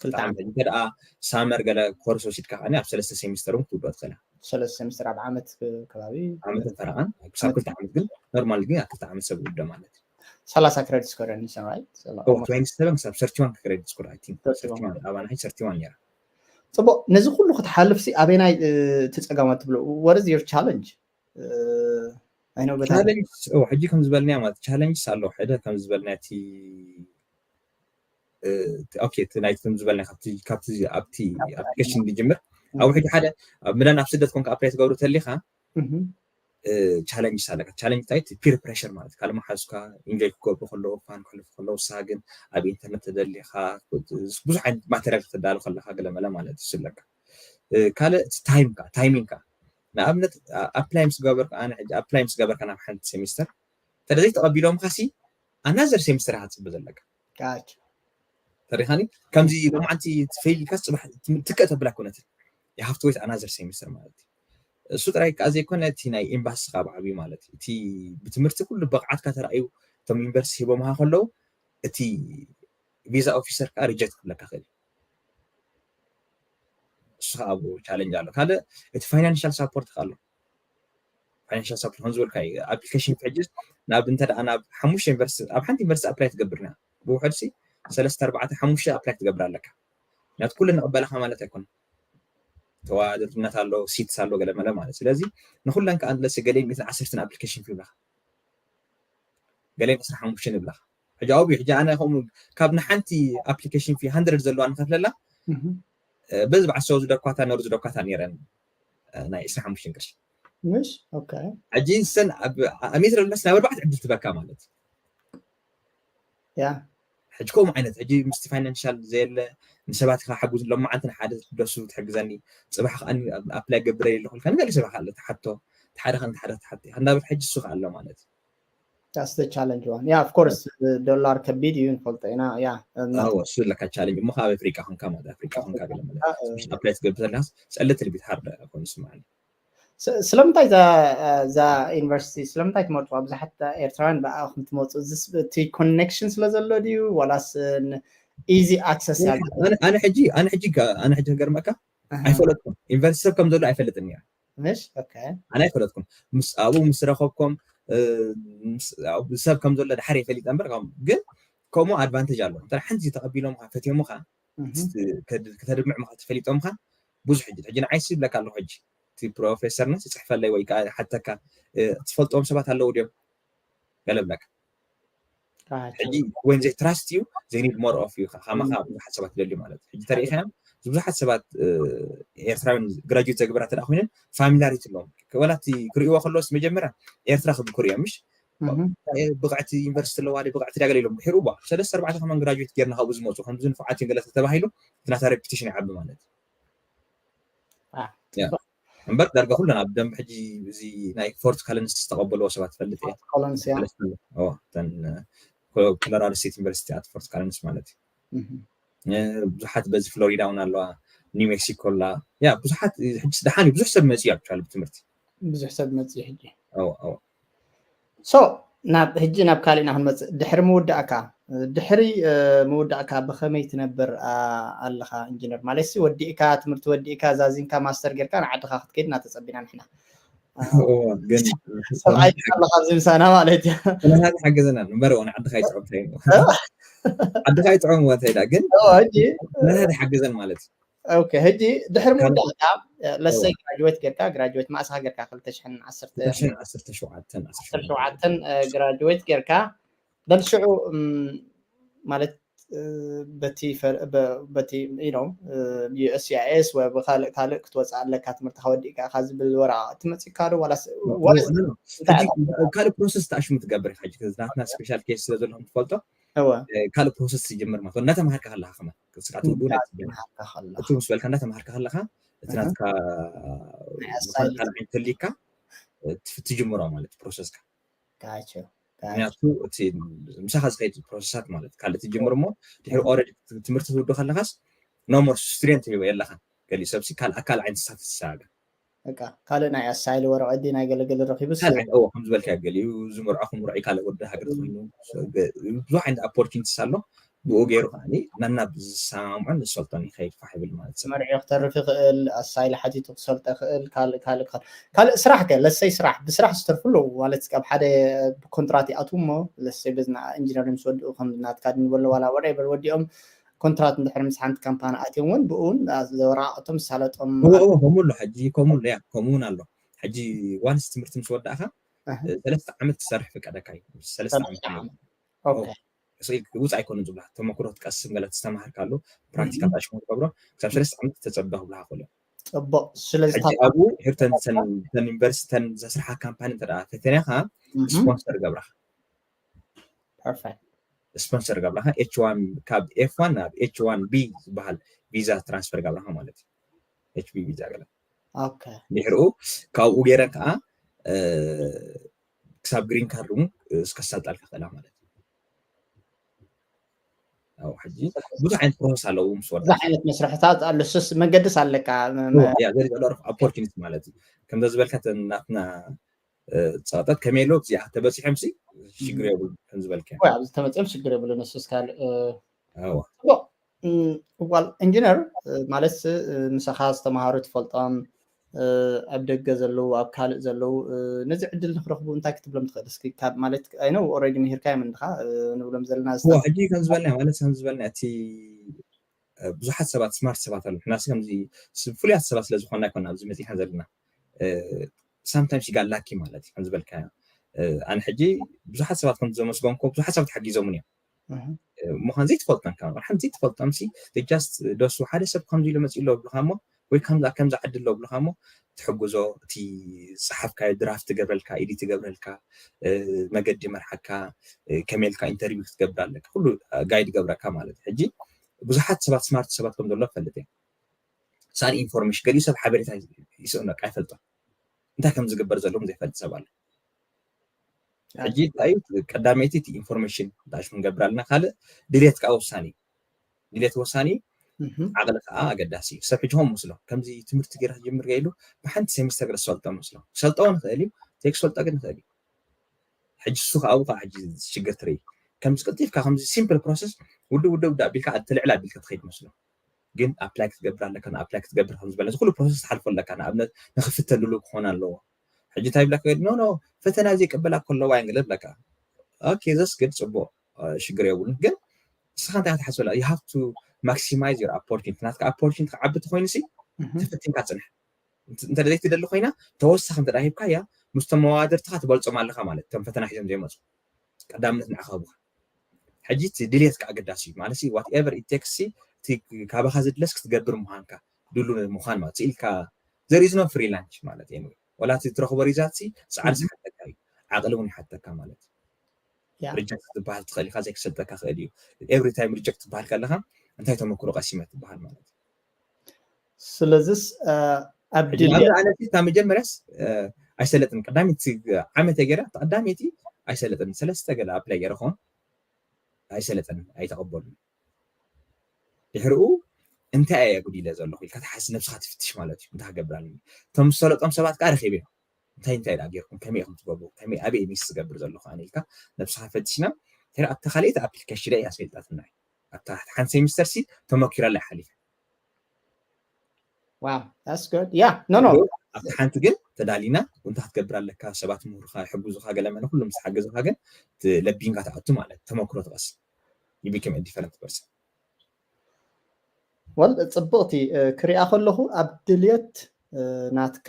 ክልተ ዓመት እንተ ደኣ ሳመር ገለ ኮርስ ወሲድካ ከዓኒ ኣብ ሰለስተ ሴሚስተር እውን ክትውድኦ ትኽእል ሰለስተ ሴሚስተር ኣብ ዓመት ከባቢ ዓመትን ፈረቓን ክሳብ ክልተ ዓመት ግን ኖርማል ግን ኣብ ክልተ ዓመት ሰብ ውደ ማለት እዩ ሰላሳ ክሬዲት ስኮር ኒሰን ራይት ትወንቲ ሰቨን ክሳብ ሰርቲ ዋን ክሬዲት ስኮር ኣይ ቲንክ ሰርቲ ዋን ኣባና ሕጂ ሰርቲ ዋን ነራ ፅቡቅ ነዚ ኩሉ ክትሓልፍ ሲ ኣበይናይ ትፀገማ ትብሎ what is your challenge ሕጂ ከም ዝበልናያ ማለት ቻለንጅስ ኣለዎ ሓደ ከም ዝበልናያ እቲ ኦኬ እቲ ናይ ከም ዝበልና ካብቲ ኣብቲ ኣፕሊኬሽን ዝጅምር ኣብ ሕጂ ሓደ ኣብ ምዳን ኣብ ስደት ኮንካ ኣፕላይ ትገብሩ ተሊካ ቻለንጅስ ኣለካ ቻለንጅ እንታይ ፒር ፕሬሽር ማለት ካልእ መሓዝካ ኢንጆይ ክገብሩ ከለዉ ፋን ክሕልፉ ከለዉ ንስኻ ግን ኣብ ኢንተርነት ተደሊኻ ብዙሕ ዓይነት ማቴሪያል ክትዳሉ ከለካ ገለመለ ማለት እዩ ኣለካ ካልእ ታይምካ ታይሚንግካ ንኣብነት ኣፕላይ ምስ ገበርካ ኣነ ሕጂ ኣፕላይ ምስ ገበርካ ናብ ሓንቲ ሴሚስተር እንተ ዘይተቐቢሎምካ ሲ ኣናዘር ሴሚስተር ኢኻ ትፅበ ዘለካ። ተሪኻኒ ከምዚ ሎማዓንቲ ፌል ኢልካስ ፅባሕ ትከእ ተብላ ኮነትን you have to wait another semester ማለት እዩ። እሱ ጥራይ ከዓ ዘይኮነ እቲ ናይ ኤምባሲ ካብ ዓብዩ ማለት እዩ። እቲ ብትምህርቲ ኩሉ ብቕዓትካ ተራእዩ እቶም ዩኒቨርሲቲ ሂቦምካ ከለዉ እቲ ቪዛ ኦፊሰር ከዓ ሪጀክት ክብለካ ክእል። እሱ ከዓ ኣብኡ ቻለንጅ ኣሎ። ካልእ እቲ ፋይናንሻል ሳፖርት ከዓ ኣሎ። ፋይናንሻል ሳፖርት ከም ዝበልካ እዩ። ኣፕሊኬሽን ፊ ሕጂ ናብ እንተ ደኣ ናብ ሓሙሽተ ዩኒቨርሲቲ ኣብ ሓንቲ ዩኒቨርሲቲ ኣፕላይ ትገብር ኢና ብውሕድ ሲ ሰለስተ ኣርባዕተ ሓሙሽተ ኣፕላይ ክትገብር ኣለካ። ምክንያቱ ኩሉ ንቕበለካ ማለት ኣይኮነ። ተዋዳድርነት ኣሎ፣ ሲትስ ኣሎ፣ ገለ መለ ማለት። ስለዚ ንኩለን ከዓ ለስ ገሌን ሚእትን ዓሰርተን ኣፕሊኬሽን ፊ ይብለካ፣ ገሌን ዕስራ ሓሙሽተ ይብለካ። ሕጂ ኣብኡ ሕጂ ኣነ ከምኡ ካብ ንሓንቲ ኣፕሊኬሽን ፊ ሃንድረድ ዘለዋ ንኸፍለላ በዚ በዓል ሰው ዝደኳታ ነሩ ዝደኳታ ነይረን ናይ ዕስራ ሓሙሽተ ቅርሺ። ምሽ ኦኬ ሕጂ ሰን ኣብ ኣሜትር ለስ ናብ ኣርባዕተ ዕድል ትበካ ማለት ያ ሕጂ ከምኡ ዓይነት ሕጂ ምስቲ ፋይናንሻል ዘየለ ንሰባት ኢኻ ሓጉዝ ሎማዓንቲ ንሓደ ደሱ ትሕግዘኒ ፅባሕ ከዓ ኣፕላይ ገብረ የለ ኩልካ ንገለ ሰብ ኢኻ ትሓቶ ሓደ ከ ሓደ ትሓቶ ኢኻ እንዳብል ሕጂ እሱ ኣሎ ማለት እዩ። That's the challenge one. Yeah, of course. ዶላር ከቢድ እዩ ንፈልጦ ኢና። ያ እሱ ለካ ቻለንጅ እሞ ካብ ኣፍሪቃ ኮንካ ማለት ኣፍሪቃ ኮንካ ገለ ማለት ኣፕላይ ትገብር ዘለካ ፀለ ትልቢት ሃርደ ኮይኑ ስማዓኒ ስለምንታይ እዛ ዩኒቨርሲቲ ስለምንታይ ትመርፅዋ? ብዙሓት ኤርትራውያን ብኣኹም ትመፁ እቲ ኮኔክሽን ስለ ዘሎ ድዩ ዋላስ ኢዚ ኣክሰስ ያለ? ኣነ ሕጂ ኣነ ሕጂ ኣነ ሕጂ ክገርመካ ኣይፈለጥኩም ዩኒቨርሲቲ ሰብ ከም ዘሎ ኣይፈልጥን እያ። ምሽ ኦኬ ኣነ ኣይፈለጥኩም ምስ ኣብኡ ምስ ረኸብኩም ሰብ ከም ዘሎ ድሓር ይፈልጥ እምበር ግን ከምኡ ኣድቫንቴጅ ኣሎ። እንተ ሓንቲ ተቐቢሎም ፈትዮምኻ ከተድምዕ ምኻ ተፈሊጦምኻ ብዙሕ ሕጂ ሕጂ ንዓይሲ ይብለካ ኣለኹ ሕጂ እቲ ፕሮፌሰር ነስ ይፅሕፈለይ ወይ ከዓ ሓተካ ትፈልጥዎም ሰባት ኣለዉ ድዮም ገለ ብለካ ሕጂ when they trust you they need more of you ከማኻ ብዙሓት ሰባት ይደልዩ ማለት እዩ። ሕጂ ተሪኢኻዮም ብዙሓት ሰባት ኤርትራውያን ግራጁዌት ዘግብራ ተዳ ኮይነን ፋሚላሪቲ ኣለዎም ወላ እቲ ክርእይዎ ከለዎስ መጀመርያ ኤርትራ ክብኩር እዮም ምሽ ብቕዕቲ ዩኒቨርሲቲ ኣለዋ ብቕዕቲ ዳገለ ኢሎም ድሕሩ ባ ሰለስተ ኣርባዕተ ከማን ግራጁዌት ጌርና ካብኡ ዝመፁ ከምዚ ንፉዓት እዮም ገለ ተባሂሉ እቲ ናታ ሬፒቲሽን ይዓቢ ማለት እዩ። እምበር ዳርጋ ኩለን ኣብ ደንብ ሕጂ እዚ ናይ ፎርት ካለንስ ዝተቐበልዎ ሰባት ፈልጥ እየ። ኮሎራዶ ስቴት ዩኒቨርሲቲ ኣት ፎርት ካለንስ ማለት እዩ። ብዙሓት በዚ ፍሎሪዳ እውን ኣለዋ ኒው ሜክሲኮ ኣላ። ያ ብዙሓት ሕጂ ደሓን ብዙሕ ሰብ መፅኡ ኣብቻሉ ብትምህርቲ ብዙሕ ሰብ መፅኡ ሕጂ እወ እወ ሶ ናብ ሕጂ ናብ ካሊእና ክንመፅእ ድሕሪ ምውዳእካ ድሕሪ ምውዳእካ ብኸመይ ትነብር ኣለኻ ኢንጂነር ማለት ሲ ወዲእካ ትምህርቲ ወዲእካ ዛዚንካ ማስተር ጌርካ ንዓድኻ ክትከይድ እናተፀቢና ንሕና ግን ሰብኣይ ኣለኻ ኣብዚ ምሳና ማለት እዩ ኩነታት ሓገዘና እምበር ንዓድኻ ይፅዖም እንታይ ዓድኻ ይፅዖም እንታይ ግን ኩነታት ይሓገዘን ማለት እዩ ኦኬ ሕጂ ድሕሪ ምውዳእካ ለሰይ ግራጅዌት ጌርካ ግራጅዌት ማእስኻ ጌርካ ክልተ ሽሕን ዓሰርተ ዓሰርተ ሸውዓተን ግራጅዌት ጌርካ በል ሽዑ ማለት በቲ በቲ ዩኤስሲኣይኤስ ወይ ብካልእ ካልእ ክትወፅእ ኣለካ ትምህርትካ ወዲእካ ኢካ ዝብል ወረቃ ትመፅካ ዶ ዋላ ካልእ ፕሮሰስ ተኣሽሙ ትገብር ኢካ ናትና ስፔሻል ኬስ ስለ ዘለኹም ትፈልጦ ካልእ ፕሮሰስ ትጅምር ማለት እናተምሃርካ ከለካ ከመ ስቃ ትውዱ ናይ ትጀምር እቲ ምስ በልካ እናተምሃርካ ከለካ እቲ ናትካ ካልእ ዓይነት ተሊካ ትጅምሮ ማለት ፕሮሰስካ ምክንያቱ እቲ ምሳኻ ዝኸይድ ፕሮሰሳት ማለት ካልእ ትጅምር እሞ ድሕሪ ኦረዲ ትምህርቲ ትውዱ ከለካስ ኖሞር ስቱደንት የለኻን ገሊእ ሰብሲ ካልእ ኣካል ዓይነት ስታትስ ይሰጋገር ካልእ ናይ ኣሳይል ወረቐዲ ናይ ገለገለ ረኪቡስ ካልእ ዓይነት እዎ ከም ዝበልካ ገሊኡ ዝምርዖ ክምርዖ ካልእ ወዲ ሃገር ኮይኑ ብዙሕ ዓይነት ኣፖርቹኒቲስ ኣሎ ብኡ ገይሩ ከዓ ናና ብዝሰማምዖን ዝሰልጦን ይኸይድ ፋሕ ይብል ማለት ሰብ መርዒ ክተርፍ ይኽእል ኣሳይል ሓቲቱ ክሰልጠ ይኽእል ካልእ ካልእ ካልእ ስራሕ ከ ለሰይ ስራሕ ብስራሕ ዝተርፉ ኣለዉ ማለት ኣብ ሓደ ኮንትራት ይኣትዉ እሞ ለሰይ በዝና ኢንጂነር ምስ ወድኡ ከም ናትካ ድንበሎ ዋላ ወደ ወዲኦም ኮንትራት እንድሕር ምስ ሓንቲ ካምፓኒ ኣትዮም እውን ብእውን ዘወራቅቶም ዝሳለጦም ከምኡ ኣሎ ሕጂ ከምኡ ኣሎ ያ ከምኡ እውን ኣሎ ሕጂ ዋንስ ትምህርቲ ምስ ወዳእካ ሰለስተ ዓመት ክሰርሕ ፍቀደካ እዩ ሰለስተ ዓመት ውፃእ ኣይኮነ ዝብላ ተመክሮ ትቀስም ገለ ዝተማሃርካሉ ፕራክቲካል ኣሽሙ ትገብሮ ክሳብ ሰለስተ ዓመት ተፀበ ክብላ ክእሉ ፅቡቅ ስለዚ ኣብኡ ሂርተን ዩኒቨርሲቲተን ዘስርሓ ካምፓኒ እንተ ፈተኒኻ ስፖንሰር ገብራኻ ፐርፌክት ስፖንሰር ገብራኻ ኤች ዋን ካብ ኤፍ ዋን ናብ ኤች ዋን ቢ ዝበሃል ቪዛ ትራንስፈር ገብራኻ ማለት እዩ ኤች ቢ ቪዛ ገለ ኦኬ ድሕርኡ ካብኡ ገይረን ከዓ ክሳብ ግሪን ካርድ እውን እስከሳልጣልካ ክእላ ማለት እዩ ሕጂ ብዙሕ ዓይነት ፕሮሰስ ኣለዎ ምስ ወዳ ብዙሕ ዓይነት መስርሕታት ኣሎ። ሱስ መንገድስ ኣለካ። ያ ዘሪ ዘሎ ኦፖርቹኒቲ ማለት እዩ። ከምዛ ዝበልካ እተን ናትና ፀቕጠት ከመይ ኣሎ እዚኣ ተበፂሖም ሲ ሽግር የብሉ ከም ዝበልካ ኣብዚ ተመፅኦም ሽግር የብሉ። ንሱስ ካልእ ኣዋ ዋል ኢንጂነር ማለት ምሳኻ ዝተምሃሩ ትፈልጦም ኣብ ደገ ዘለዉ ኣብ ካልእ ዘለዉ ነዚ ዕድል ንክረኽቡ እንታይ ክትብሎም ትኽእል? እስኪ ካብ ማለት ኣይነው ኦልሬዲ ምሂርካ እዮም እንድኻ ንብሎም ዘለና እዋ ሕጂ ከም ዝበልና ማለት ከም ዝበልና እቲ ብዙሓት ሰባት ስማርት ሰባት ኣሉ ሕናሲ ከምዚ ፍሉያት ሰባት ስለ ዝኾንና ኣይኮና ኣብዚ መፂና ዘለና ሳምታይምስ ይጋላኪ ማለት እዩ ከም ዝበልካ ኣነ ሕጂ ብዙሓት ሰባት ከም ዘመስገንኮ ብዙሓት ሰባት ሓጊዞምን እዮም ምዃን ዘይትፈልጦም ካብ ሓንቲ ዘይትፈልጦም ሲ ጃስት ደሱ ሓደ ሰብ ከምዚ ኢሉ መፂ ኣሎ ብልኻ እሞ ወይ ከምዛ ከምዛ ዓዲ ኣሎ ብልኻ እሞ ትሕግዞ እቲ ፀሓፍካዮ ድራፍት ትገብረልካ ኢዲ ትገብረልካ መገዲ መርሓካ ከመልካ ኢንተርቪው ክትገብር ኣለካ ኩሉ ጋይድ ገብረካ ማለት እዩ ሕጂ ብዙሓት ሰባት ስማርት ሰባት ከም ዘሎ ፈልጥ እየ ሳል ኢንፎርሜሽን ገሊኡ ሰብ ሓበሬታ ይስእነካ ኣይፈልጦም እንታይ ከም ዝግበር ዘለዎም ዘይፈልጥ ሰብ ኣሎ ሕጂ እንታይ ቀዳመይቲ እቲ ኢንፎርሜሽን ዳሽ ክንገብር ኣለና ካልእ ድሌት ከዓ ወሳኒ ድሌት ወሳኒ ዓቕሊ ከዓ ኣገዳሲ እዩ ሰብ ሕጂ ሆም መስሎ ከምዚ ትምህርቲ ገይራ ክጅምር ገይሉ ብሓንቲ ሴሚስተር ገለ ዝሰልጦ መስሎ ክሰልጦ ንኽእል እዩ ዘይክሰልጦ ግን ንኽእል እዩ ሕጂ እሱ ከዓ ብካ ሕጂ ሽግር ትርኢ ከምዚ ቀልጢፍካ ከምዚ ሲምፕል ፕሮሰስ ውድብ ውድብ ዳ ኣቢልካ ኣትልዕል ኣቢልካ ትኸይድ መስሎ ግን ኣፕላይ ክትገብር ኣለካ ኣፕላይ ክትገብር ከም ዝበለ ኩሉ ፕሮሰስ ትሓልፎ ኣለካ ንኣብነት ንክፍተልሉ ክኾን ኣለዎ ሕጂ እንታይ ብለካ ኖ ኖ ፈተና ዘይቀበላ ከለዋ ይንግለ ብለካ ኦኬ ዘስግድ ፅቡቅ ሽግር የብሉን ግን ንስኻ እንታይ ክትሓስበላ you have to maximize your opportunity ናትካ opportunity ክዓቢ ተኮይኑ ሲ ተፈቲንካ ፅንሕ እንተ ዘይትደሊ ኮይና ተወሳኺ እንተ ሂብካ እያ ምስቶም መዋድርትኻ ትበልፆም ኣለኻ ማለት እቶም ፈተና ሒዞም ዘይመፁ ቀዳምነት ንዓኻ ህቡኻ ሕጂ እቲ ድልየትካ ኣገዳሲ እዩ ማለት whatever it takes እቲ ካባኻ ዝድለስ ክትገብር ምዃንካ ድሉ ምዃን ማለት ኢልካ there is no free lunch ማለት እዩ ወላ እቲ ትረኽቦ ሪዛልት ፃዕሪ ዝሓተካ እዩ ዓቕሊ እውን ይሓተካ ማለት ሪጀክት ትበሃል ትኽእል ኢኻ ዘይክሰልጠካ ክእል እዩ every time ሪጀክት ትበሃል ከለኻ እንታይ ተመክሮ ቀሲመ ትበሃል ማለት ስለዚስ ኣብ ድልየት ኣነታ መጀመርያስ ኣይሰለጥን ቀዳመይቲ ዓመት ገይረ ቀዳመይቲ ኣይሰለጥን ሰለስተ ገለ ኣፕላይ ገይረ ኾን ኣይሰለጥን ኣይተቐበሉን ድሕሪኡ እንታይ እየ ጉዲለ ዘለኹ ኢልካ ትሓስ ነብስኻ ትፍትሽ ማለት እዩ እንታይ ክገብር ኣለኒ እቶም ዝሰለጦም ሰባት ከዓ ረኪበ እዮም እንታይ እንታይ ዳ ገይርኩም ከመይ ኢኹም ትገብሩ ከመይ ኣበይ ሚስ ዝገብር ዘለኹ ኣነ ኢልካ ነብስኻ ፈትሽና ድሕሪ ኣብታ ካልኣይቲ ኣፕሊኬሽን እያ ኣስፈልጣትና ኣብታ ሓንቲ ሴሚስተር ሲ ተመኪረላ ሓሊፈ Wow, that's good. Yeah, no, no. ኣብቲ ሓንቲ ግን ተዳሊና እንታይ ክትገብር ኣለካ ሰባት ምሁርካ ይሕግዙካ ገለ መለ ኩሎም ምስ ሓገዙካ ግን ለቢንካ ትኣቱ ማለት ተመክሮ ትቐስ you become a different person ወል ፅብቕቲ ክሪኣ ከለኹ ኣብ ድልየት ናትካ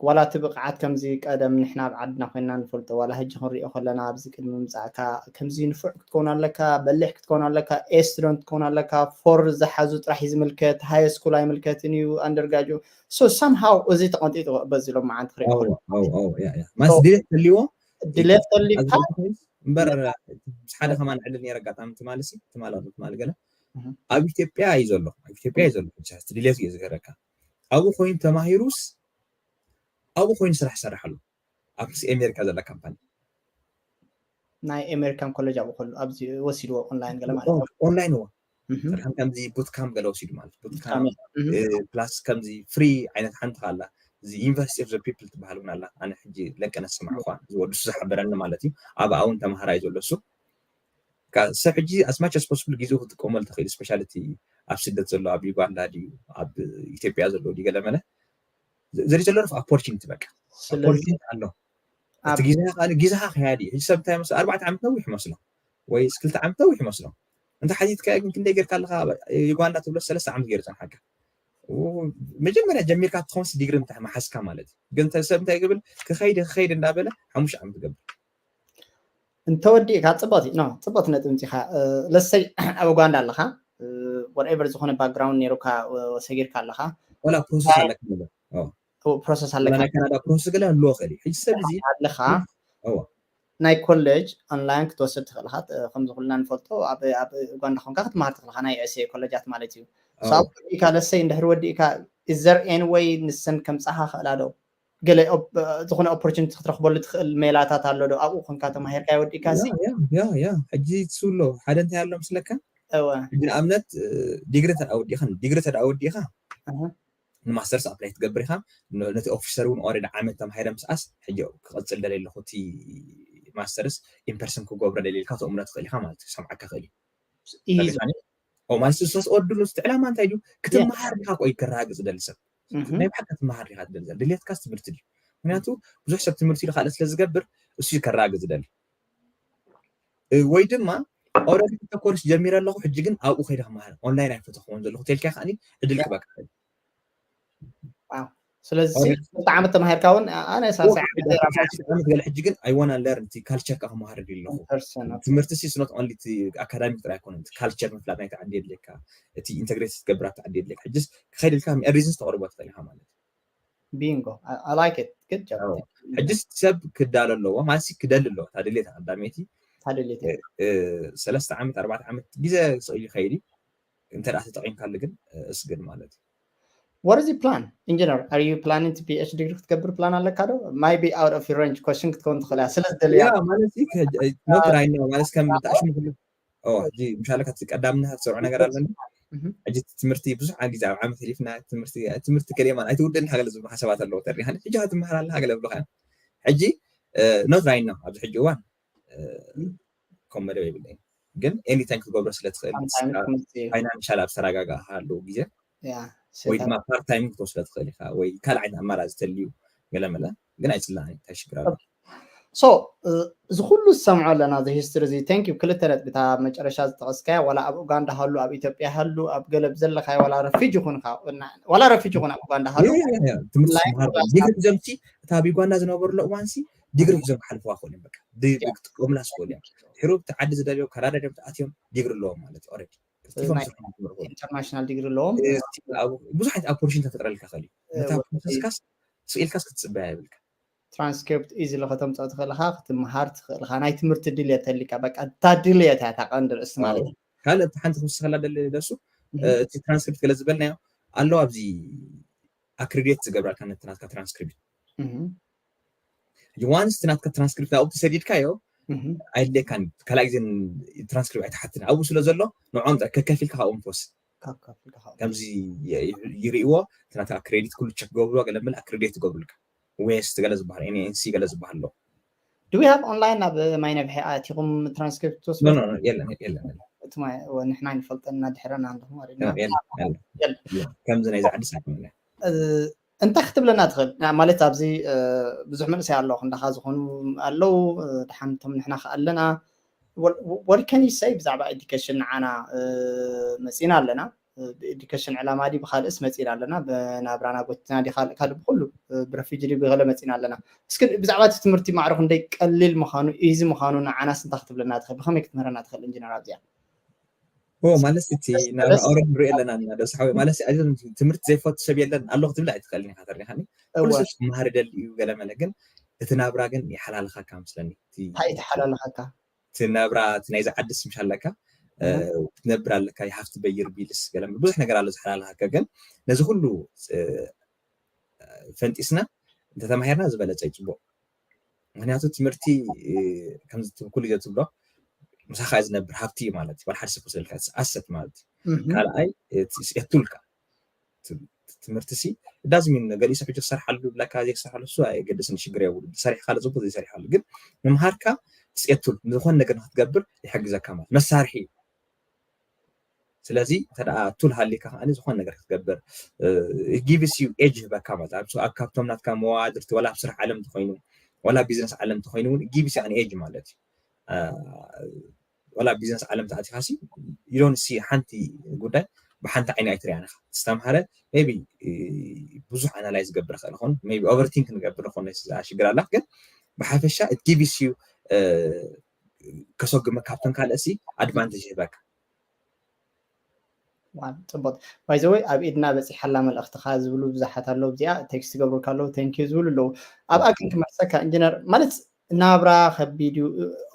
ዋላ እቲ ብቕዓት ከምዚ ቀደም ንሕና ኣብ ዓድና ኮይና ንፈልጦ ዋላ ሕጂ ክንሪኦ ከለና ኣብዚ ቅድሚ ምምፃእካ ከምዚ ንፉዕ ክትከውን ኣለካ በሊሕ ክትከውን ኣለካ ኤ ስቱደንት ክትከውን ኣለካ ፎር ዝሓዙ ጥራሕ እዩ ዝምልከት ሃይ ስኩል ኣይምልከትን እዩ ኣንደርጋጁ so somehow እዚ ተቐንጢጡ በዚ ሎም መዓንቲ ክሪኦ ማለት ድሌት ተልዎ ድሌት ተልካ እምበር ምስ ሓደ ከማን ዕድል ነረ ኣጋጣሚ ትማልሲ ትማል ኣሎ ትማል ገለ ኣብ ኢትዮጵያ እዩ ዘሎ ኣብ ኢትዮጵያ እዩ ዘሎ ድሌት እዩ ዝገረካ ኣብኡ ኮይኑ ተማሂሩስ ኣብኡ ኮይኑ ስራሕ ይሰርሕ ኣሎ ኣብ ኣሜሪካ ዘላ ካምፓኒ ናይ ኣሜሪካን ኮሌጅ ኣብኡ ከሉ ኣብዚ ወሲድዎ ኦንላይን ገለ ማለት ኦንላይን እዋ ስርሕን ከምዚ ቡትካም ገለ ወሲዱ ማለት ቡትካም ፕላስ ከምዚ ፍሪ ዓይነት ሓንቲ ካላ እዚ ዩኒቨርሲቲ ኦፍ ፒፕል ትበሃል እውን ኣላ ኣነ ሕጂ ለቀነ ስማዕ እኳ ዝወድሱ ዝሓበረኒ ማለት እዩ ኣብ ኣውን ተምሃራይ ዘሎ እሱ ሰብ ሕጂ ኣስማች ኣስ ፖስብል ግዜኡ ክጥቀመሉ ተኽእል ስፔሻል እቲ ኣብ ስደት ዘሎ ኣብ ዩጋንዳ ድዩ ኣብ ኢትዮጵያ ዘሎ ድዩ ገለመለ ዘሪ ዘሎ ኦፖርቹኒቲ በቃ ኦፖርቹኒቲ ኣሎ እቲ ግዜኻ ከያዲ ሕጂ ሰብ እንታይ መስሎ ኣርባዕተ ዓመት ነዊሕ መስሎ ወይ ክልተ ዓመት ነዊሕ መስሎ እንተ ሓቲትካ ግን ክንደይ ጌርካ ኣለካ ዩጋንዳ ትብሎ ሰለስተ ዓመት ገይሩ ፀንሓካ መጀመርያ ጀሚርካ ትኾንስ ዲግሪ ምታ መሓዝካ ማለት እዩ ግን ሰብ እንታይ ክብል ክኸይድ ክኸይድ እንዳበለ ሓሙሽተ ዓመት ገብር እንተወዲእካ ፅቡቅቲ ኖ ፅቡቅቲ ነጥቢ ምፂኻ ለሰይ ኣብ ኡጋንዳ ኣለካ whatever ዝኾነ ባክግራውንድ ነይሩካ ሰጊርካ ኣለካ ወላ ፕሮሰስ ኣለካ ፕሮሰስ ኣለካ ናይ ካናዳ ፕሮሰስ ገለ ኣለዎ ክእል ሕጂ ሰብ እዚ ኣለካ ናይ ኮሌጅ ኦንላይን ክትወስድ ትኽእል ኢኻ ከምዚ ኩልና ንፈልጦ ኣብ ኡጋንዳ ኮንካ ክትመሃር ትኽእል ኢኻ ናይ ኤስኤ ኮሌጃት ማለት እዩ ወዲእካ ለሰይ እንድሕር ወዲእካ is there any way ንሰን ከምፃኻ ክእላ ዶ ገለ ዝኾነ ኦፖርቹኒቲ ክትረክበሉ ትኽእል ሜላታት ኣሎ ዶ ኣብኡ ኮንካ ተማሂርካ ወዲእካ ሲ ያ ያ ሕጂ ትስብሎ ሓደ እንታይ ኣሎ ምስለካ እወ ሕጂ ንኣብነት ዲግሪ ተዳ ወዲእኻ ዲግሪ ተዳ ወዲእኻ ኣሃ። ንማስተርስ ኣፕላይ ትገብር ኢኻ። ነ- ነቲ ኦፊሰር እውን ኦረዲ ዓመት ተማሂረ ምስኣስ ሕጂ ክቐፅል ደለ ኣለኹ እቲ ማስተርስ ኢንፐርሰን ክገብሮ ደለ ኢልካ ተእምሮ ትኽእል ኢኻ ማለት እዩ። ሰምዓካ ክእል እዩ እዩ ተሪፋኒ? ኦ ማለት ሱስ ወድሉ እቲ ዕላማ እንታይ ድዩ? ክትመሃር ዲኻ ቆይ ክረጋግፅ ደሊ ሰብ እህ። ናይ ብሓቂ ክትመሃር ዲኻ ትደሊ ዘለ ድልየትካስ ትምህርቲ ድዩ? ምክንያቱ ብዙሕ ሰብ ትምህርቲ ኢሉ ካልእ ስለ ዝገብር እሱ እዩ ከረጋግፅ ደሊ እ፣ ወይ ድማ ኦረዲ ክልተ ኮርስ ጀሚረ ኣለኹ ሕጂ ግን ኣብኡ ከይደ ክመሃር ኦንላይን ኣይፈተኽዎን ዘለኹ ተልካ ከዓኒ ዕድል ክበካ ስለዚ ክልተ ዓመት ተማሂርካ እውን ኣነ ሳልሳይ ዓመት ዓመት ገለ ሕጂ ግን ኣይዋና ለርን እቲ ካልቸር ካ ክመሃር ድዩ ኣለኹ ፐርሰን ትምህርቲ ሲ ስኖት ኦንሊ እቲ ኣካዳሚክ ጥራይ ኣይኮነን እቲ ካልቸር ምፍላጥ ናይቲ ዓዲ የድልየካ እቲ ኢንተግሬት ትገብር ኣብቲ ዓዲ የድልየካ ሕጅስ ክኸይድ ኢልካ ሪዝንስ ተቕርቦ ትኽእል ኢኻ ማለት እዩ ቢንጎ ኣላይክ ግድ ሕጅስ ሰብ ክዳሎ ኣለዎ ማለት ሲ ክደሊ ኣለዎ እታ ድሌት ቀዳመይቲ ታደሌት እ፣ ሰለስተ ዓመት ኣርባዕተ ዓመት ግዜ ስቕ ኢሉ ይኸይድ እዩ እንተ ደኣ ተጠቒምካሉ ግን እ፣ እስግን ማለት እዩ What is the plan? Engineer, are you planning to PhD degree ክትገብር ፕላን ኣለካ ዶ? Might be out of your range question ክትከውን ትኽእል እያ ስለ ዝደልያ ያ ማለት ሲ ኖት ራይት ናው ማለት ከም ተኣሽሙ ክሉ ኦ ሕጂ ምሻለ ካብቲ ቀዳምነት ትሰርዖ ነገር ኣለኒ እህ። ሕጂ እቲ ትምህርቲ ብዙሕ ግዜ ኣብ ዓመት ሕሊፍና ትምህርቲ ትምህርቲ ገለ ማለት ኣይትውድን ሃገለ ዝብሉ ሓሳባት ኣለዎ ተሪኻኒ ሕጂ ትመሃር ኣለካ ገለ ብሉካ ሕጂ ኖት ራይት ናው ኣብዚ ሕጂ እዋን እ፣ ከም መደብ የብለይን ግን ኤኒታይም ክትገብሮ ስለ ትኽእል ንስኻ ፋይናንሻል ኣብ ተረጋጋእካሉ ግዜ ወይ ድማ ፓርት ታይም ክትወስዶ ትኽእል ኢኻ ወይ ካልእ ዓይነት ኣማራፂ ተልዩ ገለመለ ግን ኣይፅላእን እንታይ ሽግር ኣሎ So እዚ ኩሉ ዝሰምዖ ኣለና እዚ ሂስትሪ እዚ thank you ክልተ ነጥብታ መጨረሻ ዝጠቐስካያ ዋላ ኣብ ኡጋንዳ ሃሉ ኣብ ኢትዮጵያ ሃሉ ኣብ ገለብ ዘለካዮ ዋላ ረፊጅ ይኹንካ ዋላ ረፊጅ ይኹን ኣብ ኡጋንዳ ሃሉ ትምህርቲ ዲግሪ ሒዞም ሲ እታ ኣብ ዩጋንዳ ዝነበሩሎ እዋን ሲ ዲግሪ ሒዞም ክሓልፍዋ ክኽእሉ እዮም በቃ ክጥቀሙላ ዝኽእሉ እዮም ድሕሩ እቲ ዓዲ ዝደልዮ ካናዳ ድዮም ተኣትዮም ዲግሪ ኣለዎም ማለት እዩ ኦረዲ ኢንተርናሽናል ዲግሪ ኣለዎም ብዙሕ ዓይነት ኦፖርቹኒቲ ተፈጥረልካ ክእል እዩ ነታ ፕሮሰስካስ ስኢልካስ ክትፅበያ የብልካ ትራንስክሪፕት ኢዚ ከተምፅኦ ትኽእል ኢኻ ክትምሃር ትኽእል ኢኻ ናይ ትምህርቲ ድልየት ተሊካ በቃ እታ ድልየት እያ እታ ቀንዲ ርእሲ ማለት እዩ ካልእ እቲ ሓንቲ ክውስኸላ ደለ ደሱ እቲ ትራንስክሪፕት ገለ ዝበልናዮ ኣለዋ ኣብዚ ኣክሬዲት ዝገብራልካ ነቲ ናትካ ትራንስክሪፕት ዋንስ እቲ ናትካ ትራንስክሪፕት ኣብኡ ተሰዲድካዮ ኣይድልየካን ካልኣይ ግዜ ትራንስክሪፕት ኣይትሓትን ኣብኡ ስለ ዘሎ ንዕኦም ከከፊልካ ካብኦም ትወስድ ከምዚ ይርእዎ እቲ ናትካ ክሬዲት ኩሉ ቸክ ገብርዎ ገለ ብል ኣክሬዲት ይገብሩልካ ዌስት ገለ ዝበሃል ኤንኤንሲ ገለ ዝበሃል ኣሎ Do we have online ናብ ማይ ነብሒ ኣቲኹም ትራንስክሪፕት ትወስዱ የለን የለን ንሕና ይፈልጠና ድሕረና ኣለኹም ከምዚ ናይዚ ዓዲ ሳይኮነ እንታይ ክትብለና ትኽእል ማለት ኣብዚ ብዙሕ መንእሰይ ኣሎ ክንዳኻ ዝኾኑ ኣለዉ ድሓንቶም ንሕና ከኣለና what can you say ብዛዕባ ኤዱኬሽን ንዓና መፂና ኣለና ብኤዱኬሽን ዕላማ ዲ ብካልእስ መፂና ኣለና ብናብራና ጎትና ዲ ካልእ ካልእ ብኩሉ ብረፊጂ ዲ ብገለ መፂና ኣለና እስኪ ብዛዕባ እቲ ትምህርቲ ማዕረ ክንደይ ቀሊል ምዃኑ ኢዚ ምዃኑ ንዓናስ እንታይ ክትብለና ትኽእል ብከመይ ክትምህረና ትኽእል ኢንጂነር ኣብዚኣ ማለት እቲ ናብ ኣውረድ ንሪኦ ኣለና እና ደስ ሓወይ ማለት ትምህርቲ ዘይፈቱ ሰብ የለን ኣሎ ክትብል ኣይትኽእልን ኢካ ተሪካኒ ኩሉ ሰብ ክመሃር ይደሊ እዩ ገለ መለ ግን እቲ ናብራ ግን ይሓላልካካ መስለኒ እንታይ ተሓላልካካ እቲ ናብራ እቲ ናይዚ ዓድስ ምሽ ኣለካ ክትነብር ኣለካ you have to pay your bills ገለ ብዙሕ ነገር ኣሎ ዝሓላልካካ ግን ነዚ ኩሉ ፈንጢስና እንተተማሂርና ዝበለፀ ይፅቡቅ ምክንያቱ ትምህርቲ ከምዚ ኩሉ ግዜ ትብሎ ምሳኻ ዝነብር ሃብቲ እዩ ማለት እዩ ሓደ ሰብ ክወስደልካ ኣሰት ማለት እዩ ካልኣይ የቱልካ ትምህርቲ ሲ ዳዝሚን ገሊኡ ሰብ ሕጂ ክሰርሓሉ ብለካ ዘይክሰርሓሉ እሱ ኣይገድስን ሽግር የብሉ ሰሪሕካ ለፅቡቅ ዘይሰሪሓሉ ግን ምምሃርካ ስየቱል ዝኾን ነገር ንክትገብር ይሕግዘካ ማለት መሳርሒ እዩ ስለዚ እንተ ቱል ሃሊካ ከዓ ዝኾን ነገር ክትገብር ጊቭስ ዩ ኤጅ ህበካ ማለት ኣብ ካብቶም ናትካ መዋድርቲ ወላ ኣብ ስራሕ ዓለም ተኮይኑ ወላ ቢዝነስ ዓለም ተኮይኑ እውን ጊቭስ ዩ ኤጅ ማለት እዩ ወላ ቢዝነስ ዓለም ተኣቲኻ ሲ ዩዶን ሲ ሓንቲ ጉዳይ ብሓንቲ ዓይኒ ኣይትሪያን ኢኻ ዝተምሃረ ቢ ብዙሕ ኣናላይዝ ገብር ክእል ኾን ቢ ኦቨርቲንክ ንገብር ኾን ሽግር ኣላ ግን ብሓፈሻ ጊቭስ ዩ ከሰጉመ ካብተን ካልእ ሲ ኣድቫንቴጅ ይህበካ ፅቡቅ ባይዘወይ ኣብ ኢድና በፂሓላ መልእክትካ ዝብሉ ብዙሓት ኣለዉ እዚኣ ቴክስት ገብሩልካ ኣለዉ ቴንኪዩ ዝብሉ ኣለዉ ኣብኣ ግን ክመልሰካ ኢንጂነር ማለት ናብራ ከቢድ እዩ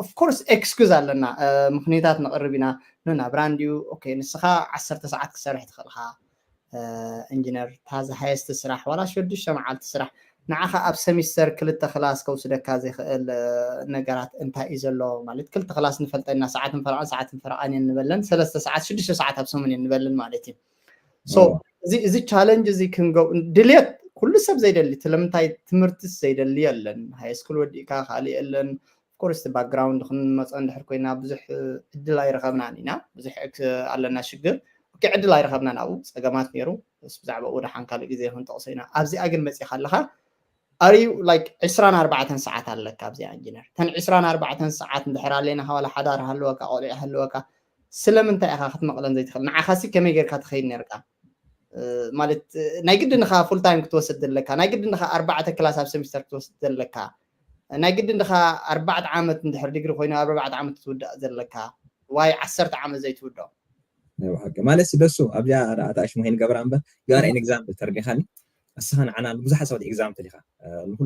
ኦፍኮርስ ኤክስኩዝ ኣለና ምክንያታት ንቅርብ ኢና ንናብራ እንድዩ ንስኻ ዓሰርተ ሰዓት ክሰርሕ ትኽእልካ ኢንጂነር ታዚ ሃየስት ስራሕ ዋላ ሸዱሽተ መዓልቲ ስራሕ ንዓኻ ኣብ ሰሚስተር ክልተ ክላስ ከውስደካ ዘይኽእል ነገራት እንታይ እዩ ዘሎ? ማለት ክልተ ክላስ ንፈልጠና፣ ሰዓትን ፈረቓን ሰዓትን ፈረቓን እየን ንበለን፣ ሰለስተ ሰዓት ሽዱሽተ ሰዓት ኣብ ሰሙን እየን ንበልን ማለት እዩ። So እዚ ቻለንጅ እዚ ክንገው ድልየት ኩሉ ሰብ ዘይደሊ፣ ስለምንታይ ትምህርትስ ዘይደሊ የለን። ሃይ ስኩል ወዲእካ ካልእ የለን። ኦፍኮርስ ባክግራውንድ ክንመፆ እንድሕር ኮይና ብዙሕ ዕድል ኣይረኸብናን ኢና። ብዙሕ ኣለና ሽግር፣ ዕድል ኣይረኸብናን። ኣብኡ ፀገማት ነይሩ። ብዛዕባኡ ደሓን ካልእ ግዜ ክንጠቕሶ ኢና። ኣብዚኣ ግን መፂኻ ኣለኻ ኣር ዩ ላይክ ዕስራን ኣርባዕተን ሰዓት ኣለካ ኣብዚኣ ኢንጂነር። እተን ዕስራን ኣርባዕተን ሰዓት እንድሕር ኣለናኻ ዋላ ሓዳር ሃለወካ ቆልዑ ሃለወካ ስለምንታይ ኢኻ ክትመቕለን ዘይትኽእል? ንዓኻሲ ከመይ ጌርካ ትኸይድ ነርካ? ማለት ናይ ግድን ኻ ፉል ታይም ክትወስድ ዘለካ፣ ናይ ግድን ኻ ኣርባዕተ ክላስ ኣብ ሰሚስተር ክትወስድ ዘለካ፣ ናይ ግድን ኻ ኣርባዕተ ዓመት እንድሕር ዲግሪ ኮይኑ ኣብ ኣርባዕተ ዓመት ክትውዳእ ዘለካ ዋይ ዓሰርተ ዓመት ዘይትውድኦ? ማለት ደሱ ኣብዚኣ ኣታሽ መሄን ገብራ እምበር you are an example ተረዲኻኒ። እስኻ ንዓና ብዙሓት ሰባት ኤግዛምፕል ኢኻ።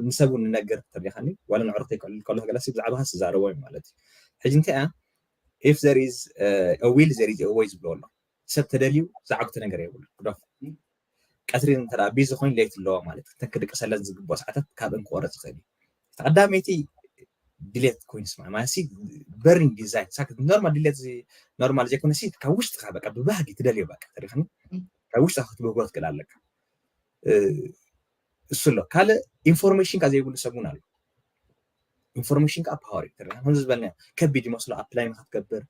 ንሰቡ ንነገር ተረዲኻኒ። ዋላ ንዕሩኽተይ ክዕልል ከለኹ ገለሲ ብዛዕባኻ ዝዛረቦ እዩ ማለት እዩ። ሕጂ እንታይ እያ if there is a will there is a way ዝብሎ ኣሎ። ሰብ ተደልዩ ዝዓግቶ ነገር የብሉ። ግደፎ። ቀትሪ እንተ ቢዚ ኮይኑ ለይቲ ኣለዋ ማለት እዩ። እተን ክድቅሰለን ዝግብኦ ሰዓታት ካብአን ክቆረፅ ይኽእል እዩ። እቲ ቀዳመይቲ ድሌት ኮይኑ ስማ ማለት በርኒንግ ዲዛይር ሳክ ኖርማል ድሌት ኖርማል ዘይኮነ ሲ ካብ ውሽጥካ በቃ ብባህጊ ትደልዮ በቃ ተሪኽኒ ካብ ውሽጥካ ክትብህጎ ትክእል ኣለካ። እሱ ኣሎ። ካልእ ኢንፎርሜሽን ካ ዘይብሉ ሰብ እውን ኣሎ። ኢንፎርሜሽን ከዓ ፓወር እዩ። ከምዚ ዝበልና ከቢድ ይመስሎ ኣፕላይ ንክትገብር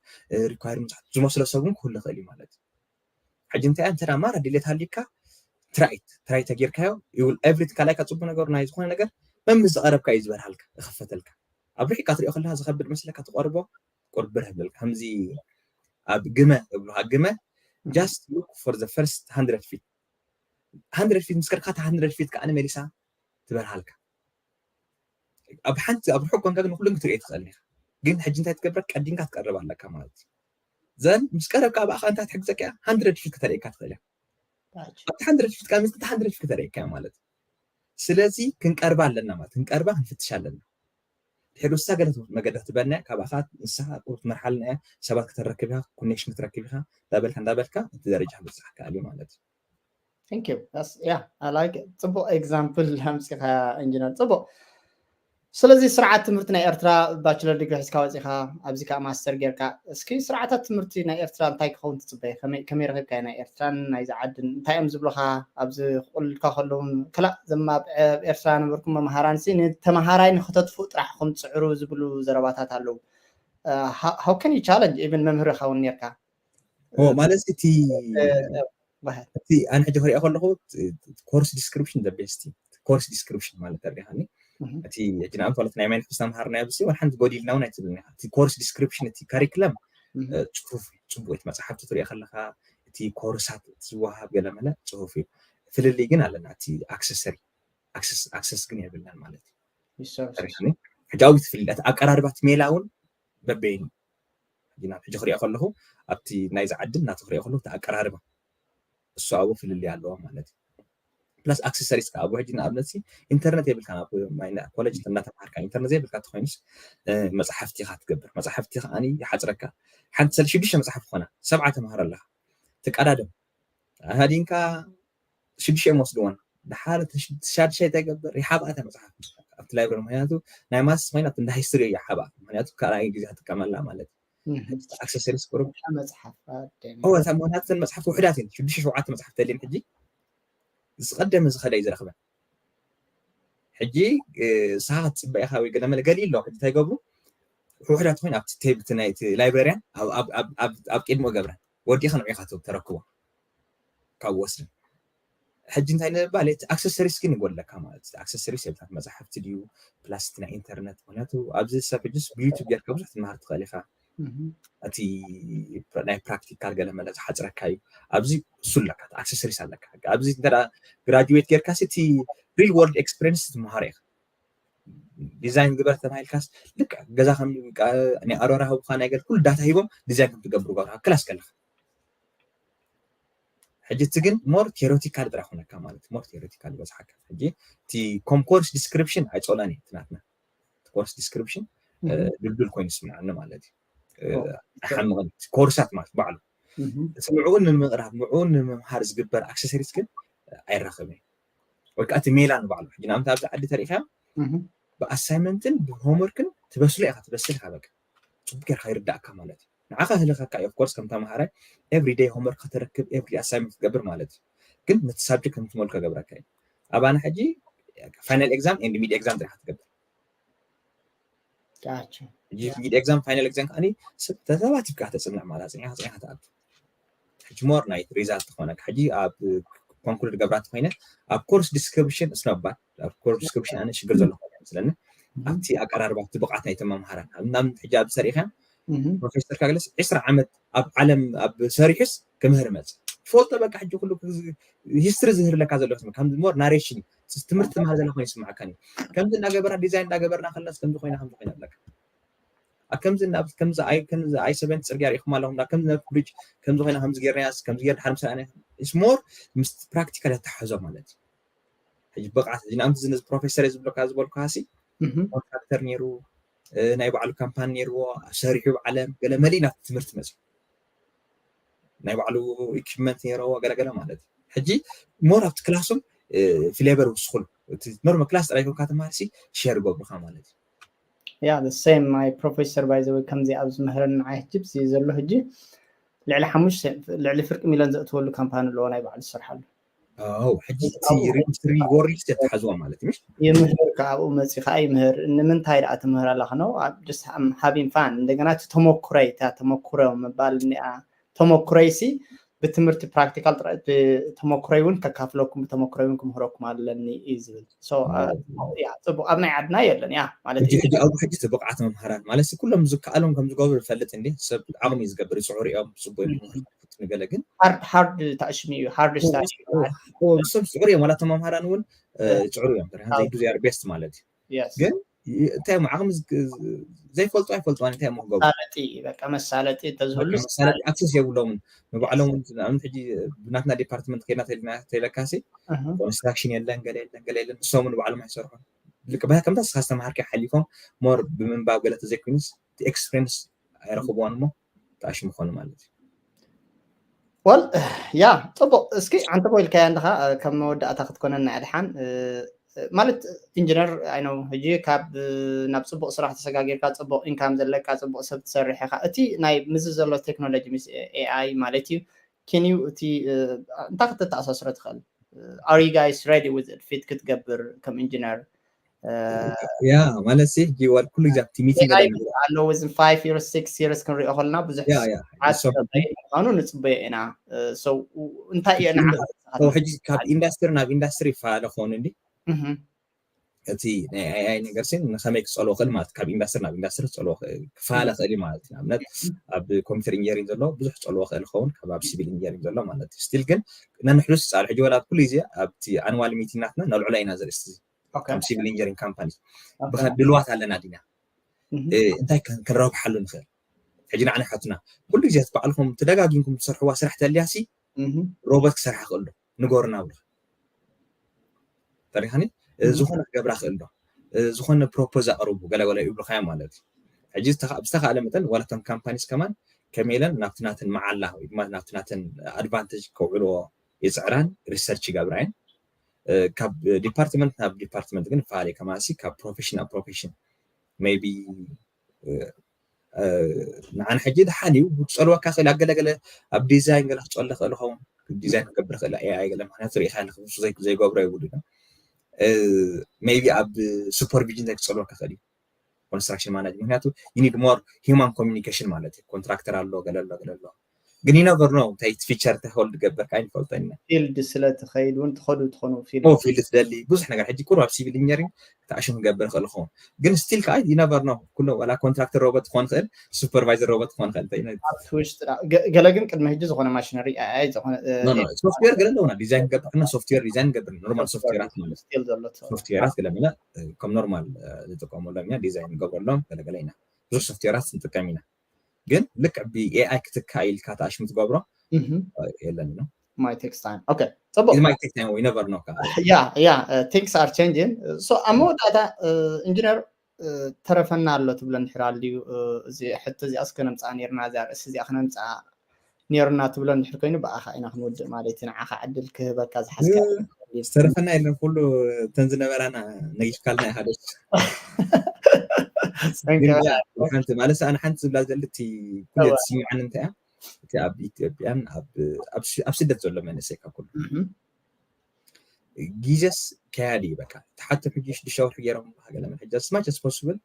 ሪኳርመንት ዝመስሎ ሰብ እውን ክህሉ ይኽእል እዩ ማለት እዩ። ሕጂ እንታይ እንተ ማራ ድሌት ሃሊካ ትራይት ትራይት ተጌርካዮ ይብል ኤቭሪቲንግ ካላይካ ፅቡቅ ነገሩ ናይ ዝኾነ ነገር መምስ ዝቀረብካ እዩ ዝበርሃልካ ይኸፈተልካ። ኣብ ርሒቃ ትሪኦ ከለካ ዝኸብድ መስለካ ትቆርቦ ቁርብር ህብለልካ ከምዚ ኣብ ግመ እብሉካ ግመ just look for the first hundred feet hundred feet ምስ ከድካ hundred feet ከዓ መሊሳ ትበርሃልካ። ኣብ ሓንቲ ኣብ ርሑቅ ኮንካ ግን ኩሉን ክትሪኦ ትኽእል ኢኻ። ግን ሕጂ እንታይ ትገብር ቀዲምካ ትቀርብ ኣለካ ማለት እዩ። ዘን ምስ ቀረብካ ኣብኣኻ እንታይ ትሕግዘካ እያ hundred feet ከተርእየካ ትኽእል እያ። ኣብቲ hundred feet ከዓ ምስ hundred feet ከተርእየካ እያ ማለት እዩ። ስለዚ ክንቀርባ ኣለና ማለት ክንቀርባ ክንፍትሽ ኣለና። ድሕሪ ውሳ ገለ መገዲ ክትበና ካብኣኻ ንስኻ ክትመርሓልና እያ። ሰባት ከተረክብ ኢኻ፣ ኮኔክሽን ክትረክብ ኢኻ። እንዳበልካ እንዳበልካ እቲ ደረጃ ክበፅሓካ እዩ ማለት እዩ። Thank you. Yeah, I like ጽቡቅ ኤግዛምፕል ኣምጺኻ ኢንጂነር ጽቡቅ። ስለዚ ስርዓት ትምህርቲ ናይ ኤርትራ ባችለር ዲግሪ ሒዝካ ወጺኻ ኣብዚ ከዓ ማስተር ጌርካ እስኪ ስርዓታት ትምህርቲ ናይ ኤርትራ እንታይ ክኸውን ትጽበይ? ከመይ ረኺብካ ናይ ኤርትራን ናይዚ ዓድን እንታይ እዮም ዝብሉኻ? ኣብዚ ክቁልልካ ከለዉ ክላእ ዘማ ኣብ ኤርትራ ነበርኩም መምሃራን ሲ ንተምሃራይ ንክተጥፉእ ጥራሕ ኹም ጽዕሩ ዝብሉ ዘረባታት ኣለዉ። How can you challenge even መምህር ኸውን ኔርካ? ማለት እቲ እቲ ኣነ ሕጂ ክሪኦ ከለኹ ኮርስ ዲስክሪፕሽን the best ኮርስ ዲስክሪፕሽን ማለት ተሪኻኒ እቲ ሕጂ ንኣብነት ማለት ናይ ማይነክስ ተምሃር ናይ ኣብዚ ወላ ሓንቲ ጎዲልና እውን ኣይትብልን ኢኻ እቲ ኮርስ ዲስክሪፕሽን እቲ ካሪክለም ጽፉፍ ጽቡቅ እቲ መጽሓፍቲ ትሪኦ ከለካ እቲ ኮርሳት ዝወሃብ ገለ መለ ጽፉፍ እዩ ፍልልይ ግን ኣለና እቲ ኣክሰሰሪ ኣክሰስ ግን የብልናን ማለት እዩ ሕጂ ኣብኡ ትፍልል ኣቀራርባት ሜላ እውን በበይኑ ናብ ሕጂ ክሪኦ ከለኹ ኣብቲ ናይዚ ዓድን ናቲ ክሪኦ ከለኹ እቲ ኣቀራርባ እሱ ኣብኡ ፍልልይ ኣለዎ ማለት እዩ ፕላስ ኣክሰሰሪስ ከዓ ኣብኡ ሕጂ ንኣብነት ኢንተርነት የብልካ ኮሌጅ እናተምሃርካ ኢንተርነት ዘይብልካ ተኮይኑስ መፅሓፍቲ ኢካ ትገብር መፅሓፍቲ ከዓ ይሓፅረካ ሓንቲ ሰለ ሽዱሽተ መፅሓፍ ኮና ሰብዓ ተምሃር ኣለካ ትቀዳደም ሃዲንካ ሽዱሽተ እዮም ወስድዎን ድሓር ሻድሻይ እንታይ ገብር ይሓብኣ እታ መፅሓፍ ኣብቲ ላይብረሪ ምክንያቱ ናይ ማስ ኮይና ኣብቲ እንዳ ሂስትሪ እያ ሓብኣ ምክንያቱ ካልኣይ ግዜ ትጥቀመላ ማለት እዩ ኣክሰሰሪስ ቁሩብ መፅሓፍ እታ ምክንያቱ እተን መፅሓፍቲ ውሕዳት እየን ሽዱሽተ ሸውዓተ መፅሓፍቲ ተልየን ሕጂ ዝቀደመ ዝኸደ እዩ ዝረኽበን ሕጂ ንስኻ ክትፅበ ኢኻ ወይ ገለ መለ ገሊኡ ኣሎ ሕጂ እንታይ ገብሩ ውሕዳት ኮይኑ ኣብቲ ቴብ ናይቲ ላይብረሪያን ኣብ ቅድሚኡ ገብረን ወዲእኻ ንዑ ኢኻ ተረክቦ ካብ ወስድን ሕጂ እንታይ ንምባል እቲ ኣክሰሰሪስ ግን ይጎድለካ ማለት እዩ ኣክሰሰሪስ የብልካ መፅሓፍቲ ድዩ ፕላስ እቲ ናይ ኢንተርነት ምክንያቱ ኣብዚ ሰብ ሕጅስ ብዩቱብ ጌርካ ብዙሕ ትምሃር ትኽእል ኢኻ እቲ ናይ ፕራክቲካል ገለ መለ ዝሓፅረካ እዩ ኣብዚ እሱ ኣለካ ኣክሰሰሪስ ኣለካ ኣብዚ እንተ ግራጁዌት ጌርካ እቲ ሪል ወርልድ ኤክስፔሪንስ ትምሃሮ ኢኻ ዲዛይን ግበር ተባሂልካስ ልክዕ ገዛ ከም ናይ ኣሮራ ህቡካ ናይ ገል ኩሉ ዳታ ሂቦም ዲዛይን ከም ትገብሩ ገብርካ ክላስ ከለካ ሕጂ እቲ ግን ሞር ቴሮቲካል ጥራሕ ኮነካ ማለት ሞር ቴሮቲካል ይበዝሓካ ሕጂ እቲ ኮም ኮርስ ዲስክሪፕሽን ኣይፀላን እዩ ትናትና ኮርስ ዲስክሪፕሽን ድልዱል ኮይኑ ስምዓኒ ማለት እዩ ሓምቕን ኮርሳት ማለት ባዕሉ እቲ ምዕውን ንምቕራብ ምዕውን ንምምሃር ዝግበር ኣክሰሰሪስ ግን ኣይራኸብን ወይ ከዓ እቲ ሜላ ንባዕሉ ሕጂ ንኣብነት ኣብዚ ዓዲ ተሪኢኻ ብ assignment ን ብ homework ን ትበስሎ ኢኻ ትበስል ኢኻ በቃ ፅቡቅ ጌርካ ይርዳእካ ማለት እዩ። ንዓኻ ህልኸካ እዩ of course ከም ተማሃራይ everyday homework ከተረክብ everyday assignment ክትገብር ማለት እዩ። ግን ነቲ subject ከም ትመልኮ ገብረካ እዩ። ኣባና ሕጂ final exam and mid exam ጥራሕ ትገብር Gotcha. mid exam final exam ከዓኒ ተተባቲብካ ተፅንዕ ማለት ፅኒዕካ ፅኒዕካ ትኣቱ ሕጂ more ናይ result ትኾነካ ሕጂ ኣብ conclude ገብራ እንተኮይነ ኣብ course description እስነባት ኣብ course description ኣነ ሽግር ዘሎ ይመስለኒ ኣብቲ ኣቀራርባ ኣብቲ ብቕዓት ናይ ተመምሃራን ናብ ሕጂ ኣብ ሰሪኻ professor ካግለስ ዕስራ ዓመት ኣብ ዓለም ኣብ ሰሪሑስ ክምህር መፅ ፈልጦ በቃ ሕጂ ኩሉ history ዝህርለካ ዘሎ ከም more narration ትምህርቲ ትማር ዘለ ኮይኑ ይስማዓካ ከምዚ እናገበርና design እናገበርና ከለስ ከምዚ ኮይና ከምዚ ኮይና ኣለካ ከምዚ ኣብ ከምዚ ኣይ ከምዚ ኣይ ሰበን ፅርግያ ሪኢኹም ኣለኹም ዳ ከምዚ ነብ ብሪጅ ከምዚ ኮይና ከምዚ ጌርናያስ ከምዚ ጌር ድሓር ምሳና is more ምስ practical ያተሓዞ ማለት እዩ ሕጂ ብቕዓት ሕጂ ንኣብነት እዚ ነዚ professor እየ ዝብለካ ዝበልኩ ሃሲ contractor ነይሩ ናይ ባዕሉ company ነይርዎ ሰሪሑ ዓለም ገለ መሊእ ናብቲ ትምህርቲ መፅዩ ናይ ባዕሉ equipment ነይረዎ ገለገለ ማለት እዩ ሕጂ more ኣብቲ ክላሶም flavor ይውስኽሉ እቲ normal class ጥራይ ኮንካ ተማሃርሲ share ይገብሩካ ማለት እዩ yeah the same my professor by the way ከምዚ ኣብ ዝምህረኒ ንዓይ ሕጂ ብዚ ዘሎ ሕጂ ልዕሊ ሓሙሽተ ልዕሊ ፍርቂ ሚሊዮን ዘእትወሉ company ኣለዎ ናይ ባዕሉ ዝሰርሓሉ ሕጂ እቲ reward list የተሓዝዋ ማለት እዩ ይምህር ከዓብኡ መፂ ከዓ ይምህር ንምንታይ ደኣ ትምህር ኣለካ ነው having fun እንደገና እቲ ተመኩረይ እታ ተመኩረ ምባል እኒኣ ተመኩረይ ሲ ብትምህርቲ practical ተመኩረይ እውን ከካፍለኩም ብተመኩረይ እውን ክምህረኩም ኣለኒ እዩ ዝብል ፅቡቅ ኣብ ናይ ዓድና የለን ያ ማለት ሕጂ ኣብኡ ሕጂ እቲ ብቕዓት መምሃራን ማለት ኩሎም ዝከኣሎም ከም ዝገብሩ ይፈልጥ እንዲ ሰብ ዓቕሚ እዩ ዝገብር ይፅዑር እዮም ፅቡቅ ንገለ ግን hard ታእሽሚ እዩ hard ሰብ ፅዑር እዮም ዋላ ተመምሃራን እውን ፅዑር እዮም they do their best ማለት እዩ ግን እንታይ እዮም ዓቕሚ ዘይፈልጡ ኣይፈልጡ እንታይ እዮም ክገብሩ መሳለጢ በቃ መሳለጢ ተዝህሉ መሳለጢ access የብሎምን ንባዕሎም ንኣብነት ሕጂ ብናትና department ከይድና ተለካሲ construction የለን ገለ የለን ገለ የለን ንሶም ንባዕሎም ኣይሰርሑን ልክ ከምታ ስኻ ዝተምሃርካ ሓሊፎም more ብምንባብ ገለ ተዘይኮይኑስ እቲ experience ኣይረኽብዎን እሞ ተኣሽሙ ኮኑ ማለት እዩ well yeah ፅቡቅ እስኪ ኣንተ ቦ ኢልካያ እንድኻ ከም መወዳእታ ክትኮነና ድሓን ማለት ኢንጂነር ኣይነው ሕጂ ካብ ናብ ፅቡቅ ስራሕ ተሰጋጊርካ ፅቡቅ income ዘለካ ፅቡቅ ሰብ ትሰርሕ ኢኻ እቲ ናይ ምዚ ዘሎ ቴክኖሎጂ ምስ AI ማለት እዩ can you እቲ እንታይ ክትተኣሳስሮ ትኽእል are you guys ready with it fit ክትገብር ከም ኢንጂነር ያ ማለት ሲ ጊወር ኩሉ ግዜ ኣብቲ meeting ኣሎ within five years six years ክንሪኦ ከለና ብዙሕ ምኳኑ ንፅበዮ ኢና እንታይ እየ ሕጂ ካብ ኢንዳስትሪ ናብ ኢንዳስትሪ ይፈላለ ክኸውን እንዲ እቲ ናይ AI ነገር ሲ ንከመይ ክፀልዎ ክእል ማለት ካብ ኢንዳስትሪ ናብ ኢንዳስትሪ ክፀልዎ ክፋለ ክእል ማለት እዩ ኣብነት ኣብ computer engineering ዘሎ ብዙሕ ፀልዎ ክእል ክኸውን ካብ ኣብ civil engineering ዘሎ ማለት እዩ still ግን ነንሕዱስ ፃል ሕጂ ወላ ኩሉ ግዜ ኣብቲ annual meeting ናትና ነልዕሎ ኢና ዘርእስቲ ካብ civil engineering company ድልዋት ኣለና ዲና እንታይ ክንረብሓሉ ንኽእል ሕጂ ንዓና ሓትና ኩሉ ግዜ ባዕልኩም ተደጋጊምኩም ትሰርሕዋ ስራሕ ተልያሲ ሮቦት ክሰርሓ ክእሉ ንገሩና ብልካ ተሪኻኒ ዝኾነ ክገብራ ክእል ዶ ዝኾነ propose ኣቕርቡ ገለገለ ይብሉካ ማለት እዩ ሕጂ ዝተኻእለ መጠን ዋላቶም companies ከማን ከመይ ኢለን ናብቲ ናተን መዓላ ወይ ድማ ናብቲ ናተን advantage ከውዕልዎ ይፅዕራን research ይገብራ እየን ካብ department ናብ department ግን ፈላለየ ከማሲ ካብ profession ናብ profession maybe ንዓን ሕጂ ድሓን እዩ ክፀልወካ ክእል ኣገለገለ ኣብ design ገለ ክፀሎ ክእል ኸውን design ክገብር ክእል AI ገለ ምክንያቱ ርኢካ ኣለክ ዘይገብሮ ይብሉ maybe ኣብ supervision ዘይ ክፀልወካ ክእል እዩ construction manager ምክንያቱ you need more human communication ማለት እዩ contractor ኣሎ ገለ ኣሎ ገለ ኣሎ ግን you never know እንታይ future ተኸል ዝገበር ከዓ ይፈልጦ ኢና field ስለ ትኸይድ እውን ትኸዱ ትኾኑ field field ትደሊ ብዙሕ ነገር ሕጂ ቁሩብ ኣብ civil engineering ተኣሽም ክገብር ክእል ኸውን ግን still ከዓ you never know ኩሉ ዋላ contractor robot ክኾን ክእል supervisor robot ክኾን ክእል ውሽጥና ገለ ግን ቅድሚ ሕጂ ዝኾነ machinery AI ዝኾነ software ገለ ኣለውና design ገብርና software design ገብር normal software ት ማለት skill ዘሎ software ት ገለ መለ ከም normal ዝጥቀመሎም ኢና design ንገብረሎም ገለገለ ኢና ብዙሕ software ት ንጥቀም ኢና ግን ልክዕ ብ AI ክትካ ኢልካ ተኣሽሙ ትገብሮ የለን ነው might take time okay ፅቡቅ might take time we never know yeah yeah things are changing so ኣብ መወዳእታ ኢንጂነር ተረፈና ኣሎ ትብሎ እንድሕር ኣልዩ እዚ ሕቶ እዚኣ እስከ ነምፅኣ ነርና እዚኣ ርእሲ እዚኣ ክነምፅኣ ነርና ትብሎ እንድሕር ኮይኑ ብኣኻ ኢና ክንወድእ ማለት እዩ ንዓኻ ዕድል ክህበካ ዝሓዝካ ዝተረፈና የለን፣ ኩሉ እተን ዝነበራና ነጊፍካልና ኢኻ። ደስ ሓንቲ ማለት ኣነ ሓንቲ ዝብላ ዘለቲ ኩሉ ትስምዓኒ እንታይ እያ፣ እቲ ኣብ ኢትዮጵያን ኣብ ስደት ዘሎ መንእሰይ ካብ ኩሉ ግዜስ ከያዲ እዩ። በቃ ተሓቶም ሕጂ ሽዱሽተ ወርሒ ገይሮም ገለ ሕጂ as much as possible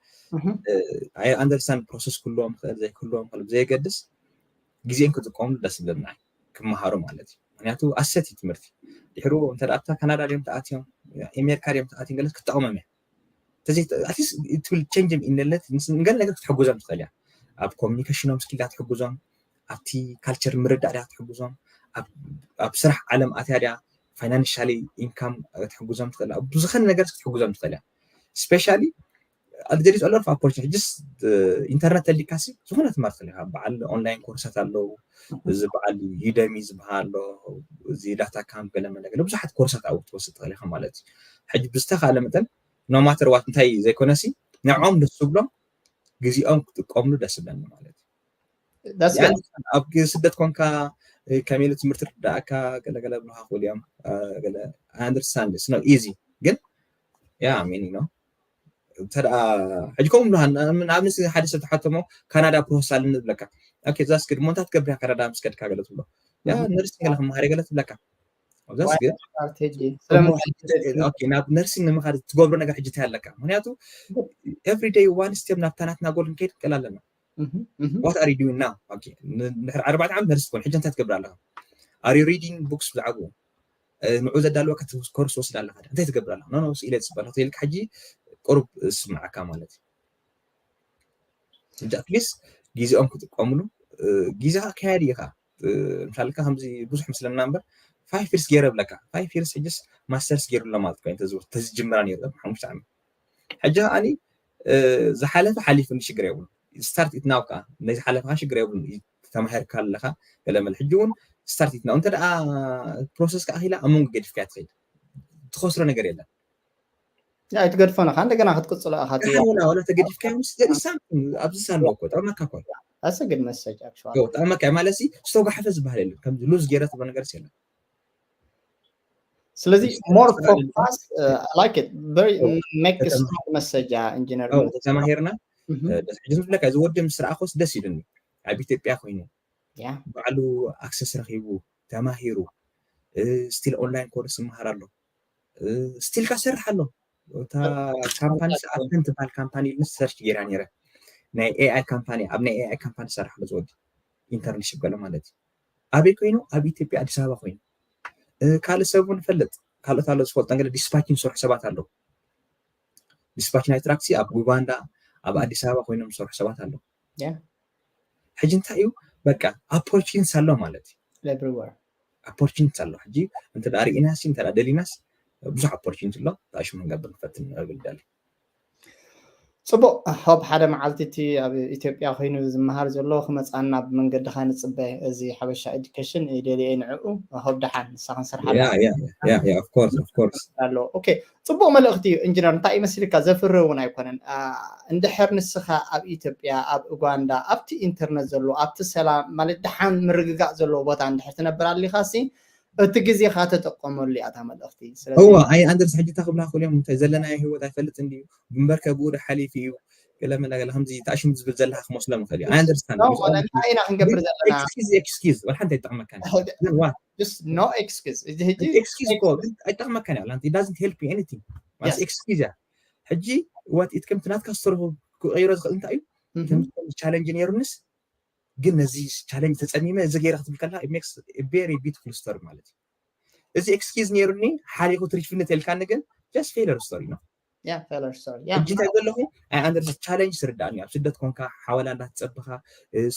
I understand process ክህልዎም ክእል ዘይክህልዎም ክእል ብዘየገድስ ግዜን ክጥቀምሉ ደስ ዝብለና ክመሃሩ ማለት እዩ። ምክንያቱ ኣሰት እዩ ትምህርቲ። ድሕሩ እንተ ኣብታ ካናዳ ድዮም ተኣትዮም፣ ኣሜሪካ ድዮም ተኣትዮም ገለ ክትጠቕሞም እያ። ትብል ቸንጅ ኢነለት ንገለ ነገር ክትሕግዞም ትኽእል እያ። ኣብ ኮሚኒኬሽኖም ስኪላ ትሕግዞም፣ ኣብቲ ካልቸር ምርዳእ ድያ ትሕግዞም፣ ኣብ ስራሕ ዓለም ኣትያ ድያ ፋይናንሻሊ ኢንካም ክትሕግዞም ትኽእል፣ ብዝኸነ ነገር ክትሕግዞም ትኽእል እያ። ስፔሻሊ there is a lot of opportunity ሕጅስ ኢንተርነት ተሊካሲ ዝኾነ ትማር ትኽእል ኢኻ። በዓል ኦንላይን ኮርሳት ኣለዉ። እዚ በዓል ዩደሚ ዝበሃል ኣሎ፣ እዚ ዳታ ካምፕ ገለ መለ ገለ ብዙሓት ኮርሳት ኣብኡ ክትወስድ ትኽእል ኢኻ ማለት እዩ። ሕጂ ብዝተኻለ መጠን no matter what እንታይ ዘይኮነሲ ንዕኦም ደስ ዝብሎም ግዜኦም ክጥቀምሉ ደስ ዝብለኒ ማለት እዩ። ኣብ ስደት ኮንካ ከመይ ኢሉ ትምህርቲ ርዳእካ ገለገለ ብልካ ክብል እዮም። ገለ I understand it's not easy ግን yeah I mean you know እንተ ደኣ ሕጂ ከምኡ ንብልካ ንኣብነት ሓደ ሰብ ተሓተሞ ካናዳ ፕሮሰስ ኣለኒ ዝብለካ okay that's good እሞ እንታይ ትገብር እያ ካናዳ ምስ ከድካ ገለ ትብሎ ያ ነርሲንግ ገለ ክመሃር እየ ገለ ትብለካ that's good ናብ ነርሲንግ ንምኻድ ትገብሮ ነገር ሕጂ እንታይ ኣለካ ምክንያቱ every day one step ናብታ ናትና ጎል ንከይድ ንክእል ኣለና what are you doing now ድሕሪ ኣርባዕተ ዓመት ነርስ ትኮን ሕጂ እንታይ ትገብር ኣለካ are you reading books ብዛዕባኡ ንዑ ዘዳለወካ ኮርስ ወስድ ኣለካ እንታይ ትገብር ኣለካ no no ኢለ ዝፅበል ኢልካ ሕጂ ቁሩብ ዝስምዓካ ማለት እዩ ሕጂ ኣትሊስት ግዜኦም ክጥቀምሉ ግዜኻ ከያዲ ኢኻ ምሳልካ ከምዚ ብዙሕ ምስለና እምበር five years ገይረ ብለካ five years ሕጅስ ማስተርስ ገይሩ ኣሎ ማለት ኮይኑ ተዝጅምራ ነይሩ ሓሙሽተ ዓመት ሕጂ ከዓኒ ዝሓለፈ ሓሊፉ ሽግር የብሉ start it now ከዓ ናይ ዝሓለፈካ ሽግር የብሉ ተማሂርካ ኣለካ ገለመለ ሕጂ እውን start it now እንተ ደኣ ፕሮሰስ ከዓ ኪላ ኣብ መንጎ ገዲፍካ ትኸይድ ትኸስሮ ነገር የለን ኣይትገድፎ ነካ እንደገና ክትቅፅሎ ኢኻ ወላ ተገዲፍካ ምስ ዘሪሳም ኣብዚ ሳሎ እኮ ጠቅመካ እኮ ኣሰግድ መሰጅ ጠቅመካ ማለት ዝተጓሓፈ ዝበሃል የለን ከምዚ ሉዝ ገይረ ትብሎ ነገር የለን ስለዚ more focus like it very make strong message ኢንጂነር ተማሂርና ደስ ዝብለካ እዚ ወዲ ምስ ረኣኾስ ደስ ኢሉኒ ኣብ ኢትዮጵያ ኮይኑ ባዕሉ ኣክሰስ ረኪቡ ተማሂሩ ስቲል ኦንላይን ኮርስ ይመሃር ኣሎ ስቲል ካሰርሕ ኣሎ እታ ካምፓኒ ኣፕን ትበሃል ካምፓኒ ሰርች ገይራ ነይረ ናይ ኤኣይ ካምፓኒ ኣብ ናይ ኤኣይ ካምፓኒ ሰርሕ ኣሎ ዝወዲ ኢንተርንሽፕ ገለ ማለት እዩ ኣበይ ኮይኑ ኣብ ኢትዮጵያ ኣዲስ ኣበባ ኮይኑ ካልእ ሰብ እውን ፈልጥ ካልኦት ኣሎ ዝፈልጦ ገለ ዲስፓችን ዝሰርሑ ሰባት ኣለዉ ዲስፓች ናይ ትራክሲ ኣብ ዩጋንዳ ኣብ ኣዲስ ኣበባ ኮይኖም ዝሰርሑ ሰባት ኣለዉ ሕጂ እንታይ እዩ በቃ ኦፖርቹኒቲ ኣሎ ማለት እዩ opportunity ኣሎ ሕጂ እንተ ርኢናስ እንተ ደሊናስ ብዙሕ opportunity ኣሎ ታሽሙ ንገብር ንፈትን እብል ደሊ ፅቡቅ ሆብ ሓደ መዓልቲ እቲ ኣብ ኢትዮጵያ ኮይኑ ዝመሃር ዘሎ ክመፅኣና ብመንገድኻ ንፅበ እዚ ሓበሻ ኤዱኬሽን ደልየ ንዕኡ ሆብ ደሓን ንሳ ክንሰርሓ ኣሎ ፅቡቅ መልእክቲ እዩ ኢንጂነር እንታይ ይመስልካ ዘፍርህ እውን ኣይኮነን እንድሕር ንስኻ ኣብ ኢትዮጵያ ኣብ ኡጋንዳ ኣብቲ ኢንተርነት ዘሎ ኣብቲ ሰላም ማለት ደሓን ምርግጋእ ዘለዎ ቦታ እንድሕር ትነብር ኣሊኻ ሲ እቲ ግዜኻ ተጠቀመሉ እያ እታ መልእኽቲ እዋ ኣይ ኣንደርስ ሕጂ እታ ክብላ ክልዮም እንታይ ዘለናዮ ህይወት ኣይፈልጥ እንድዩ ግንበርከ ብኡ ሓሊፉ እዩ ገለ መለ ገለ ከምዚ ተኣሽም ዝብል ዘለካ ክመስሎም ይኽእል እዩ ኣይ ኣንደርስታንድ ኢና ክንገብር ዘለና ኤክስኪዝ ወላ ሓንቲ ኣይጠቕመካ no excuse እዚ ሕጂ ኤክስኪዝ ኣይጠቕመካ እዩ it doesn't help you anything ማለት ኤክስኪዝ እያ ሕጂ what it ከምቲ ናትካ ስተርሆ ክቀይሮ ዝኽእል እንታይ እዩ ቻለንጅ ነይሩንስ ግን ነዚ ቻለንጅ ተፀሚመ እዚ ገይረ ክትብል ከለካ makes very beautiful story ማለት እዩ እዚ ኤክስኪዝ ነይሩኒ ሓሊኹ ትሪፍነት የልካኒ ግን just failure story ነው ሕጂ እንታይ ዘለኹ ኣይ ኣንደርስ ቻለንጅ ስርዳእኒ ኣብ ስደት ኮንካ ሓዋላ እንዳትፀብኻ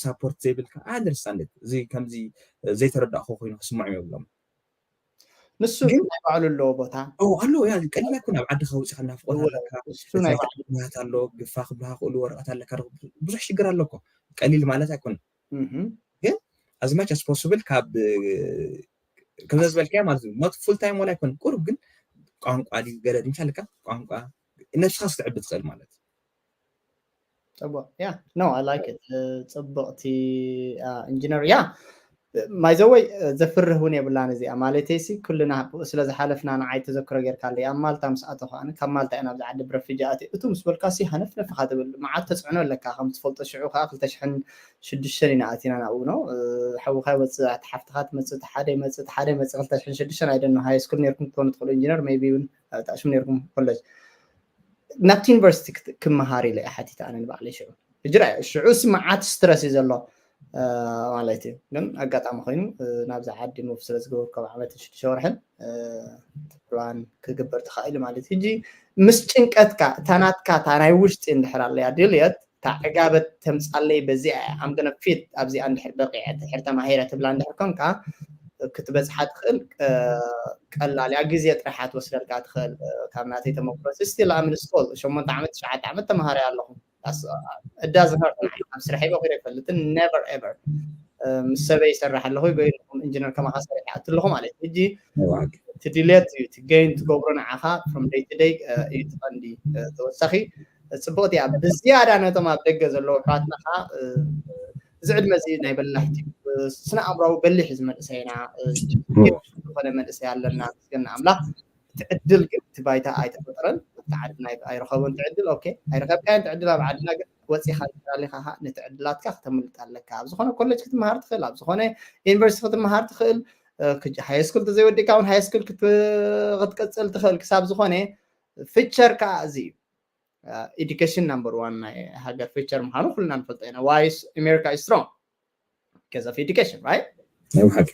ሳፖርት ዘይብልካ ኣይ ኣንደርስታንድ እዚ ከምዚ ዘይተረዳእኹ ኮይኑ ክስምዖም የብሎም ንሱ ናይ ባዕሉ ኣለዎ ቦታ ኣሎ ቀሊል ኣይኮን ኣብ ዓድኻ ውፅኻ ናፍቆት ኣለካ ኣሎ ግፋ ክብልካ ክእሉ ወረቀት ኣለካ ብዙሕ ሽግር ኣለኮ ቀሊል ማለት ኣይኮን ግን as much as possible ካብ ከምዛ ዝበልካያ ማለት እዩ not full time ወላ ኣይኮን ቁሩብ ግን ቋንቋ ድዩ ገለ ድምሻ ኣለካ ቋንቋ ነብስኻ ክትዕቢ ትኽእል ማለት ፅቡቅ yeah no I like it ፅብቅቲ ኢንጂነር yeah ማይዘወይ ዘፍርህ እውን የብላን እዚኣ። ማለተይሲ ኩልና ብኡ ስለ ዝሓለፍና ንዓይ ተዘክሮ ጌርካለይ። ኣብ ማልታ ምስ ኣተኹ ኣነ ካብ ማልታ እየ ናብዚ ዓዲ ብረፍጂ ኣትየ እቱ ምስ በልካሲ ሃነፍነፍ ኢኻ ትብል። መዓት ተፅዕኖ ኣለካ ከም ትፈልጦ። ሽዑ ከዓ ክልተ ሽሕን ሽዱሽተን ኢና ኣቲና ናብኡ ነው። ሓውኻ ይወፅእ፣ እቲ ሓፍትኻ ትመፅእ፣ እቲ ሓደ ይመፅእ፣ እቲ ሓደ ይመፅእ። ክልተ ሽሕን ሽዱሽተን ኣይደኖ ሃይ ስኩል ነርኩም ክትኮኑ ትኽእሉ። ኢንጂነር ሜይቢ እውን ተኣሽሙ ነርኩም ኮለጅ። ናብቲ ዩኒቨርሲቲ ክመሃር ኢለ እየ ሓቲተ ኣነ ንባዕለይ ሽዑ። እጅራ ሽዑ ሲ መዓት ስትረስ እዩ ዘሎ ማለት እዩ። ግን ኣጋጣሚ ኮይኑ ናብዚ ዓዲ ሙቭ ስለ ዝገበርኩ ካብ ዓመትን ሽዱሽተ ወርሕን ፕላን ክግበር ተኻኢሉ ማለት እዩ። ሕጂ ምስ ጭንቀትካ እታ ናትካ እታ ናይ ውሽጢ እንድሕር ኣለያ ድልየት እታ ዕጋበት ተምፃለይ በዚኣ እያ ኣምገነ ፊት ኣብዚኣ እንድሕር በቂዐ ድሕር ተማሂረ ትብላ እንድሕር ኮንካ ክትበፅሓ ትኽእል ቀላል እያ። ግዜ ጥራሕ ትወስደልካ ትኽእል። ካብ ናተይ ተመክሮ ስቲል ኣምን ስኮል ሸሞንተ ዓመት ትሽዓተ ዓመት ተምሃረ ኣለኹ። እዳ ዝፈርጥ ኣብ ስራሕ ይበኺረ ይፈልጥን ነቨር ኤቨር ምስ ሰበይ ይሰርሕ ኣለኹ ወይ ኢንጂነር ከማኻ ሰሪሕ ኣት ኣለኹ ማለት እዩ። ሕጂ ትድልየት እዩ ትገይን ትገብሮ ንዓኻ from day to day እዩ ትቐንዲ ተወሳኺ ፅቡቕቲ እያ። ብዝያዳ ነቶም ኣብ ደገ ዘለዉ ኣሕዋትና ከዓ እዚ ዕድመ እዚ ናይ በላሕቲ ስነ ኣእምራዊ በሊሕ እዩ ዝመንእሰይና ዝኾነ መንእሰይ ኣለና ምስገና ኣምላኽ። እቲ ዕድል ግን እቲ ባይታ ኣይተፈጠረን ኣብቲ ዓድና ኣይረኸቦን እቲ ዕድል ኦኬ ኣይረኸብካዮን እቲ ዕድል ኣብ ዓድና ግን ወፂኻ ትራሊኻ ነቲ ዕድላትካ ክተምልጥ ኣለካ። ኣብ ዝኾነ ኮሌጅ ክትመሃር ትኽእል ኣብ ዝኾነ ዩኒቨርሲቲ ክትመሃር ትኽእል ሃይ ስኩል ተዘይወዲእካ እውን ሃይ ስኩል ክትቀፅል ትኽእል ክሳብ ዝኾነ ፊቸር ከዓ እዚ እዩ። ኤዱኬሽን ናምበር ዋን ናይ ሃገር ፊቸር ምዃኑ ኩልና ንፈልጦ ኢና። ዋይ ኣሜሪካ ኢዝ ስትሮንግ because of education right? ናይ ብሓቂ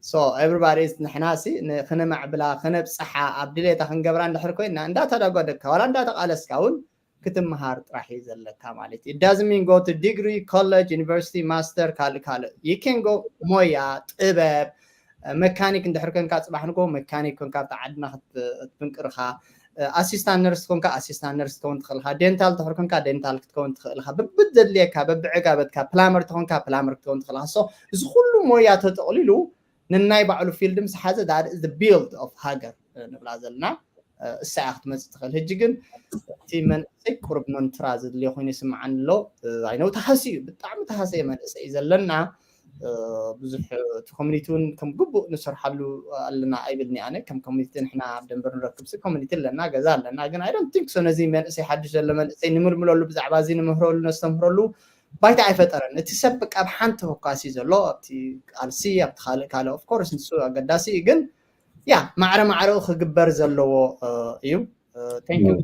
so everybody ንሕና ሲ ክነማዕብላ ክነብፅሓ ኣብ ድሌታ ክንገብራ እንድሕር ኮይና እንዳተዳጎደካ ዋላ እንዳተቃለስካ እውን ክትምሃር ጥራሕ እዩ ዘለካ ማለት እዩ። It doesn't mean go to degree college university master ካልእ ካልእ you can go ሞያ ጥበብ መካኒክ እንድሕር ኮንካ ፅባሕ ንጎ መካኒክ ኮንካ ኣብቲ ዓድና ክትፍንቅርካ ኣሲስታንት ነርስ ኮንካ ኣሲስታንት ነርስ ትከውን ትኽእልካ። ዴንታል ትሕር ኮንካ ዴንታል ክትከውን ትኽእልካ። ብብዘድልየካ በብዕጋበትካ ፕላመር ትኾንካ ፕላመር ክትከውን ትኽእልካ። So እዚ ኩሉ ሞያ ተጠቕሊሉ ነናይ ባዕሉ ፊልድ ምስ ሓዘ ቢልድ ኦፍ ሃገር ንብላ ዘለና እሳ እያ ክትመፅእ ትኽእል። ሕጂ ግን እቲ መንእሰይ ቁርብ መንትራ ዘድልዮ ኮይኑ ይስምዓኒ ኣሎ። ኣይነው ተሃሲ እዩ ብጣዕሚ ተሃሰየ መንእሰይ እዩ ዘለና። ብዙሕ እቲ ኮሚኒቲ እውን ከም ግቡእ ንሰርሓሉ ኣለና ኣይብልኒ ኣነ ከም ኮሚኒቲ ንሕና ኣብ ደንበር ንረክብ ሲ ኮሚኒቲ ኣለና ገዛ ኣለና ግን I don't think so ነዚ መንእሰይ ሓድሽ ዘሎ መንእሰይ ንምልምለሉ ብዛዕባ እዚ ንምህረሉ ነስተምህረሉ ባይታ ኣይፈጠረን። እቲ ሰብ በቃ ኣብ ሓንቲ ፎካስ እዩ ዘሎ ኣብቲ ቃልሲ ኣብቲ ካልእ ካልእ of course ንሱ ኣገዳሲ እዩ ግን ያ ማዕረ ማዕረኡ ክግበር ዘለዎ እዩ። Thank you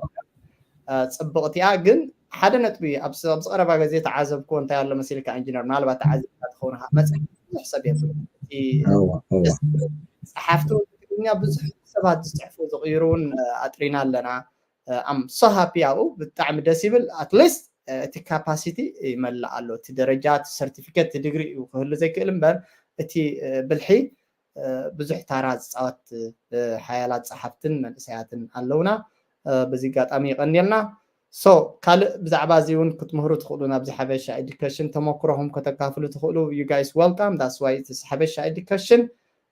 ፅብቕቲ እያ ግን ሓደ ነጥቢ ኣብዚ ቀረባ ግዜ ተዓዘብኩዎ እንታይ ኣሎ መሲልካ ኢንጂነር ምናልባት ተዓዚብካ ትኸውን መፅሓፍ ብዙሕ ሰብ የብሉ። ጸሓፍቲ ትግርኛ ብዙሕ ሰባት ዝፅሕፉ ዝቕይሩ እውን ኣጥሪና ኣለና። I'm so happy ኣብኡ ብጣዕሚ ደስ ይብል። ኣትሊስት እቲ ካፓሲቲ ይመልእ ኣሎ። እቲ ደረጃ እቲ ሰርቲፊኬት እቲ ዲግሪ እዩ ክህሉ ዘይክእል እምበር እቲ ብልሒ ብዙሕ ታራ ዝፃወት ሓያላት ፀሓፍትን መንእሰያትን ኣለውና። በዚ ኣጋጣሚ ይቐንየልና። So ካልእ ብዛዕባ እዚ እውን ክትምህሩ ትኽእሉ ናብዚ ሓበሻ ኤዱኬሽን ተመክሮኹም ከተካፍሉ ትኽእሉ you guys welcome that's why it's ሓበሻ ኤዱኬሽን።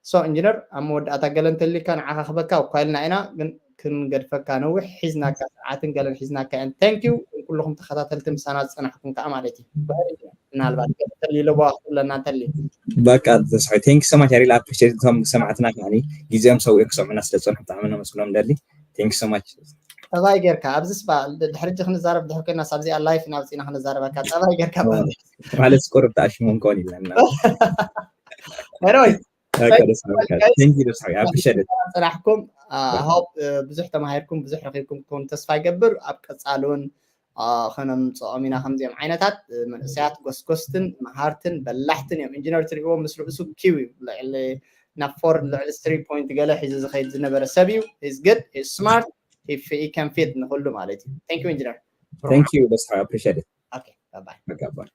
So ኢንጂነር ኣብ መወዳእታ ገለ እንተሊካ ንዓኻ ክበካ እኳ ኢልና ኢና ግን ክንገድፈካ ነዊሕ ሒዝናካ ሰዓትን ገለን ሒዝናካ እየን። Thank you ኩልኹም ተኸታተልቲ ምሳና ዝፀናሕኩም ከዓ ማለት እዩ። ምናልባት ተልዩ ለቦዋ ክትብለና እንተልዩ በቃ ተስፋ thank you so much I really appreciate እቶም ሰማዕትና ከዓ ግዜኦም ሰዊኦም ክሰምዑና ስለ ዝፀንሑ ብጣዕሚ ነመስግኖም ደሊ thank you so much ጠባይ ጌርካ ኣብዚ ስባ ድሕሪ ክንዛረብ ድሕር ኮይና ሳብዚኣ ላይፍ ናብ ፅና ክንዛረበካ ጠባይ ጌርካ ማለት ስቆር ብጣዕሚ ሽሞም ከውን ይብለና ሄሮይ ፅናሕኩም ብዙሕ ተማሂርኩም ብዙሕ ረኪብኩም ክኸውን ተስፋ ይገብር ኣብ ቀፃሊ እውን ከነምፅኦም ኢና ከምዚኦም ዓይነታት መንእሰያት ጎስጎስትን መሃርትን በላሕትን እዮም ኢንጂነር ትሪእዎ ምስ ርእሱ ኪው እዩ ልዕሊ ናብ ፎር ልዕሊ ስሪ ፖይንት ገለ ሒዙ ዝኸይድ ዝነበረ ሰብ እዩ is good is smart he can fit ንኩሉ ማለት እዩ thank you ኢንጂነር thank you that's how I appreciate it okay bye bye በቃ bye